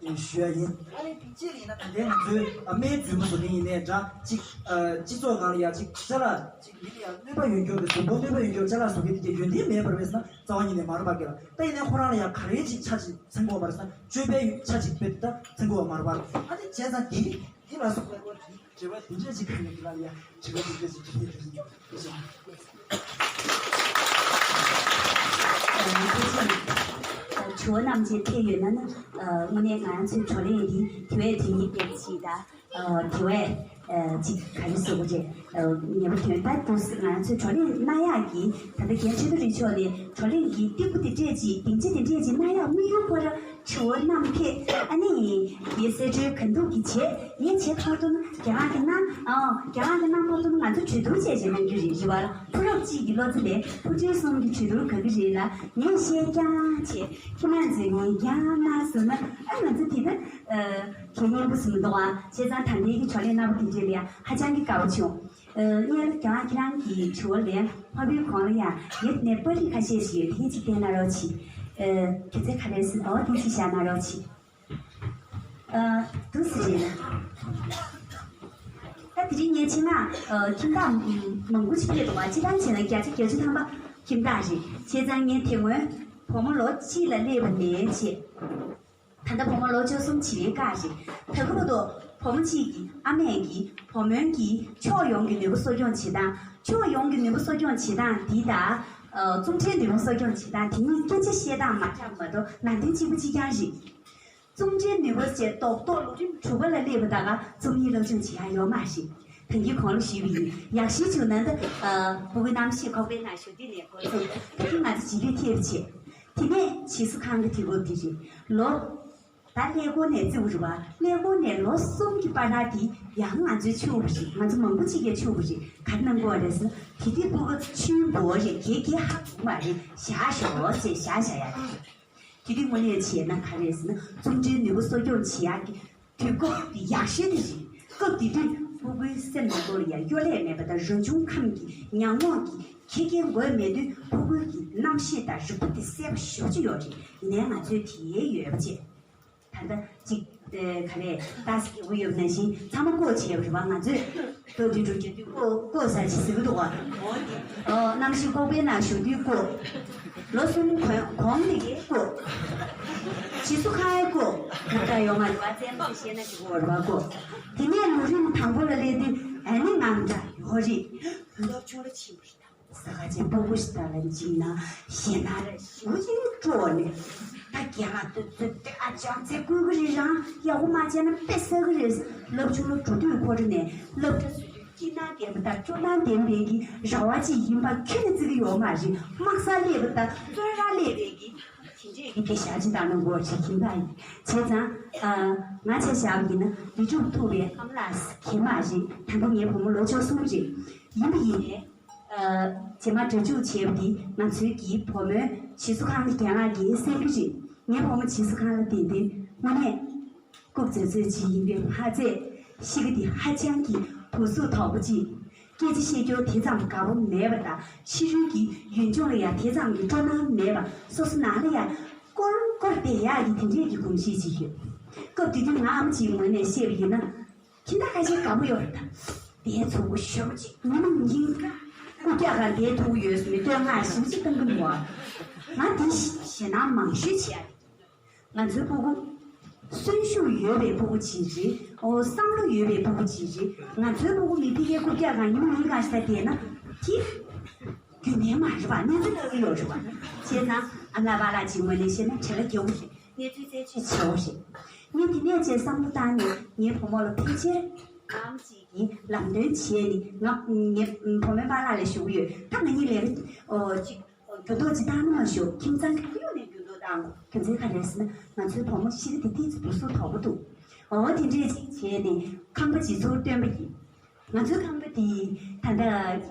ཞུ་ཡ་ཡིན། ཨ་ནི་དེ་གཅིག་ཡིན་ན། ད་ལྟའི་ང་ཚོའི་ཨ་སྨན་རྫུན་མ་བཟོ་མཁན་ཡིན་ནའི་འདྲ། ཅིག་ཨ་སྤྱི་ཚོགས་སྒང་ལ་ཡ་ཅིག་ཅ་ལག་ཅིག་མི་ལ་ཡ་གནོད་པ་ཡོད་མཁན་གྱི། རྫུན་པོ་གནོད་པ་ཡོད་མཁན་ཅ་ལག་བཟོ་མཁན་དེ་གའི་ཡོན་ཏན་མེད་པ་རེད་ཟེར་ན་རྩ་བ་ཉིད་ནས་མ་རེད་པ་གི་ལ། ད་ཡིན་ནའི་ཁོ་རང་ལ་ཡ་ག་རེ་ཅིག་ཆ་ཅིག་ཚང་དགོས་པ་རེད་ཟེར་ན། སྤྱོད་པའི་ཆ་ཅིག་དཔེ་ད་ཚང་དགོས་པ་མ་རེད་པ། ཨ་ནི་བྱས་ཙང་དེ། དེ་ལ་སོགས་པའི་སྐོར་གྱི་དྲི་བ་དེ་འདྲ་ཅིག་གང་ཡོད་དེ་ལ་ཡ་དྲི་བ་དེ་འདྲ་ཅིག་དྲི་ཐེངས་དྲི་ཐེངས་ཅིག་དྲི་ཤོག། དྲི་བ་རྣམས་ཀྱི་ཐད་ཡོད་ན་ནི། ཨ། དངོས་གནས་ང་རང་ཚོའི་བགྲོ་གླེང་འདི་དེ་བས་དོན་སྙིང་ལྡན་ཅིག་དང་། ཨ། དེ་བས་ཨ་ཅིག་ག་རེ་ཟེར་དགོས་རེད། ཨ། ངེས་པ་དོན་ལྟར་དུ་ང་རང་ཚོའི་བགྲོ་གླེང་གནང་ཡག་གི། ད་ལྟ་རྒན་ཁྲི་ཐོག་རིག་མཆོག་ནས་བགྲོ་གླེང་གི་སྟེགས་བུ་དེ་འདྲས་ཅིག་སྡིངས་ཆ་དེ་འདྲས་ཅིག་གནང་ཡག་དམིགས་ཡུལ་སྐོར་དྲི་བ་རྣམས་ཕེབས། ཨ་ནི་ངས་གསལ་བཀྲོལ་གང་ཐུབ་ཀྱིས་བྱས། ངས་བྱས་ཐུབ་ཐུབ་ན་རྒན་ལགས་ཀྱིས་གནང་། ཨ། རྒན་ལགས་ཀྱིས་གནང་ཐུབ་ཐུབ་ན་ང་ཚོ་གྲོས་བསྡུར་བྱས་བྱས་གནང་རྒྱུ་རེད། རེད་བ། ཕོ་རབ་གཅིག་གི་བློ་རྩེ་ལས་ཕོ་བྲང་གསུམ་གྱི་གྲོས་བསྡུར་ག་གི་རེད་ལ། ངས་བཤད་རྐྱང་བྱས། ཁྱེད་རང་ཚོས་ཉན་རྐྱང་གནང་སོང་ན། ཨ། ང་ཚོ་དེ་ལྟར། ཨ། གད་སྙན་པོ་ཟིན་མི་འདུག་ཨ། བྱས་ཙང་ད་ལྟའི་གི་བགྲོ་གླེང་རྣམ་པ་དེ་འདྲས་ལ་ཡང་ཧ་ཅང་གི་དགའ་པོ་བྱུང་། ཨ། སྔོན་ལ་རྒན་ལགས་ཁྱེད་རང་གི་དྲི་བ་ལན་མ་ཕུལ་གོང་ལ་ཡང་ངས་ནས་པར་རིས་ཁ་ཤས་ཤིག་ཡོད། དེ་ཅིག་བསྟན་གནང་རོགས་གྱིས། ཨ། ཁྱེད་ཚོས་ག་རེ་ཟེར། འོ་དེ་ཅིག་བཞག་གནང་རོགས་གྱིས། ཨ། འདུག་སེ་རེད་ན། ད་དེ་རིང་ངའི་ཆེད་མངགས། ཨ། ཁྱིམ་བདག་མང་པོ་ཅིག་ཕེབས་འདུག་པ། སྤྱིར་བཏང་བྱས་ན་བརྒྱ་ཆ་བརྒྱད་ཅུ་ཐམ་པ་ཁྱིམ་བདག་རེད། བྱས་ཙང་ངས་དེ་སྔོན་བུ་མོ་ལོ་གཅིག་ལ་སླེབས་པ་ནས་བྱས། ད་ལྟ་བུ་མོ་ལོ་བཅུ་གསུམ་བྱེད་པའི་སྐབས་རེད། ད་སྐབས་དུ་བུ་མོ་གཅིག་གི་ཨ་མས་ཀྱིས་བུ་མོ་གི་ཕྱོགས་ཡོངས་ཀྱི་ནུས་པ་གསོ་སྐྱོང་བྱེད་སྟངས། ཕྱོགས་ཡོངས་ཀྱི་ནུས་པ་གསོ་སྐྱོང་བྱེད་སྟངས་འདི་དང་། ཨ། རྩོམ་འབྲིའི་ནུས་པ་གསོ་སྐྱོང་བྱེད་སྟངས་དེ་གཉིས་སྐད་ཆ་བཤད་སྟངས་མ་འདྲ་མ་གཏོགས་ནང་དོན་གཅིག་པ་གཅིག་རྐྱང་རེད། རྩོམ་འབྲིའི་ནུས་པ་བཅས་རྡོག་རྡོག་ལོ་རིམ་དྲུག་པ་ལ་སླེབས་པ་ད་ག་རྩོམ་ཡིག་བསླབ་སྦྱོང་བྱེད་ཡག་ཡོད་མ་རེད། ད་གིན་གོང་ལ་ཞུས་པ་ཡིན། ཡག་ཤོས་བྱུང་ན་ད། ཨ། ཕྲུ་གུའི་གནམ་གཤིས་ཁོག་པའི་ནང་ཞུགས་དུས་ནས་འགོ་ཚུགས། ད་གིན་ང་ཚོ་བྱིས་པའི་ཐེབས་བྱས། དེ་ནས་བྱིས་གསོ་ཁང་གི་དུས་སྐབས་འདི་རེད། ལོ། ད་ཀླད་ཀོར་ནས་བརྩི་བ་རེད་པ། ཀླད་ཀོར་ནས་ལོ་གསུམ་གྱི་བར་ཐག་དེ་ཡང་ང་ཚོའི་ཕྱུག་པོ་རེད། ང་ཚོ་མང་པོ་གཅིག་གིས་ཕྱུག་པོ་རེད། ག་རེ་གནང་དགོས་པ་རེད་ཟེར་ན། དེ་དུས་ཕྲུ་གུ་ཆུའི་འབུ་བ་རེད། གེ་གེ་ཧ་གོ་མ་རེད། བཞག་ཞོག་ཅེས་བཞག་བཞག་ཡག་དེ་རེད། དེ་དུས་དངོས་གནས་བྱས་ན་ག་རེ་ཟེར་ན། རྩོམ་འབྲིའི་ནུས་པ་གསོ་སྐྱོང་བྱེད་ཡག་གི་དུས་སྐབས་དེ་ཡག་ཤོས་དེ་རེད། སྐབས་དེ་དུས་ཕྲུ་གུའི་སེམས་ནང་ལོགས་ལ་ཡང་གཡོ་ལྷད་མེད་པ་དང་། རང་བྱུང་ཁམས་ཀྱི་ཉམས་མྱོང་གི་ཁྱད་ཀྱིས་འགོས་མེད་དུས་ཕྲུ་གུའི་གི་རྣམ་ཤེས་དང་རིག་པ་དེ་གསལ་པོ་ཞེ་པོ་ཅིག་ཡོད་རེད། ཡིན་ནའི་ང་ཚོས་དེ་ཡོད་པ་བྱས། ད་ལྟ་གཅིག་ཨེ། ག་རེ། ཏཱ་སི་རྒྱག་གི་ཡོད་པ་ནང་བཞིན་ཚང་མ་ཀོ་བྱས་པ་རེད་པ། ང་ཚོས་ཏོ་དུས་འགྲོ་རྒྱུ་དུས་ཀོ་ཀོ་ཟེར་ཅིག་ཟེར་གི་འདུག་པ། འོ་དེ། ཨོ། གནམ་གཤིས་ཀོ་པའི་ནང་བཞུགས་དུས་ཀོ། ལོ་གསུམ་གོང་གོང་ནས་ཀོ། བྱིས་གསོ་ཁང་ཡང་ཀོ། ང་འདྲ་ཡོད་མ་རེད་པ། རྩེད་མོ་དེ་བཤད་ན་ཅིག་གོ་རེད་པ་ཀོ། དེ་ནས་ལོ་རིམ་དང་པོ་ལ་སླེབས་དུས་ཨ་ནི་ང་འདྲ་ཡོད་རེད། སློབ་ཆུང་ལ་ཕྱིན་པ་རེད་ད། ས་ག་ཅན་སྤུ་གུ་ཞིག་ད་ལ་འཇིགས་ན་ཞེད་སྣང་ར་ཞེ་པོ་ཅིག་སྤྲོ་ནས། ད་རྒན་ལགས་དུས་ཚོད་དེ་ཨ་ཅག་ཚེ་སྐུལ་གི་རེད། རང་ཡག་པོ་མ་བྱས་ན་དཔེ་ཟ་གི་རེད། སློབ་ཆུང་ལོ་དྲུག་དུས་འཁོར་ནས་སློབ་གྲྭ་བཟོ་དུས་སྐྱིད་སྣང་ལྡན་པ་དང་སྤྲོ་སྣང་ལྡན་པའི་གི་ར་བ་ཅིག་ཡིན་པ་ཁྱོན་ནས་བརྩི་གི་ཡོད་མ་རེད། དམག་སར་སླེབས་པ་དང་བཙོན་རར་སླེབས་པའི་གི་དེ་འདྲས་ཀྱི་དེ་ཞག་ཅིག་བཏང་ན་འགོར་ཅིག་ཡིན་པ་ཡིན། བྱས་ཙང་ང་ཆ་བཞག་པ་ཡིན་ན་ལི་ཀྲུའུ་ཐུ་བའི་ཨ་མ་ལགས་གད་མ་རེད། ད་ལྟ་ངའི་བུ་མོ་ལོ་བཅུ་གསུམ་རེད། ཡིན་པ་ཡིན་ནའི། རྗེས་མ་སྒྲ་འཇུག་བྱས་པ་འདི་ང་ཚོའི་གི་བུ་མོའི་བྱིས་གསོ་ཁང་གི་རྒན་ལགས་ཀྱིས་གསན་གྱི་རེད། ངའི་བུ་མོ་བྱིས་གསོ་ཁང་ལ་བསྡད་དུས་དངོས་གནས་རྐུབ་ཙེག་ཙེག་ཅིག་ཡིན་པས་མ་ཚད། གཤིས་ཀ་འདི་ཧ་ཅང་གི་སྦུག་སུག་དོག་པོ་ཅིག་སྐད་ཆ་བཤད་རྒྱུ་དེ་ཙམ་དགའ་པོ་མེད་པ་དང་། ཕྱི་རོལ་གྱི་ཡུལ་ལྗོངས་ལ་ཡང་དེ་ཙམ་གྱི་སྤྲོ་སྣང་མེད་པ། སོ་སོ་ནང་ལ་ཡང་ཀོར་ཀོར་བསྡད་ཡག་གི་དེ་འདྲས་ཀྱི་གོམས་གཤིས་ཅིག་ཡོད། སྐབས་དེ་དུས་ང་ཨ་མ་གཅིག་ངོས་ནས་བཤད་པ་ཡིན་ན། ཁྱིམ་བདག་ཁ་ཤས་དགའ་པོ་ཡོད་རེད་ད། དེའི་ཚོགས་པ་ཞོག་ཅིག་ཉི་མ་ཉིན་གང་རྐུབ་བཀྱག་སྒང་དེའི་ཐུག་ཡོད་ཟེར་ནས་བསྟོད་བསྔགས་ཞེ་པོ་ཅིག་གཏོང་གི་འདུག་བ། ང་དེ་ཞེད་སྣང་མང་ཤོས་བྱེད་ཡ་རེད། ང་ཚོའི་སྤུ་གུ་གསོན་ཤུགས་ཡོད་པའི་སྤུ་གུ་ཅིག་རེད། ཨོ་བསམ་བློ་ཡོད་པའི་སྤུ་གུ་ཅིག་རེད། ང་ཚོའི་སྤུ་གུ་མི་ཕ་གིའི་རྐུབ་བཀྱག་སྒང་ཉི་མ་ཉིན་གང་ཞིག་ད་བསྡད་ན་དེ་རྒྱུན་ལྡན་མ་རེད་པ། གནས་ཚུལ་ལྟ་གི་ཡོད་རེད་པ། བྱས་ཙང་ཨ་མ་ལགས་པཱ་ལགས་ཀྱི་ངོས་ནས་བཤད་ན་བྲེལ་བ་རྒྱག་གི་རེད། གནས་ཚུལ་རྩད་གཅོད་བྱེད་འོ་རེད། ངས་དེ་ནས་ཅེས་བསམ་བློ་བཏང་ནས་ངའི་བུ་མོ་ལ་ཕལ་ཆེར་ཨམ་གཅིག་གིས་ལམ་སྟོན་བྱས་ནས། ང་ངའི་བུ་མོའི་པཱ་ལགས་ལ་ཞུ་གི་ཡོད། ད་ང་གཉིས་ལས་ཀ་ཨོ་གཅིག་འགྱུར་ལྡོག་ཅིག་བཏང་ན་མ་ཞུ། ཁྱིམ་ཚང་གི་ཁོར་ཡུག་ནས་འགྱུར་ལྡོག་བཏང་དགོས། རྒྱུ་མཚན་ག་རེ་རེད་ཟེར་ན། ང་ཚོའི་བུ་མོ་གཤིས་ཀ་དེ་ཏོག་ཙམ་སྦུག་སུག་དོག་པོ་འདུག་ཨོ་དེ་འདྲས་ཅིག་བྱས་ནས་ཁང་པ་ཅིག་ཚུར་བཏོན་པ་ཡིན། ང་ཚོའི་ཁང་པ་དེ་ད་ལྟ་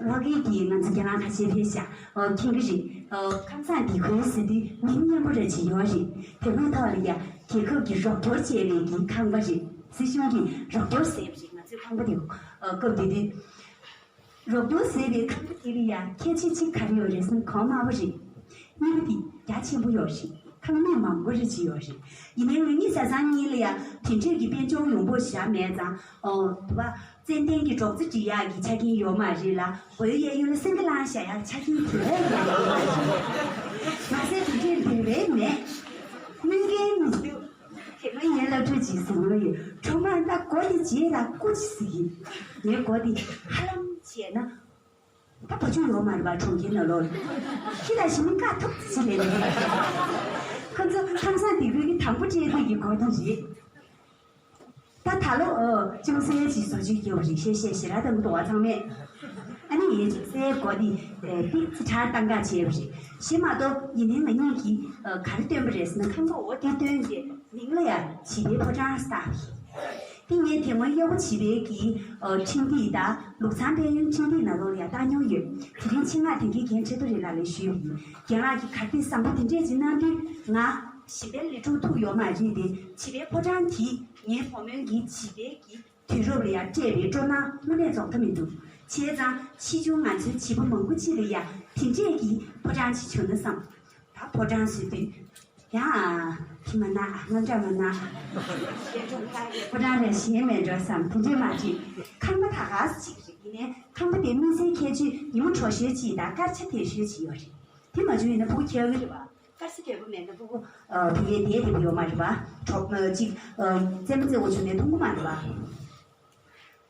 ལྷོ་ཁའི་གི་ང་ཚོ་རྒན་ལགས་ཁ་ཤས་ཕེབས་ཤག་ཨོ་མཁྱེན་གྱི་རེད། ཨོ་ཁམས་བཟང་སྡེ་ཁུལ་ཟེར་དུས་མིང་སྙན་པོ་ར་ཅིག་ཡོད་རེད། དེ་སྔོན་ཐོག་ལ་ཡ་རྒྱལ་ཁབ་ཀྱི་རོགས་སྐྱོར་བྱས་པའི་གི་ཁང་པ་རེད། སྲིད་གཞུང་གིས་རོགས་སྐྱོར་ཟེར་བ་རེད། ང་ཚོའི་ཁང་པ་དེ་ཨོ་སྐབས་དེ་དུས་རོགས་སྐྱོར་ཟེར་བའི་ཁང་པ་དེ་ལ་ཡ་ཁྱད་ཆོས་གཅིག་ག་རེ་ཡོད་རེད་ཟེར་ན། གོང་དམའ་པོ་རེད། གཉིས་པ་དེ་རྒྱ་ཆེན་པོ་ཡོད་རེད། ཁང་མིག་མང་པོ་རེ་ཅིག་ཡོད་རེད། ཡིན་ནའི་ང་གཉིས་བཟའ་ཚང་གཉིས་ལ་ཡ་དེ་འདྲས་ཀྱི་དཔལ་འབྱོར་ཡོང་འབབ་ཞེ་དྲག་མེད་ཙང་། ཨོ་དུ་བ་ཙན་དན་གྱི་སྒྲོག་རྩེ་སྒྲིག་ཡག་གི་ཆ་རྐྱེན་ཡོད་མ་རེད་ལ། སྒོའི་གཡས་གཡོན་ལ་སེང་གེ་བླངས་བཞག་ཡག་ཆ་རྐྱེན་དེ་རེད་ཡ། མ་ཟད་དེ་འདྲས་འདུག་རེད་མེད། དངུལ་རྐྱེན་མི་འདུག་དེ་སྔོན་ངའི་སློབ་ཕྲུག་ཅིག་གསུང་གི་ཡོད། གྲོགས་མོ་ད་སྒོ་དེ་བརྗེས་ལ་སྐུ་མཁྱེན་ཟེར་གི། ངས་སྒོ་དེ་ཧ་ལམ་བརྗེས་ན། ད་བ་ཕྱུགས་ཡོད་མ་རེད་པ། གྲོང་ཁྱེར་ནང་ལོགས་ལ། ཁྱི་དང་ཞི་མི་བཀག་ཐུབ་ཅི་ལས་ནས། ཁོ་ཚོ་ཁམས་བཟང་སྡེ་ཁུལ་གྱི་དང་པོ་སྤྲད་དུས་ཀྱི་སྒོ་དེ་རེད། ད་ད་ལོ་ཨོ་ཅུང་ཟད་ཅིག་བཟོ་བཅོས་བརྒྱབ་པ་རེད། ཤེས་ཤེས་ཞེ་དྲག་དང་འདུག་བ་ཚང་མས། ཨ་ནི་ཡིན་ཅིག་སའི་སྒོ་དེ་ཏིག་ཙི་ཁྲ་བཏང་ག་བྱས་པ་རེད། གཞན་མ་གཏོགས་ཡིན་ནའི་ང་གཉིས་ཀྱིས་ག་རེ་བཏོན་པ་རེད་ཟེར་ན། ཁང་པ་འོ་དེ་བཏོན་རྗེས་མིང་ལ་ཡང་བྱིས་པའི་ཕོ་བྲང་ཟེར་བཏགས་པ་རེད། དེ་ངས་དེ་སྔོན་གཡོག་པོ་བྱིས་པའི་གི་ཨ་འཕྲིན་སྟེགས་དང་ལུག་ཚང་དཔལ་ཡོན་འཕྲིན་སྟེགས་ནང་ལོགས་ལ་ཡང་བཏང་མྱོང་ཡོད། དེ་རིང་ཆེད་མངགས་དེ་གའི་རྒན་ཆེ་ཏོ་རི་ལགས་ལ་ཞུས་པ་ཡིན། རྒན་ལགས་ཀྱིས་ག་རེ་བཟང་པོ་དེ་འདྲས་ཅིག་གནང་དུས་ང་གཞན་པའི་ལས་འཕྲོ་ཐུག་ཡོད་མ་རེད་དེ། བྱིས་པའི་ཕོ་བྲང་དེ་ངའི་བུ་མོའི་གི་བྱིས་པའི་གི་དུས་རབས་ལ་ཡང་སྤྲད་པའི་སྤྲོ་སྣང་དངོས་གནས་རྫོགས་མཐའ་མི་འདུག་བྱས་ཙང་ཕྱིས་འབྱུང་ང་ཚོའི་བྱིས་པ་མང་པོ་ཅིག་ལ་ཡང་དེ་འདྲས་ཀྱི་ཕོ་བྲང་ཅིག་བྱུང་ན་བསམ། ད་ཕོ་བྲང་ཟེར་དུས། ཡ། ཁྱི་མ་ན། དངངས་སྐྲག་མ་ན། ཕོ་བྲང་རེ་གཞན་མེད་འགྲོ་བསམ། དེ་འདྲས་མ་བྱེད། ཁང་པ་ད་ག་ཟེ་ཅིག་རེད། ཡིན་ནའི་ཁང་པ་དེ་དམིགས་བསལ་ཁྱད་ཆོས་ཉིན་མོ་དྲོ་ཤོས་ཅིག་དང་དཀར་ཆ་དལ་ཤོས་ཅིག་ཡོད་རེད། དེ་མ་བྱུང་ཡིན་ན་སྤུ་གུ་ཁྱེར་གི་རེད་པ། དཀར་ཆ་དལ་པོ་མེད་ན་སྤུ་གུ་ཨ་ཕ་གིར་བསྡད་བསྡད་པ་ཡོད་མ་རེད་པ། གྲོགས་ཨ་ཅིག་ཨ་རྩེད་མོ་རྩེ་འོ་བྱུང་ནས་མཐོང་གི་མ་རེད་པ།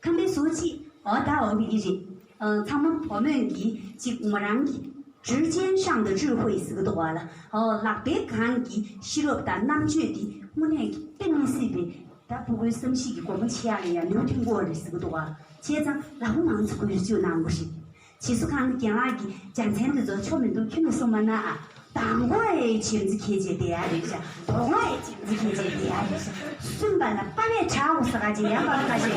ཁང་པའི་ཟུར་གཅིག་འོ་ད་འོ་བི་གི་རེད། ཨ་ཚང་མ་བུ་མོས་ཀྱི་གཅིག་མོ་རང་གི་指尖上的智慧ཟེར་གི་འདུག་བ་ལ། ཨོ་ལག་པའི་སྒང་གི་ཤེས་རབ་དང་རྣམ་དཔྱོད་དེ་དངོས་གནས་ཀྱི་དཔེ་མི་སྲིད་པའི་ད་སྤུ་གུའི་བསམ་གཞིག་གི་སྒོ་མོ་ཕྱེ་ཡག་ལ་ཡང་ནུས་ཐོན་གྱི་ཡོད་རེད་ཟེར་གི་འདུག་བ། བྱས་ཙང་ལག་པ་མང་ཙམ་བསྒྱུར་བཅོས་གནང་དགོས་རེད། བྱིས་གསོ་ཁང་གི་རྒན་ལགས་ཀྱིས་སྦྱོང་ཚན་འདི་ཚོ་ཆོ་མི་འདུག་ཁྱོན་ནས་གསུངས་མ་གནང་ཨ། དང་པོ་ཨེ་ཆེམ་ཙི་ཁེ་ཆེ་དེ་ཡ་རེད་ཤག་དོ་དགོང་ཨེ་ཆེམ་ཙི་ཁེ་ཆེ་དེ་ཡ་རེད་ཤག་གསུམ་པ་ན་པ་ཕས་ཁྲག་འུ་ས་ག་ཅེ་ཡ་པ་ཁ་ཤས།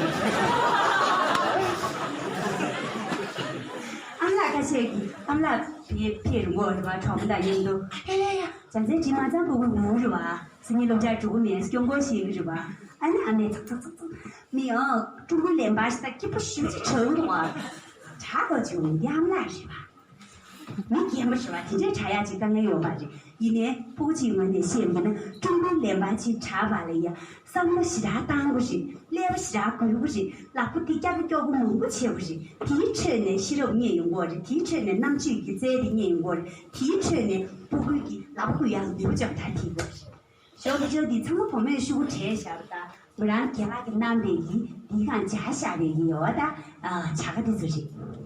ཨ་མ་ལགས་ཁ་ཤས་ཀྱིས་ཨ་མ་ལགས་ཕེ་ཕེ་རུ་ངོ་རེ་བ་གྲོགས་པོ་དང་མཉམ་དུ་ཕེ་ཡ་ཡ་སྦྱོང་ཚན་བྲིས་མ་ཚང་སྤུ་གུ་ངུ་རེ་བ་སང་ཉིན་སློབ་གྲྭར་འགྲོ་གི་མེད་སྐྱོ་འགོ་ཤེས་གི་རེ་བ། ཨ་ནི་ཨ་མས་ཚག་ཚག་ཚག་ཚག་མི་ཨ་ཀྲུང་གོའི་ལན་པ་ཞིག་ད་སྐྱིད་པོ་ཞུ་ཅི་ཁྲོ་རུ་བ་གྲགས་པ་བྱུང་ཡ་ཨ་མ་ལགས་རེ་བ། མི་རྒན་པ་ཞིག་ལ་དེ་འདྲའི་དྲག་ཡག་ཅིག་དཀའ་ངལ་ཡོད་མ་རེད། ཡིན་ནའི་སྤུ་གུ་གཅིག་ངོས་ནས་བཤད་པ་ཡིན་ན་ཀྲུང་གོའི་ལན་པ་ཅིག་དྲག་པ་ལ་ཡ་བསམ་བློ་ཞེ་དྲག་བཏང་དགོས་རེད། ཀླད་པ་ཞེ་དྲག་དགོས་དགོས་རེད། ལག་པ་འདི་སྐྱག་པ་སྐྱོག་པོ་མང་པོ་བྱེད་དགོས་རེད། དེའི་ཁྲོད་ནས་ཤེས་རབ་རྙེད་ཡོང་གི་རེད། དེའི་ཁྲོད་ནས་རྣམ་དཔྱོད་ཀྱི་རྩལ་དེ་རྙེད་ཡོང་གི་རེད། དེའི་ཁྲོད་ནས་སྤུ་གུ་གི་ལག་པ་ཁུར་ཡག་ནུས་པ་ཅིག་ད་ཐེབས་ཀྱི་རེད། ཞོགས་ཀྱི་ཞོགས་འདི་ཚང་མ་བུ་མོས་ཤོག་གུ་བྲེས་བཞག་པ་དང་མོ་རང་རྒན་ལགས་ཀྱིས་གནང་པའི་གི་འདིའི་སྒང་སྦྱར་བཞག་པའི་གི་ཡོད་པ་དང་བྱ་དགའ་དེ་ཚོ་རེད།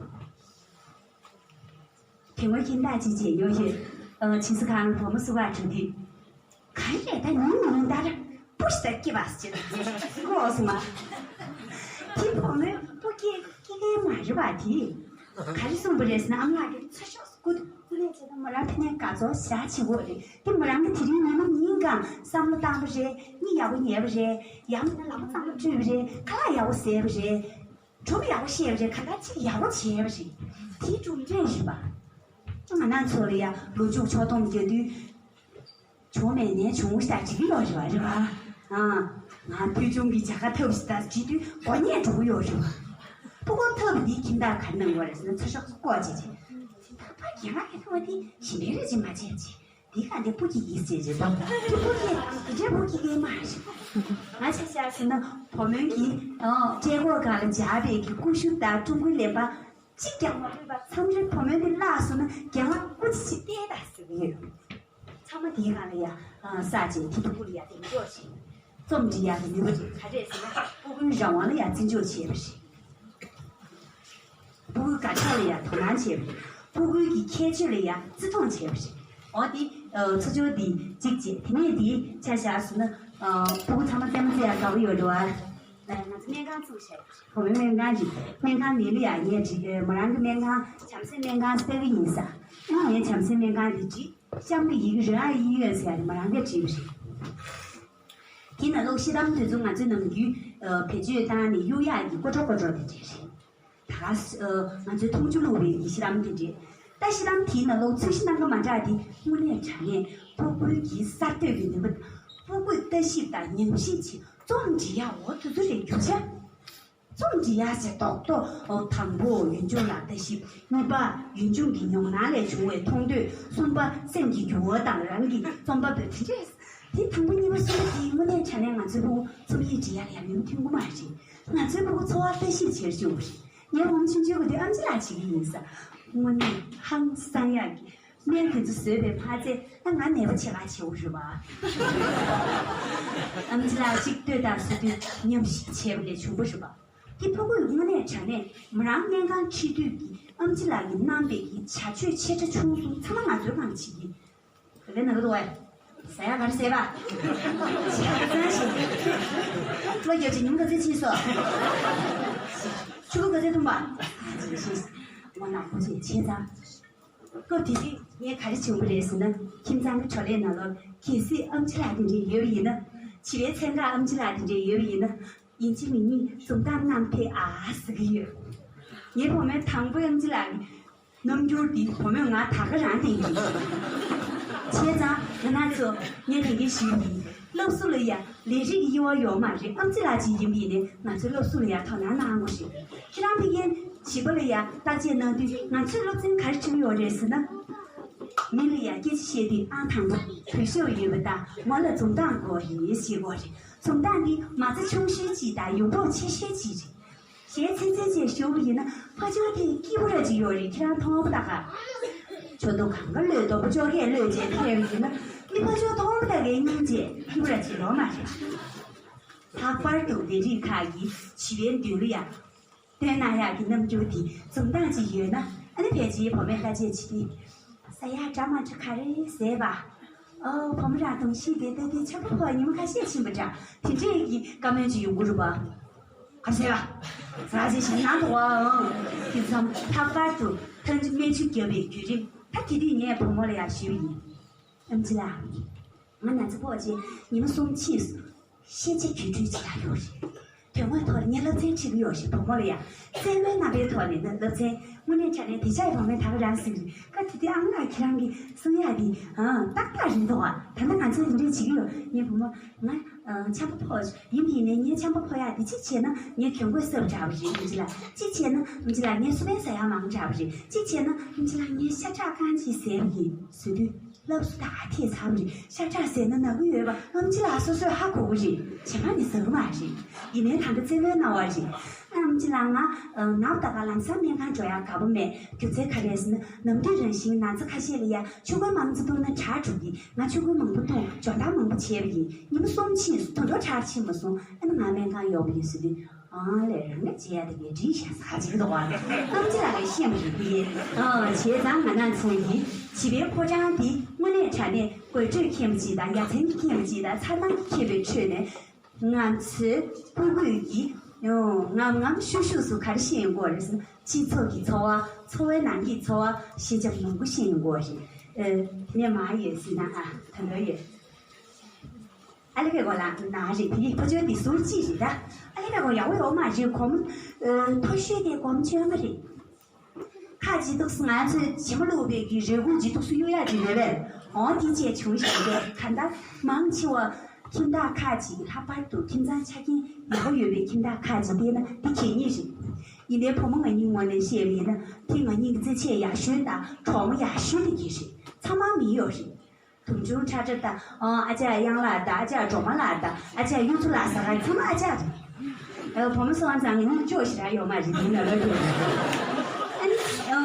དེ་སྔོན་ཁྱིམ་བདག་ཅིག་མཇལ་མྱོང་ཡོད། ཨ། ཇི་སི་ཁང་བུ་མོ་བསུ་བར་འགྲོ་དུས། ག་རེ་རེད། ད་ཉིན་ཉིན་ལྟར་པུ་ཤི་ད་སྐྱེ་བ་ཟེར་གྱི་འདུག་ཟེར་གོ་སོང་ང་། དེ་བུ་མོས་སྤུ་སྐྱེས་སྐྱེ་མཁན་མ་རེད་པ་དེ། ག་རེ་གསུངས་པ་རེད་ཟེར་ན། ཨ་མ་ལགས་ཀྱིས་ཚུར་ཤོག་སྐུ་དུ་སྐུ་ལས་བྱེད་དང་། མོ་རང་ཕ་ནས་དགའ་ཚོར་བཞག་བྱེད་དགོས་རེད། དེ་མོ་རང་གི་དེ་རིང་ཉི་མ་ཉིན་གང་བསམ་བློ་བཏང་བ་རེད། གཉིད་ཡག་པོ་ཉལ་བ་རེད། ཡང་མིན་ན་ལག་པ་གཙང་མ་བཀྲུས་པ་རེད། ཁ་ལག་ཡག་པོ་བཟས་པ་རེད། གྲུབ་ཡག་པོ་བཤད་པ་རེད། ག་འདྲ་ཅིག་ཡག་པོ་བྱས་པ་རེད། དེའི་གྲུབ་འབྲས་རེད་པ། ང་རང་ཚོ་ལ་ཡ་ལོ་མཇུག་ཕྱོགས་བསྡོམས་རྒྱག་དུས། བྱུང་མེད་ནས་བྱུང་ཞེས་བྲིས་ཀྱི་ཡོད་རེད་པ། རེད་པ། ཨ། ང་ཕུལ་བྱུང་གི་བྱ་དགའ་ཐོབ་ཞེས་བྲིས་དུས་མགོ་བརྙན་འགྲོ་གི་ཡོད་རེད་པ། སྤུ་གུ་ཐོབ་འདིའི་ཁྱིམ་བདག་ག་རེ་གནང་དགོས་རེད་ཟེར་ན། ཚུར་ཤོག་ལྐོག་བྱས་བྱས། ད་ཕར་རྒན་ལགས་ཀྱིས་གསུངས་པ་དེ་ཞིམ་པའི་རེད་ཅེས་མ་བྱས་བྱས། འདི་ག་འདི་སྤུ་གུ་ཡིས་བྱས་བྱས་དང་། འདི་སྤུ་གུ་འདི་འདྲའི་སྤུ་གུ་ཡིན་མ་རེད། ང་ཆ་བཞག་ཟེར་ན་བུ་མོ་གི་ཨ་ཀྲད་ཀོར་སྒང་ལ་སྦྱར་བའི་གི་ཀུ་ཤུ་དང་ཀྲུང་གོའི་ལེན་པ་གཅིག་ཀྱང་མ་ཕུད་པ། མཚམས་རེ་བུ་མོ་འདི་བརླག་སོང་ན་རྒན་ལགས་སྐུ་མཁྱེན་བལྟས་དང་ཟེར་གྱི་ཡོད། ཚང་མ་དེའི་སྒང་ལ་ཡ་ཨ་ས་བཅད་དེ་སྤུ་གུ་ལ་ཡ་གདེང་འཇོག་བྱས། རྩོམ་འབྲི་ཡག་གི་ནུས་པ་དེ་ག་རེ་རེད་ཟེར་ན། སྤུ་གུའི་རང་དབང་ལ་ཡ་བརྩི་འཇོག་བྱས་པ་རེད། སྤུ་གུའི་དགའ་ཕྱོགས་ལ་ཡ་དོ་སྣང་བྱས་པ་རེད། སྤུ་གུའི་གི་ཁྱད་ཆོས་ལ་ཡ་བརྩི་མཐོང་བྱས་པ་རེད། འོ་དེ་ཨ་ཚུར་ཕྱོགས་འདི་གཅིག་བྱས། དེ་ནས་དེ་ཆ་བཞག་སོང་ན། ཨ་སྤུ་གུ་ཚང་མ་རྩེད་མོ་རྩེ་ཡག་དགའ་པོ་ཡོད་འགྲོ་ཨ། ང་ཚོ་སྨན་ཁང་བཙུགས་བྱས། བུ་མོའི་སྨན་ཁང་གི་སྨན་ཁང་ནས་ལ་ཡ་ངས་བྲིས། མོ་རང་གི་སྨན་ཁང་བྱམས་བརྩེ་སྨན་ཁང་ཟེར་གི་ཡིན་ས། ཨ་ངས་བྱམས་བརྩེ་སྨན་ཁང་དེ་བྲིས། གཤམ་གྱི་ཡི་གེ་རེད་ཨ། ཡི་གེ་ཟེར་ཡ་དེ་མོ་རང་གིས་བྲིས་པ་རེད། དེ་ནང་ལོགས་ཤི་རམ་དེ་ཚོ་ང་ཚོས་ནམ་རྒྱུན་ཨ་བེད་སྤྱོད་བཏང་ནས་གཡུག་ཡག་གི་སྐོར་བྲོ་སྐོར་བྲོ་དེ་འདྲས་རེད། ད་ག་ཨ་ང་ཚོས་འཐུང་ཆུ་བླུགས་པའི་གི་ཤི་རམ་དེ་འདྲས། ད་ཤི་རམ་དེའི་ནང་ལོགས་ཚོས་གཞི་རྣམ་པ་མ་འདྲ་དེ་དངོས་གནས་དྲང་གནས་སྤུ་གུའི་གི་གསར་གཏོད་ཀྱི་ནུས་པ། སྤུ་གུས་ལྟ་ཞིབ་དང་ཉམས་ཞིབ་བྱེད། རྩོམ་འབྲི་ཡག་འོ་དེ་ཚོ་རེད་རྒྱུ་ཆ། རྩོམ་འབྲི་ཡག་ཟེར་རྡོག་རྡོག་འོ་དང་པོ་ཡུལ་ལྗོངས་ལ་ལྟ་ཞིབ། གཉིས་པ་ཡུལ་ལྗོངས་ཀྱི་མྱོང་སྣང་ལས་བྱུང་བའི་མཐོང་ཐོས། གསུམ་པ་སེམས་ཀྱི་འགྱུར་བ་དང་རང་གི་རྩོམ་པ་པོའི་དེ་འདྲས། དེ་དང་པོ་གཉིས་པ་གསུམ་པ་དེ་དངོས་གནས་དྲང་གནས་ང་ཚོའི་སྤུ་གུ་རྩོམ་ཡིག་འབྲི་ཡག་ལ་ཡ་མི་མཐུན་གི་མ་རེད། ང་ཚོའི་སྤུ་གུ་འཚོ་བ་ལྟ་ཞིབ་བྱེད་རྒྱུ་རེད། ངའི་བུ་མོ་ཆུང་ཆུང་གི་དུས་ཨམ་ཆི་ལགས་བྱེད་ཀྱི་ཡིན་ས། དངོས་གནས་ཧང་སང་ཡག་གི། སྨན་དེ་ཚོ་བཟོས་པའི་མ་ཚད་ད་ང་ནད་པ་བྱེད་ག་བྱེད་འོ་རེད་པ། ཨམ་ཆི་ལགས་གཅིག་ལྟོས་དང་ཟེར་དུས་ཉམས་ཞིབ་བྱས་པ་ལས་བྱུང་བ་རེད་པ། དེ་ཕྲུ་གུས་དངོས་གནས་དྲང་གནས་མོ་རང་སྨན་ཁང་ཁྲིད་དུས་ཀྱི་ཨམ་ཆི་ལགས་ཀྱིས་གནང་པའི་གི་བྱ་སྤྱོད་ཆེ་ཕྲ་ཆུང་གསུམ་ཚང་མ་ང་ཚོའི་སྒང་བྱེད་ཀྱི། ག་ལེ་ན་ག་འདུག་བས། ཟ་ཡག་ག་རེ་ཟས་པ། ཆ་ཚང་ཞིག་བློ་རྒྱབ་ཅིག་ཉིན་ག་ཚོད་ཕྱིན་སོང་། ཆུ་ཁོལ་ག་ཚོད་འཐུང་པ། ངོ་ནག་པོ་ཞིག་ཆེ་ཚང་། སྐབས་དེ་དུས་ངས་ག་རེ་བྱུང་བ་རེད་ཟེར་ན། ཁྱིམ་ཚང་གི་བགྲོ་གླེང་ནང་ལོགས་གལ་སྲིད་ཨམ་ཆི་ལགས་དེ་འདྲས་ཡོད་པ་ཡིན་ན། བྱིས་པའི་ཚན་ཁག་ཨམ་ཆི་ལགས་དེ་འདྲས་ཡོད་པ་ཡིན་ན། ཡིན་གཅིག་མིན་གཉིས་འཛུམ་མདངས་གནང་ཕེབས་ཨ་ཟེར་གྱི་ཡོད། ངའི་བུ་མོའི་དང་པོའི་ཨམ་ཆི་ལགས་ཀྱི་རྣམ་འགྱུར་འདི་བུ་མོས་ང་ད་ག་རང་བསྟན་གྱི། བྱས་ཙང་ང་རང་ཚོ་ངས་དེ་གའི་ཞུས་ཡིན། སློབ་གསོ་ལ་ཡ་ལས་རིགས་ཀྱི་དབྱེ་བ་ཡོད་མ་རེད། ཨམ་ཆི་ལགས་ཅིག་ཡིན་པ་ཡིན་ནའི་ང་ཚོའི་སློབ་གསོ་ལ་ཡ་དོ་སྣང་གནང་དགོས་རེད། ཁྱེད་རང་ཕ་གིར་བྱིས་པ་ལ་ཡ་བརྟག་དཔྱད་གནང་དུས་ང་ཚོའི་སློབ་ཚན་ག་རེ་བྱེད་ཀྱི་ཡོད་རེད་ཟེར་ན། མི་ལ་ཡ་སྐད་ཆ་བཤད་དུས་ཨང་དང་པོ་གུས་ཞབས་ཡོད་པ་དང་མོ་ལ་འཛུམ་མདངས་དགོས་རེད་ཞེས་དགོས་རེད། འཛུམ་མདངས་འདི་མ་རྩ་ཆུང་ཤོས་གཅིག་དང་ཡོང་འབབ་ཆེ་ཤོས་གཅིག་རེད། གཞས་ཚིག་མཛོད་ཅེས་ཞུ་བ་ཡིན་ན་ཕ་ཆོས་དེ་སྐྱིད་པོ་ར་ཅིག་ཡོད་རེད། ཁྱེད་རང་མཐོང་བ་ད་ག་ཆོ་ཏོ་གང་ག་གློད་དོ་པོ་ཅོག་གས་གློད་ཅེས་ཐལ་བ་ཡིན་ན་མི་ཕ་ཆོས་མཐོང་བ་ད་གའི་སྙིང་རྗེ་སྐྱིད་པོ་ར་ཅིག་ཡོད་མ་རེད། ལྷག་པར་དུ་ལས་རིགས་ཁག་གི་བྱིས་པའི་མདུན་ལ་ཡ་སྟོན་གནང་ཡག་གི་རྣམ་འགྱུར་དེ་འཛུམ་མདངས་ཅིག་ཡོད་ན་ཨ་ནི་ཕལ་ཆེར་བུ་མོས་བརྟག་དཔྱད་བྱེད་ཀྱི། ཟ་ཡག་འདྲ་མ་འདྲ་ག་རེ་བཟས་པ། ཨོ་བུ་མོ་རང་གདོང་ཤིང་དེ་ལྟ་དུས་ཆམ་པ་ཕོག་ཉི་མ་ཁ་ཤས་ཕྱིན་པ་འདྲ། དེ་འདྲས་ཀྱི་བཀའ་མོལ་ཅིག་ཡོང་གི་རེད་པ། ག་རེ་བཟས་པ། ཟ་ཟེར་ཞིང་ནང་དུ་བ་ཨང་། དེ་ཙམ་ལྷག་པར་དུ་ཐོན་སྨན་བཅོས་བརྒྱབ་པའི་བརྒྱུད་རིམ་ད་དེ་དུས་ངས་བུ་མོ་ལ་ཡ་ཞུས་ཡིན། ཨམ་ཆི་ལགས། ང་ན་ཚ་ཕོག་རྗེས་ཉི་མ་གསུམ་ཕྱིན་སོང་། ཤེས་བྱ་བརྒྱུད་སྤྲོད་བྱེད་ཡག་ཡོད་རེད། དོན་དངོས་ཐོག་ལ་ངས་སློབ་ཚན་ཁྲིད་ཀྱི་ཡོད་རེད། བུ་མོ་ལ་ཡ་རྩེད་མོའི་རྣམ་པའི་ཐོག་ནས་ནི་སློབ་ཚན་དངོས་གནས་དྲང་གནས་དེ་ཆ་ཡི་བུ་མོའི་ད་ག་རང་ཟིག་རེད། སྐབས་དེ་དུས་ཨང་ལགས་ཁྱེད་རང་གིས་གསུང་ཡག་འདི་ཨང་ཏག་ཏག་རེད་འདུག་ཨ། ད་ནི་ང་ཚོ་འདི་འདྲས་བྱེད་ཀྱི་ཡོད། ངའི་བུ་མོ་ང་ཨང་ཆམ་པ་ཕོག་ཡིན་པ་ཡིན་ནའི་ངའི་ཆམ་པ་ཕོག་ཡག་འདི་གཅིག་བྱས་ན་ངའི་གྱོན་གོས་སྲབ་འདྲ་བ་རེད། ཨམ་ཆི་ལགས་གཅིག་བྱས་ན་ཨམ་ཆི་ལགས་ངའི་སུ་པན་ཟ་ཡག་མང་འདྲ་བ་རེད། གཅིག་བྱས་ན་ཨམ་ཆི་ལགས་ངའི་ཤ་ཁྲག་རྐང་གཅིག་ཟས་པ་ཡིན་ཟེར་དུས། ལབ་སུ་ད་ཨ་ཐེ་ཚར་བ་རེད། ཤ་ཁྲག་ཟས་ན་ན་གི་ཡོད་པ་ཨམ་ཆི་ལགས་སོ་སོས་ཧ་གོ་གི་རེད། བྱེ་མ་ནི་ཟ་གི་མ་རེད། ཡིན་ནའི་ད་ག་རྩེད་མོའི་སྣང་བ་རེད། ཨམ་ ཅི་ལ་ང་ནབ་ད་ག་ལམ་སང་སྨན་ཁང་འགྲོ་ཡག་དགའ་པོ་མེད། རྒྱུ་མཚན་ག་རེ་ཟེར་ན་ནམ་དུས་རང་བཞིན་ན་ཚ་ཁ་ཤས་ལ་ཡ་ཆུ་ཁོལ་མང་ཙམ་བཏུང་ན་དྲག་འགྲོ་གི། ང་ཆུ་ཁོལ་མང་པོ་བཏུང་སྦྱོང་བརྡར་མང་པོ་བྱས་པ་ཡིན། ཉི་མ་གསུམ་ཕྱིན་སོང་དོན་དག་དྲག་ཕྱིན་མ་སོང་། ཨ་ནི་ང་སྨན་ཁང་ཡོང་བ་ཡིན་ཟེར་དུས། ཨང་ལས་རང་ག་བྱེད་ཡ་དེ་གའི་བྲིས་ཤ་ཟ་ཅིག་འདུག་བ། ཨམ་ཅི་ལ་གའི་ཤེས་མ་རེད་དེ། ཨང་བྱས་ཙང་ང་རང་ཚོ་ཡིན་བྱིས་པའི་ཕོ་བྲང་འདི་དངོས་གནས་དྲང་གནས་དགོད་བྲོས་ཁྱེར་མ་ཅིག་དང་ཡ་མཚན་གྱིས་ཁྱེར་མ་ཅིག་དང་མཚར་སྣང་གིས་ཁྱེར་བའི་ཁྲོད་ནས། ང་ཚོའི་སྤུ་གུས་ཀྱིས་ངམ་ངམ་ཤུགས་ཤུགས་སུ་ག་རེ་ཤེས་ཡོང་གི་ཡོད་རེད་ཟེར་ན། སྤྱི་ཚོགས་ཀྱི་འཚོ་བ། འཚོ་བའི་ནང་གི་འཚོ་བ་ཤེས་བྱ་མང་པོ་ཤེས་ཡོང་གི་ཡོད་རེད། ཨ་དེ་ནས་མར་ཡོད་ཟེར་ན། ཨ་ད་ལོ་ཡོད། ཨ་ལེ་བེ་གོ་ལ་ན་རེད། དེ་ནས་ཕོ་ཆོས་དེ་ཟུར་གཅིག་རེད་ད། ཨ་ལེ་བེ་གོ་ཡག་པོ་ཡོད་མ་རེད། གོམ་མཐོ་ཤོས་དེ་གོམ་བཅོ་ལྔ་རེད། ཁ་ཅིག་འདུག་སེ་ང་ཚོས་བྱེ་མ་བླུགས་པའི་གི་རས་ཁུང་ཅིག་འདུག་སེ་གཡུག་ཡག་ཅིག་མེད་པས། འོ་དེ་བཅས་བྱུང་ཞིག་རེད། གང་ལྟར་མང་ཆེ་བ་ཁྱིམ་བདག་ཁ་ཅིག་ལྷག་པར་དུ་ཁྱིམ་ཚང་ཆ་རྐྱེན་ཡག་པོ་ཡོད་པའི་ཁྱིམ་བདག་ཁ་ཅིག་བལྟས་ན་འདི་གད་སྙིགས་རེད། ཡིན་ནའི་བུ་མོ་ང་གཉིས་ངོས་ནས་བཤད་པ་ཡིན་ན་དེ་ང་གཉིས་ཀྱི་རྩེད་ཆས་ཡག་ཤོས་དང་གྲོགས་མོ་ཡག་ཤོས་དེ་གྱད་རེད། ཚང་མ་མི་ཡོད་རེད། དུང་ཆུང་ཁྲ་ཁྲ་དང་། ཨ་ཅག་གཡང་ལགས་དང་། ཨ་ཅག་སྒྲོལ་མ་ལགས་དང་། ཨ་ཅག་གཡུ་མཚོ་ལགས་ཟེར་མཁན་ཚང་མ་ཨ་ཅག་རེད། ཨ་བུ་མོ་སོང་ཙང་ང་གཉིས་ཅོག་ཞེ་དྲག་ཡོད་མ་རེད། དེ་ནང་ལོགས་དེ། ཨ་ནི་ཨ་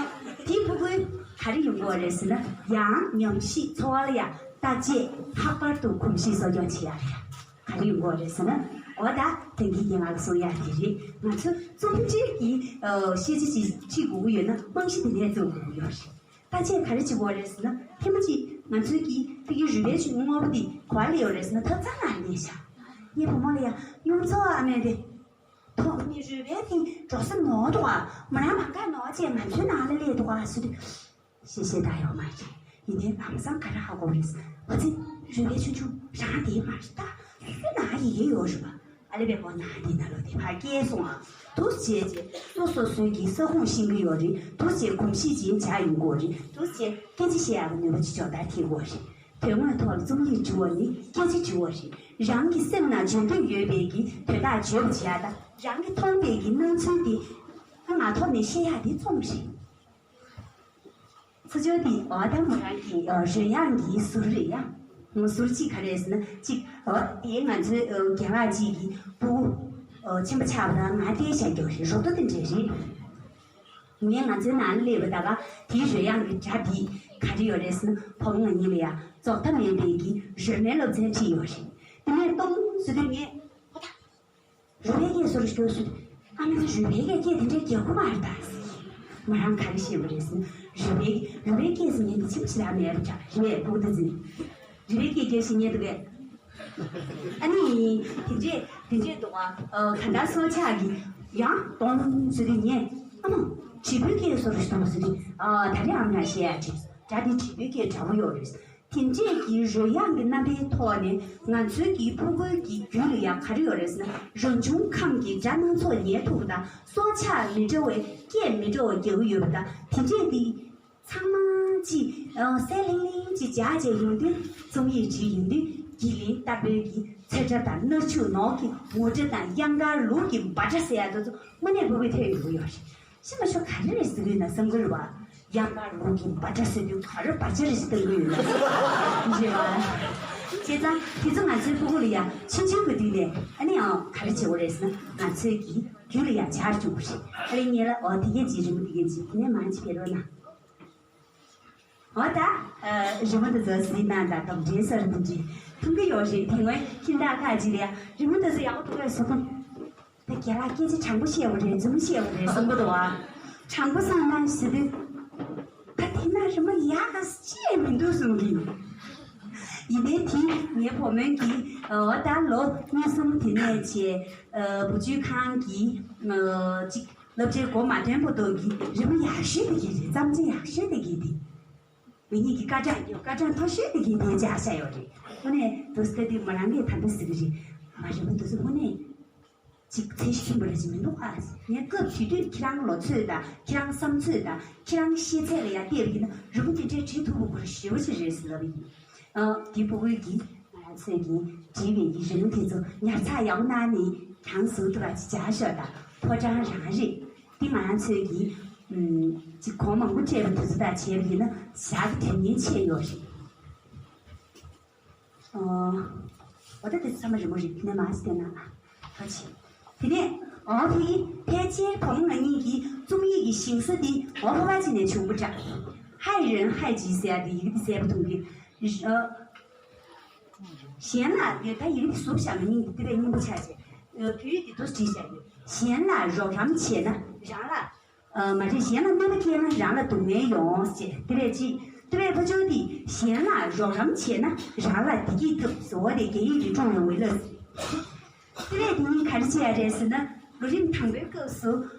དེའི་ཕྲུ་གུ་ག་རེ་ཡོང་གི་ཡོད་རེད་ཟེར་ན། ཡང་ཉམས་ཞིབ་འཚོ་བ་ལ་ཡང་བརྟག་དཔྱད། ལྷག་པར་དུ་གོམས་གཤིས་གསོ་སྐྱོང་བྱེད་ཡག་ལ་ཡང་ག་རེ་ཡོང་གི་ཡོད་རེད་ཟེར་ན། འོ་ད་དེང་གི་རྒན་ལགས་གསུང་ཡག་དེ་རེད། ང་ཚོ་རྩོམ་འབྲི་གི་ཨ་ཤེས་བྱ་ཅིག་ཁྲིད་དགོས་ཀྱི་ཡོད་ན་རྨང་གཞི་དེ་ནས་བཙུགས་དགོས་ཀྱི་ཡོད་རེད། བརྟག་དཔྱད་ག་རེ་བྱེད་དགོས་རེད་ཟེར་ན། ཐེངས་མ་གཅིག་ང་ཚོའི་གི་ཕ་གིའི་རུས་སྦལ་ཆུང་ངུ་དེ་ག་པར་སླེབས་ཡོད་རེད་ཟེར་ན། ཐབ་ཚང་ནང་ལ་སླེབས་ཤག་ངའི་བུ་མོ་ལ་ཡ་གཡུ་མཚོ་ཨ་མས་དེ། ཐོག་ནས་རུས་སྦལ་དེ་འགྲོ་ས་ནོར་འདུག་ག་མོ་རང་མ་དགའ་ནོར་བྱས་ང་ཚོའི་ནང་ལ་སླེབས་འདུག་ག་ཟེར་དུས། ཤེས་ཤེས་ད་ཡོད་མ་རེད། ཡིན་ནའི་ལམ་སང་ག་རེ་ཧ་གོ་རེད། ཨ་ཙི། རུས་སྦལ་ཆུང་ཆུང་རང་དེ་མ་རེད་ད། སུ་ན་ཡི་གེ་ཡོད་རེད་པ། ཨ་ལེ་བེ་གོ་ན་འདི་ན་ལོ་དེ་ཕར་སྐྱེལ་སོང་ཨ། འདུག་བྱས་བྱས་སོ་སོ་སོའི་གི་ས་ཁོངས་ཤེས་ཀྱི་ཡོད་རེད། འདུག་བྱས་གོམས་གཤིས་ཅིག་འཇགས་ཡོང་གི་ཡོད་རེད། འདུག་བྱས་སྐད་ཆ་བཤད་ཡག་གི་ནུས་པ་ཅིག་སྦྱོང་བརྡར་ཐེབས་ཀྱི་ཡོད་རེད། དོན་དངོས་ཐོག་ལ་རྩོམ་ཡིག་འབྲི་བ་ནི་སྐད་ཆ་འབྲི་བ་རེད། རང་གི་སེམས་ནང་བརྗོད་འདོད་ཡོད་པའི་གི་དོན་དག་བརྗོད་པ་བྱེད་ཡག་དང་། རང་གིས་མཐོང་བའི་གི་སྣང་ཚུལ་དེ་ང་ཐོག་ནས་བཤད་ཡག་དེ་རྩོམ་རེད། ཚུར་ཕྱོགས་འདི་འོ་ད་མོ་རང་གི་ཨ་རོལ་དབྱངས་ཀྱི་ཟུར་རེད་ཡ། ཟུར་གཅིག་ག་རེ་ཟེར་ན་གཅིག་འོ་དེ་ང་ཚོའི་ཨ་རྒན་ལགས་གཅིག་གི་སྤུ་གུ་ཨ་ཆེན་པོ་ཆགས་པ་དང་ང་བལྟས་བཞག་རྒྱུ་རེད། རོ་ཏོ་དེ་འདྲས་རེད། ངས་ང་ཚོའི་ནང་ལ་སླེབས་པ་ད་ག་དེའི་རོལ་དབྱངས་ཀྱི་སྒྲ་འདི་ག་རེ་ཡོད་རེད་ཟེར་ན། བུ་མོ་ང་གཉིས་ལ་ཡ་རྫོགས་མཐའ་མེད་པའི་གི་རོལ་མོའི་སློབ་ཚན་ཁྲིད་ཡོད་རེད། དེ་ནས་གཏོང་ཟེར་དུས་ངས་ཨོ་ད། རུས་སྦལ་སྐད་བཟོ་རུ་སྐྱོར་སུ། ཨ་མ་ད་རུས་སྦལ་སྐད་སྐད་དེ་འདྲའི་རྒྱག་གི་མ་རེད་ད། མོ་རང་ག་རེ་བཤད་པ་རེད་ཟེར་ན། རུས་སྦལ་རུས་སྦལ་སྐད་ཟེར་མཁན་དེ་ཕྱིན་ཅི་ལ་མེད་པ་འདྲ་རེད། ཕྲུ་གུ་ད་ཟིན། རུས་སྦལ་སྐད་རྒྱག་ཤེས་མཁན་འདུག་གས། ཨ་ནི་དེ་འདྲས་དེ་འདྲས་འདུག་ཨ། ག་འདྲ་སྲོག་ཆགས་ཀྱི་ཡང་གཏོང་ཟེར་དུས་ངས་ཨ་མ་དྲིལ་བུའི་སྐད་བཟོ་རུ་གཏོང་ཟེར་དུས། ཨ་ད་རེས་ཨ་མ་ལ་བཤད་ཡ་དྲིལ་སྒྲ་དེ་དྲིལ་བུའི་སྐད་འདྲ་པོ་ཡོད་རེད། དེ་འདྲས་ཀྱི་རོལ་དབྱངས་ཀྱི་རྣམ་པའི་ཐོག་ནས་ང་ཚོའི་གི་ཕྲུ་གུའི་གི་རྒྱུད་ལ་ཡང་ག་རེ་ཡོད་རེད་ཟེར་ན། རང་བྱུང་ཁམས་ཀྱི་སྒྲ་སྣ་ཚོགས་ཉན་ཐུབ་པ་དང་། སྲོག་ཆགས་མི་འདྲ་བའི་སྐད་མི་འདྲ་བ་རྒྱག་གི་ཡོད་པ་དང་། དེ་འདྲས་དེ་ཚང་མ་ཅིག་ཨ་གསལ་ལྷིང་ལྷིང་ཅིག་སྦྱར་བྱས་ཡོང་དུས། རྩོམ་ཡིག་བྲིས་ཡོང་དུས་གི་ལིང་ལྟ་བུའི་གི་ཚེ་སྒྲ་དང་མནར་གཅོད་ནོར་གྱི་ངུ་སྒྲ་དང་གཡང་དཀར་ལུག་གི་འབའ་སྒྲ་ཟེར་ཡ་དེ་ཚོ་དངོས་གནས་ཕྲུ་གུས་ཐོས་ཡོང་གི་ཡོད་རེད། ཤི་མ་ཤོ་ག་རེ་རེད་ཟེར་གི་ཡོད་ན་བསམ་གི་རེད་བ། གཡང་དཀར་ལུག་གི་འབའ་སྒྲ་ཟེར་དུས་ག་རེ་འབའ་སྒྲ་རེད་ཟེར་གི་ཡོད་ན། རེད་བ། བྱས་ཙང་དེ་ཚོ་ང་ཚོའི་ཕྲུ་གུ་ལ་ཡང་ཆུང་ཆུང་གི་དུས་ནས་ཨ་ནི་ཡང་ག་རེ་བྱེད་དགོས་རེད་ཟེར་ན། ང་ཚོའི་གི་རྒྱུད་ལ་ཡང་སྦྱར་བཅུག་དགོས་རེད། ཨ་ནི་ངེད་ལ་འོ་དེ་གས་ཅིག་རི་མོ་དེ་གས་ཅིག་དེ་ནས་མང་ཅིག་སྤེལ་རོགས་གནང་། འོ་ད། ཨ་རི་མོ་དེ་ཚོ་གཟིགས་གནང་དང་། དོགས་འདྲེན་སོར་འདི་འདྲ་མཐོང་གི་ཡོད་རེད། དེ་སྔོན་ཁྱིམ་བདག་ཁག་ཅིག་ལ་ཡང་རི་མོ་དེ་ཚོ་ཡག་པོ་འདུག་གས་ཟེར་གོ། ད་རྒན་ལགས་སྐད་ཆ་དྲང་པོ་བཤད་པ་རེད། རྫུན་མ་བཤད་པ་རེད་བསམ་གི་འདུག་ཨ། དྲང་པོ་བསམ་ན་ཟེར་དུས། ད་དེ་ན་རི་མོ་ཡག་ག་ཅི་ཡང་མི་འདུག་གསུང་གི་ཡིན། ཡིན་ནའི་དེ་ངའི་བུ་མོའི་གི་འོ་ད་ལོ་གཉིས་གསུམ་དེ་ནས་བྱས། ཨ་བུ་བཅོལ་ཁང་གི་ཨ་ཅིག་སློབ་གྲྭའི་འགོ་མ་ཐོན་བར་དུ་གི་རི་མོ་ཡག་ཤོས་དེ་གི་རེད། བརྩམས་ཆོས་ཡག་ཤོས་དེ་གི་དེ། ང་གཉིས་ཀྱི་སྐར་གྲངས་ཀྱི་སྐར་གྲངས་མཐོ་ཤོས་དེ་གི་དེ་སྦྱར་བཞག་ཡོད་རེད། དངོས་གནས་དུ་སྟེ་དེ་མོ་རང་གིས་ད་ལྟ་ཟེར་གི་རེད། ཨ་མ་རི་མོ་དེ་ཚོ་དངོས་གནས་ཅིག་ཚད་གཞི་ཆེན་པོ་རེ་ཅིག་མི་འདུག་ཨ། ངས་སྐབས་དེ་དུས་ཁྱེད་རང་ལོ་ཚོད་དང་ཁྱེད་རང་བསམ་ཚོད་དང་ཁྱེད་རང་ཤེས་ཚད་ལ་ཡ་བལྟས་པ་ཡིན་ན་རི་མོ་དེ་འདྲའི་བྲིས་ཐུབ་པ་ཁོ་རང་ཞེ་པོ་ཅིག་རེད་ཟེར་ལབ་པ་ཡིན། ཨ་དེ་ཕྲུ་གུའི་གི་ང་རང་ཚོས་གི་བྲིས་པའི་གི་རི་མོ་དེ་ཚོ་ཉར་ཚགས་ཡག་པོ་གནང་ནས་གང་བཟོ་ཐུབ་པ་ཅིག་སྦྱར་ཤོག་དང་། ཕོ་བྲང་རང་རེད། འདི་ང་རང་ཚོས་ཀྱིས་ཨམ་ཅིག་གོང་མང་པོ་སྤྲད་པའི་དུས་ཚོད་དང་བྱས་པ་ཡིན་ན་ཞག་གི་དེ་ཉིན་ཆད་ཡོད་རེད། ཨོ། འོ་ད་དེ་ཚོ་ཚང་མ་རི་མོ་རེད། དེ་ནས་མར་བལྟས་ན་ཨ་ཕ་ཆེ། དེ་ནས་ འོ་དེ་ཕལ་ཆེར་བུ་མོ་ང་གཉིས་ཀྱི་རྩོམ་ཡིག་གི་ཞིང་ས་འདི་འོ་ཕ་བ་ཅིག་ནས་བྱུང་བ་འདྲ། ཧའི་རན་ཧའི་ཇི་ཟེར་ཡ་དེ་ཡི་གེ་འདི་གསལ་པོ་མཐོང་གི། ཨ། གཞན་ལ་ཡོད་ད་ཡི་གེ་འདི་ཟུར་བཞག་ན་སྙིང་འདི་དེ་བས་སྙིང་པོ་ཆགས་བྱས། བོད་ཡིག་འདི་འདུག་བྲིས་བཞག་ཡོད། གཞན་ལ་རོགས་རམ་བྱས་ན་རང་ལ། ཨ། མ་རེད། གཞན་ལ་གནོད་པ་བསྐྱལ་ན་རང་ལ་སྡུག་བསྔལ་ཡོང་ཟེར་དེ་བས་ཅི། དེ་བས་ཕ་ཇོ་འདི་གཞན་ལ་རོགས་རམ་བྱས་ན་རང་ལ་བདེ་སྐྱིད་ཐོབ་ཟེར་བ་དེ་རྒྱ་ཡིག་རིག་གྲོང་ཡོང་བའི་ལབ་ཟེར། དེ་བས་དེ་གཉིས་ག་རེ་བྱེད་ཡ་རེད་ཟེར་ན། ལོ་རིམ་དང་པོའི་སྐབས་སུ་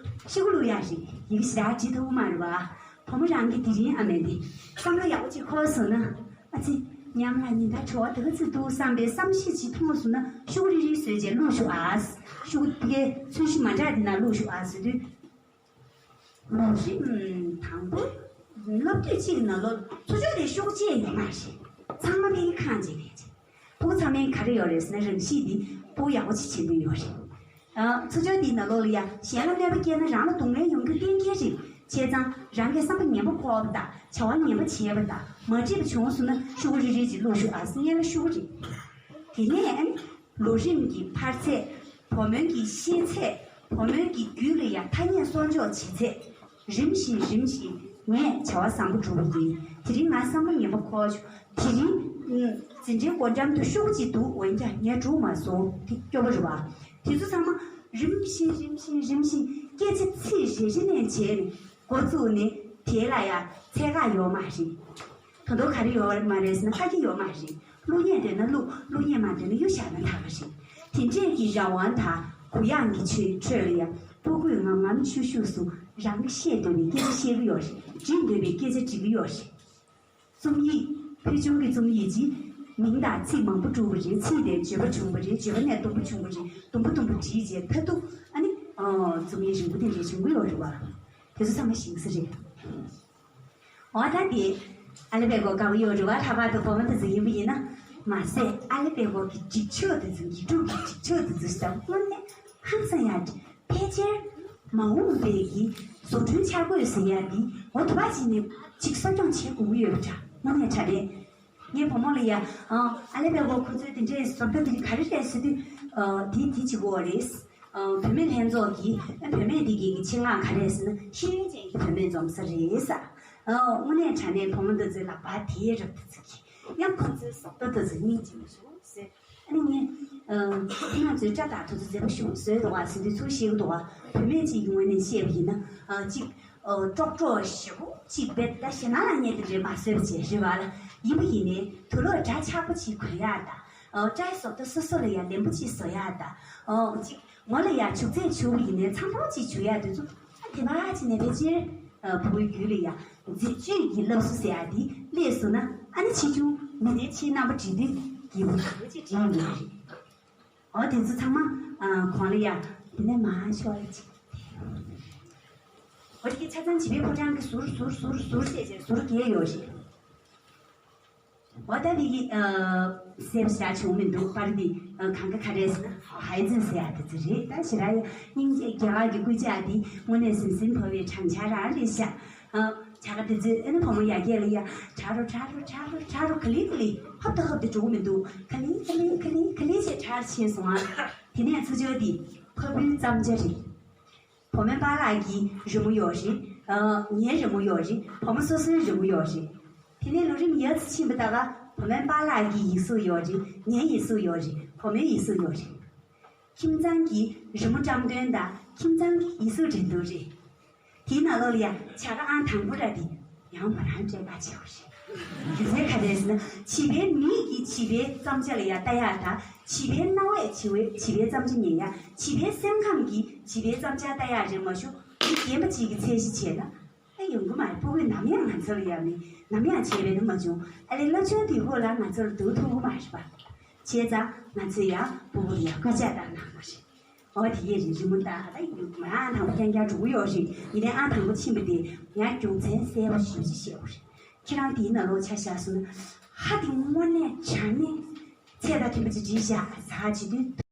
ཤོག་གུ་བླུག་ཡ་རེད། ཡི་གེ་ཞེ་དྲག་འབྲི་ཐུབ་མ་རེད་བ། བུ་མོ་རང་གིས་དེ་རིང་ཨ་མས་འདི་བསམ་བློ་ཡག་པོ་ཅིག་འཁོར་སོང་ན། ཨ་ཙི། ཉམས་ལ་ཉིན་ལྟར་བྲོ་བ་དེ་ག་ཚོད་འདུག་བསམ་པའི་བསམ་གཞིག་ཅིག་མཐོང་སོང་ན་ཤོག་གུ་རིལ་རིལ་བཟོས་རྗེས་བླུག་ཤོག་ཨ། ཤོག་གུ་དེ་གའི་ཚོན་གཞི་མ་འདྲ་དེ་ན་བླུག་ཤོག་ཨ་ཟེར་དུས། ལོ་རིམ་དང་པོ་སློབ་དུས་གཅིག་ནང་ལོགས་ཚུར་ཕྱོགས་དེ་ཤོག་གཅིག་ཡོད་མ་རེད། ཚང་མ་ཕ་གི་ཁང་གཅིག་རེད། ཕྲུ་གུ་ཚང་མའི་ག་རེ་ཡོད་རེད་ཟེར་ན་རང་གཤིས་འདི་ཕྲུ་གུ་ཡག་པོ་ཅིག་བྱེད་འདོད་ཡོད་རེད། ཨ། ཚུར་ཕྱོགས་འདིའི་ནང་ལོགས་ལ་ཡ་གཞན་ལ་གནོད་པ་བསྐྱལ་ན་རང་ལ་སྡུག་བསྔལ་ཡོང་རྒྱུ་གཏན་འཁེལ་རེད། བྱས་ཙང་རང་གིས་བསམ་པ་ངན་པ་འཁོར་བ་དང་བྱ་བ་ངན་པ་བྱས་པ་དང་མ་འགྲིག་པ་བྱུང་སོང་ན་ཤོག་གུ་རིལ་རིལ་ཅིག་བླུག་ཤོག་ཨ་ཟེར་ཡ་ལ་ཤོག་གུ་རེད། དེ་ནས་ལོ་རིམ་གྱི་འཕར་ཚད། བུ་མོའི་གི་ཤེས་ཚད། བུ་མོའི་གི་རྒྱུད་ལ་ཡ་ཐ་སྙད་གསོག་འཇོག་བྱེད་ཚད། རིམ་བཞིན་རིམ་བཞིན་ངས་བྱ་བ་བཟང་པོ་བསྒྲུབས་པ་ཡིན། དེ་རིང་ང་བསམ་བློ་ངན་པ་འཁོར་བྱུང་། དེ་རིང་། ཨུམ། འཛིན་གྲྭའི་སྒོ་འགྲམ་དུ་ཤོག་གུ་གཅིག་འདུག་འོན་ཀྱང་ངས་བསྒྲུབས་མ་སོང་། དེ་སྐྱོ་པོ་རེད་བ། དེ་ཚོ་ཚང་མ་རིམ་བཞིན་རིམ་བཞིན་རིམ་བཞིན་སྐད་ཆ་ཚིག་རེ་རེ་ནས་བྱས་ནས་འགོ་བཙུགས་ནས་དེ་ལ་ཡ་ཚད་བཀག་ཡོད་མ་རེད། ད་དུང་ག་རེ་ཡོད་མ་རེད་ཟེར་ན་ཁ་གྱེས་ཡོད་མ་རེད། བླུག་སྙིང་འདོད་ན་བླུག་བླུག་སྙིང་མ་འདོད་ན་གཡུག་བཞག་ན་ད་ག་རེད། དེ་འདྲས་ཀྱི་རང་དབང་དང་གུ་ཡངས་ཀྱི་ཆོས་ཁྲོད་ལ་ཡང་ཕྲུ་གུས་ངམ་ངམ་ཤུགས་ཤུགས་སུ་རང་གི་བཤད་འདོད་པའི་སྐད་ཆ་བཤད་ཀྱི་ཡོད་རེད། འབྲི་འདོད་པའི་སྐད་ཆ་འབྲི་གི་ཡོད་རེད། རྩོམ་ཡིག་ཕུལ་བྱུང་གི་རྩོམ་ཡིག་ཅིག་མིང་དང་ཚིག་མང་པོ་བསྒྲུགས་པ་རེད། ཚིག་དེ་བརྗོད་པ་བྱུང་བ་རེད། བརྗོད་པ་ནས་དུམ་བུ་བྱུང་བ་རེད། དུམ་བུ་དུམ་བུ་བྲིས་རྗེས་མཐར་ཐུག་ཨ་ནི་ཨོ་རྩོམ་ཡིག་རིང་པོ་དེ་འདྲས་བྱུང་གི་ཡོད་རེད་བ། དེ་ཚོ་ཚང་མ་ཞིང་ས་རེད། འོ་ད་དེ། ཨ་ལེ་པད་གོ་དགའ་པོ་ཡོད་རེད་བ། ལྷག་པར་དུ་བུ་མོ་དེ་ཚོ་ཡིན་པ་ཡིན་ན། མ་ཟད་ཨ་ལེ་པད་གོ་གི་སྒྲིག་ཆས་དེ་ཚོ་ཡིག་དྲུག་གི་སྒྲིག་ཆས་དེ་ཚོ་ཞིག་དང་དངོས་གནས་ཧང་སང་ཡ། ཕལ་ཆེར་མ་འོངས་པའི་གི་བཟོ་སྐྲུན་འཆར་འགོད་ཟེར་ཡ་འདི་འོ་དུ་བ་ཅིག་ནས་ཅིག་གསོ་སྐྱོང་བྱེད་དགོས་ཀྱི་ཡོད་པ་འདྲ། དངོས་གནས་དྲང་གནས། ངའི་བུ་མོ་ལ་ཡ། ཨ་ལེ་པད་གོ་ཁོ་ཚོའི་དེ་འདྲའི་བཟོ་ལྟ་དེ་ག་རེ་རེད་ཟེར་དུས། ཨ་དེ་དེ་གཅིག་པོ་རེད། ཨ་བུད་མེད་ལྷན་ཚོགས་ཀྱིས་ཨ་བུད་མེད་དེ་གའི་གི་ཆེད་མངགས་ག་རེ་ཟེར་ན་ཤེས་ཡོན་ཅན་གྱི་བུད་མེད་འཛོམས་ས་རེད་ཟེར། ཨ་དངོས་གནས་དྲང་གནས་བུ་མོ་འདི་ཚོའི་ལག་པ་དེའི་རབ་ཏུ་ཚིག་གི་ཡང་ཁོ་ཚོའི་བཟོ་ལྟ་འདི་ཚོ་སྙིང་རྗེ་མོ་བྱུང་ཟེར། ཨ་ནི་ངས་ཨ་ཁྱེད་རང་ཚོའི་སྐྲ་དང་དེ་ཚོ་མཛེས་པོ་ཞིག་བཟོས་འདུག་བ་ཟེར་དུས་ཚུར་བཤད་ཀྱི་འདུག་བ། བུད་མེད་ཅིག་གི་ངོས་ནས་བཤད་པ་ཡིན་ན་ཨ་གཅིག་ཨ་ཀྲོག་ཀྲོག་ཞེ་པོ་གཅིག་བེད་ད་ཞེ་ན་ལ་ཉེ་དེ་རེད་མ་བཟོས་པ་བྱས་རེད་བ་ལ། ཡིན་པ་ཡིན་ནའི་དུག་ལོག་འདྲ་ཆགས་པོ་ཅིག་གོན་ཡག་དང་། ཨོ་སྐྲའི་བཟོ་ལྟ་སོ་སོ་ལ་ཡང་ལེན་པོ་ཅིག་བཟོ་ཡག་དང་། ཨོ་གཅིག་ངོ་ལ་ཡང་བྱུག་རྫས་བྱུག་པ་ཡིན་ནའི་ཚང་པོ་ཅིག་བྱུག་ཡག་དེ་ཚོ་ཨ་དེ་མ་ཅི་ནས་ཕལ་ཆེར་ཨ་བུ་མོའི་རྒྱུད་ལ་ཡང་མཛེས་དཔྱོད་ཀྱི་སློབ་གསོ་ཟེར་ཡག་དེ་སླེབས་སོང་ན་ཨ་ནི་ཆེ་ཆུང་མི་སྣའི་ཆེས་རྣམ་པ་བྲིས་དུས་སྐྱིད་པོ་ཡག་པོ་ཅིག་བྲིས་ཡོང་གི་རེད། འོ་དེ་ཚོ་ཚང་མ་ཨ་གོང་ལ་ཡ་དེ་ནས་མ་ཤོར་ཅིག་འོ་དེ་གི་ཆ་ཚང་བྱིས་པའི་ཕོ་བྲང་གི་ཟུར་ཟུར་ཟུར་ཟུར་བྱས་བྱས་ཟུར་བརྒྱད་ཡོད་རེད། འོ་ད་དེ་གི་ཨ་གསལ་པོ་ཞེ་དྲག་བྱུང་མི་འདུག་པར་འདི་ཨ་གང་ག་ག་རེ་ཟེར་ན་ཧའི་ཛིན་ཟེར་ཡ་དེ་ཚོ་རེད། ད་ཞེ་དྲག་ཡ་སྙིང་རྗེ་རྒྱ་གར་གྱི་སྐུལ་ལྕག་འདི་དངོས་གནས་ཟིན་ཟིན་བབས་པའི་བགྲང་བྱ་རང་རེད་ཤག་ཨ་བྱ་དགའ་དེ་ཚོས་ཨ་ནི་བུ་མོ་ཡ་རྒྱལ་ལ་ཡ་དྲག་རོ་དྲག་རོ་དྲག་རོ་དྲག་རོ་ག་ལེ་ག་ལེ་ཧབ་ཏ་ཧབ་ཏ་འགྲོ་གི་མི་འདུག་ག་ལེ་ག་ལེ་ག་ལེ་ག་ལེ་ཞེས་དྲག་ཕྱིན་སོང་ཨ། དེ་ནས་ཚུར་ཕྱོགས་འདི་ཕ་བུའི་བརྩམས་བྱ་རེད། བུ་མོའི་པཱ་ལགས་ཀྱི་རི་མོ་ཡོད་རེད། ཨ་ངའི་རི་མོ་ཡོད་རེད། བུ་མོ་སོ་སོའི་རི་མོ་ཡོད་རེད། དེ་ནས་ལོ་རིམ་ཡར་ཙམ་ཕྱིན་པ་ད་ག་བུ་མོའི་པཱ་ལགས་ཀྱི་ཡིག་གཟུགས་ཡོད་རེད། ངའི་ཡིག་གཟུགས་ཡོད་རེད། བུ་མོའི་ཡིག་གཟུགས་ཡོད་རེད། ཁྱིམ་ཚང་གི་རི་མོ་བཀྲམ་སྟོན་དང་ཁྱིམ་ཚང་གི་ཡིག་གཟུགས་འགྲན་བསྡུར་རེད། དེའི་ནང་ལོགས་ལ་ཡང་བྱ་དགའ་ཨང་དང་པོ་ར་དེ་ཡང་མོ་རང་སྤྲད་པ་བྱེད་དགོས་རེད། རྒྱུ་མཚན་ག་རེ་ཟེར་ན་བྱིས་པའི་མིག་གིས་བྱིས་པའི་བརྩམས་བྱ་ལ་ཡང་ལྟ་ཡག་དང་བྱིས་པའི་རྣ་བས་བྱིས་པའི་བྱིས་པའི་བརྩམས་བྱ་ཉན་ཡག་བྱིས་པའི་སེམས་ཁམས་ཀྱིས་བྱིས་པའི་བརྩམས་བྱ་ལྟ་ཡག་རེད་མ་གཞི་མི་རྒན་པ་གཅིག་གིས་ཚད་གཞི་བྱས་ན་ཨ་ཡོང་གི་མ་རེད། ཕྲུ་གུས་ནམ་ཡང་ང་ཚོ་ལ་ཡང་མི་ནམ་ཡང་བྱས་པས་ན་མ་བྱུང་། ཨ་ལས་སློབ་སྦྱོང་དུས་འཁོར་ལ་ང་ཚོར་འདུག་ཐུབ་ཀྱི་མ་རེད་པ། བྱས་ཙང་ང་ཚོས་ཡང་ཕྲུ་གུ་ལ་ཡང་སྐུལ་ལྕག་བཏང་གནང་དགོས་རེད། འོ་དེ་ཡས་རེད། རི་མོ་ད་ད་ཡིན་མ་ཨང་དང་པོ་རྐྱང་རྐྱང་འགྲོ་གི་ཡོད་རེད། ཡིན་ནའི་ཨང་དང་པོ་ཕྱིན་པ་དེ་ཡང་རྒྱུ་མཚན་གསལ་པོ་ཞེ་པོ་ཅིག་བཤད་དགོས་རེད། ཁྱེད་རང་དེའི་ནང་ལོགས་ཆ་བཞག་སོང་ན་ཧ་དེ་དངོས་གནས་དྲང་གནས་ཚད་དང་མཐུན་པ་ཅིག་བྲིས་བཞག་ཟ་བྱེད་དུས།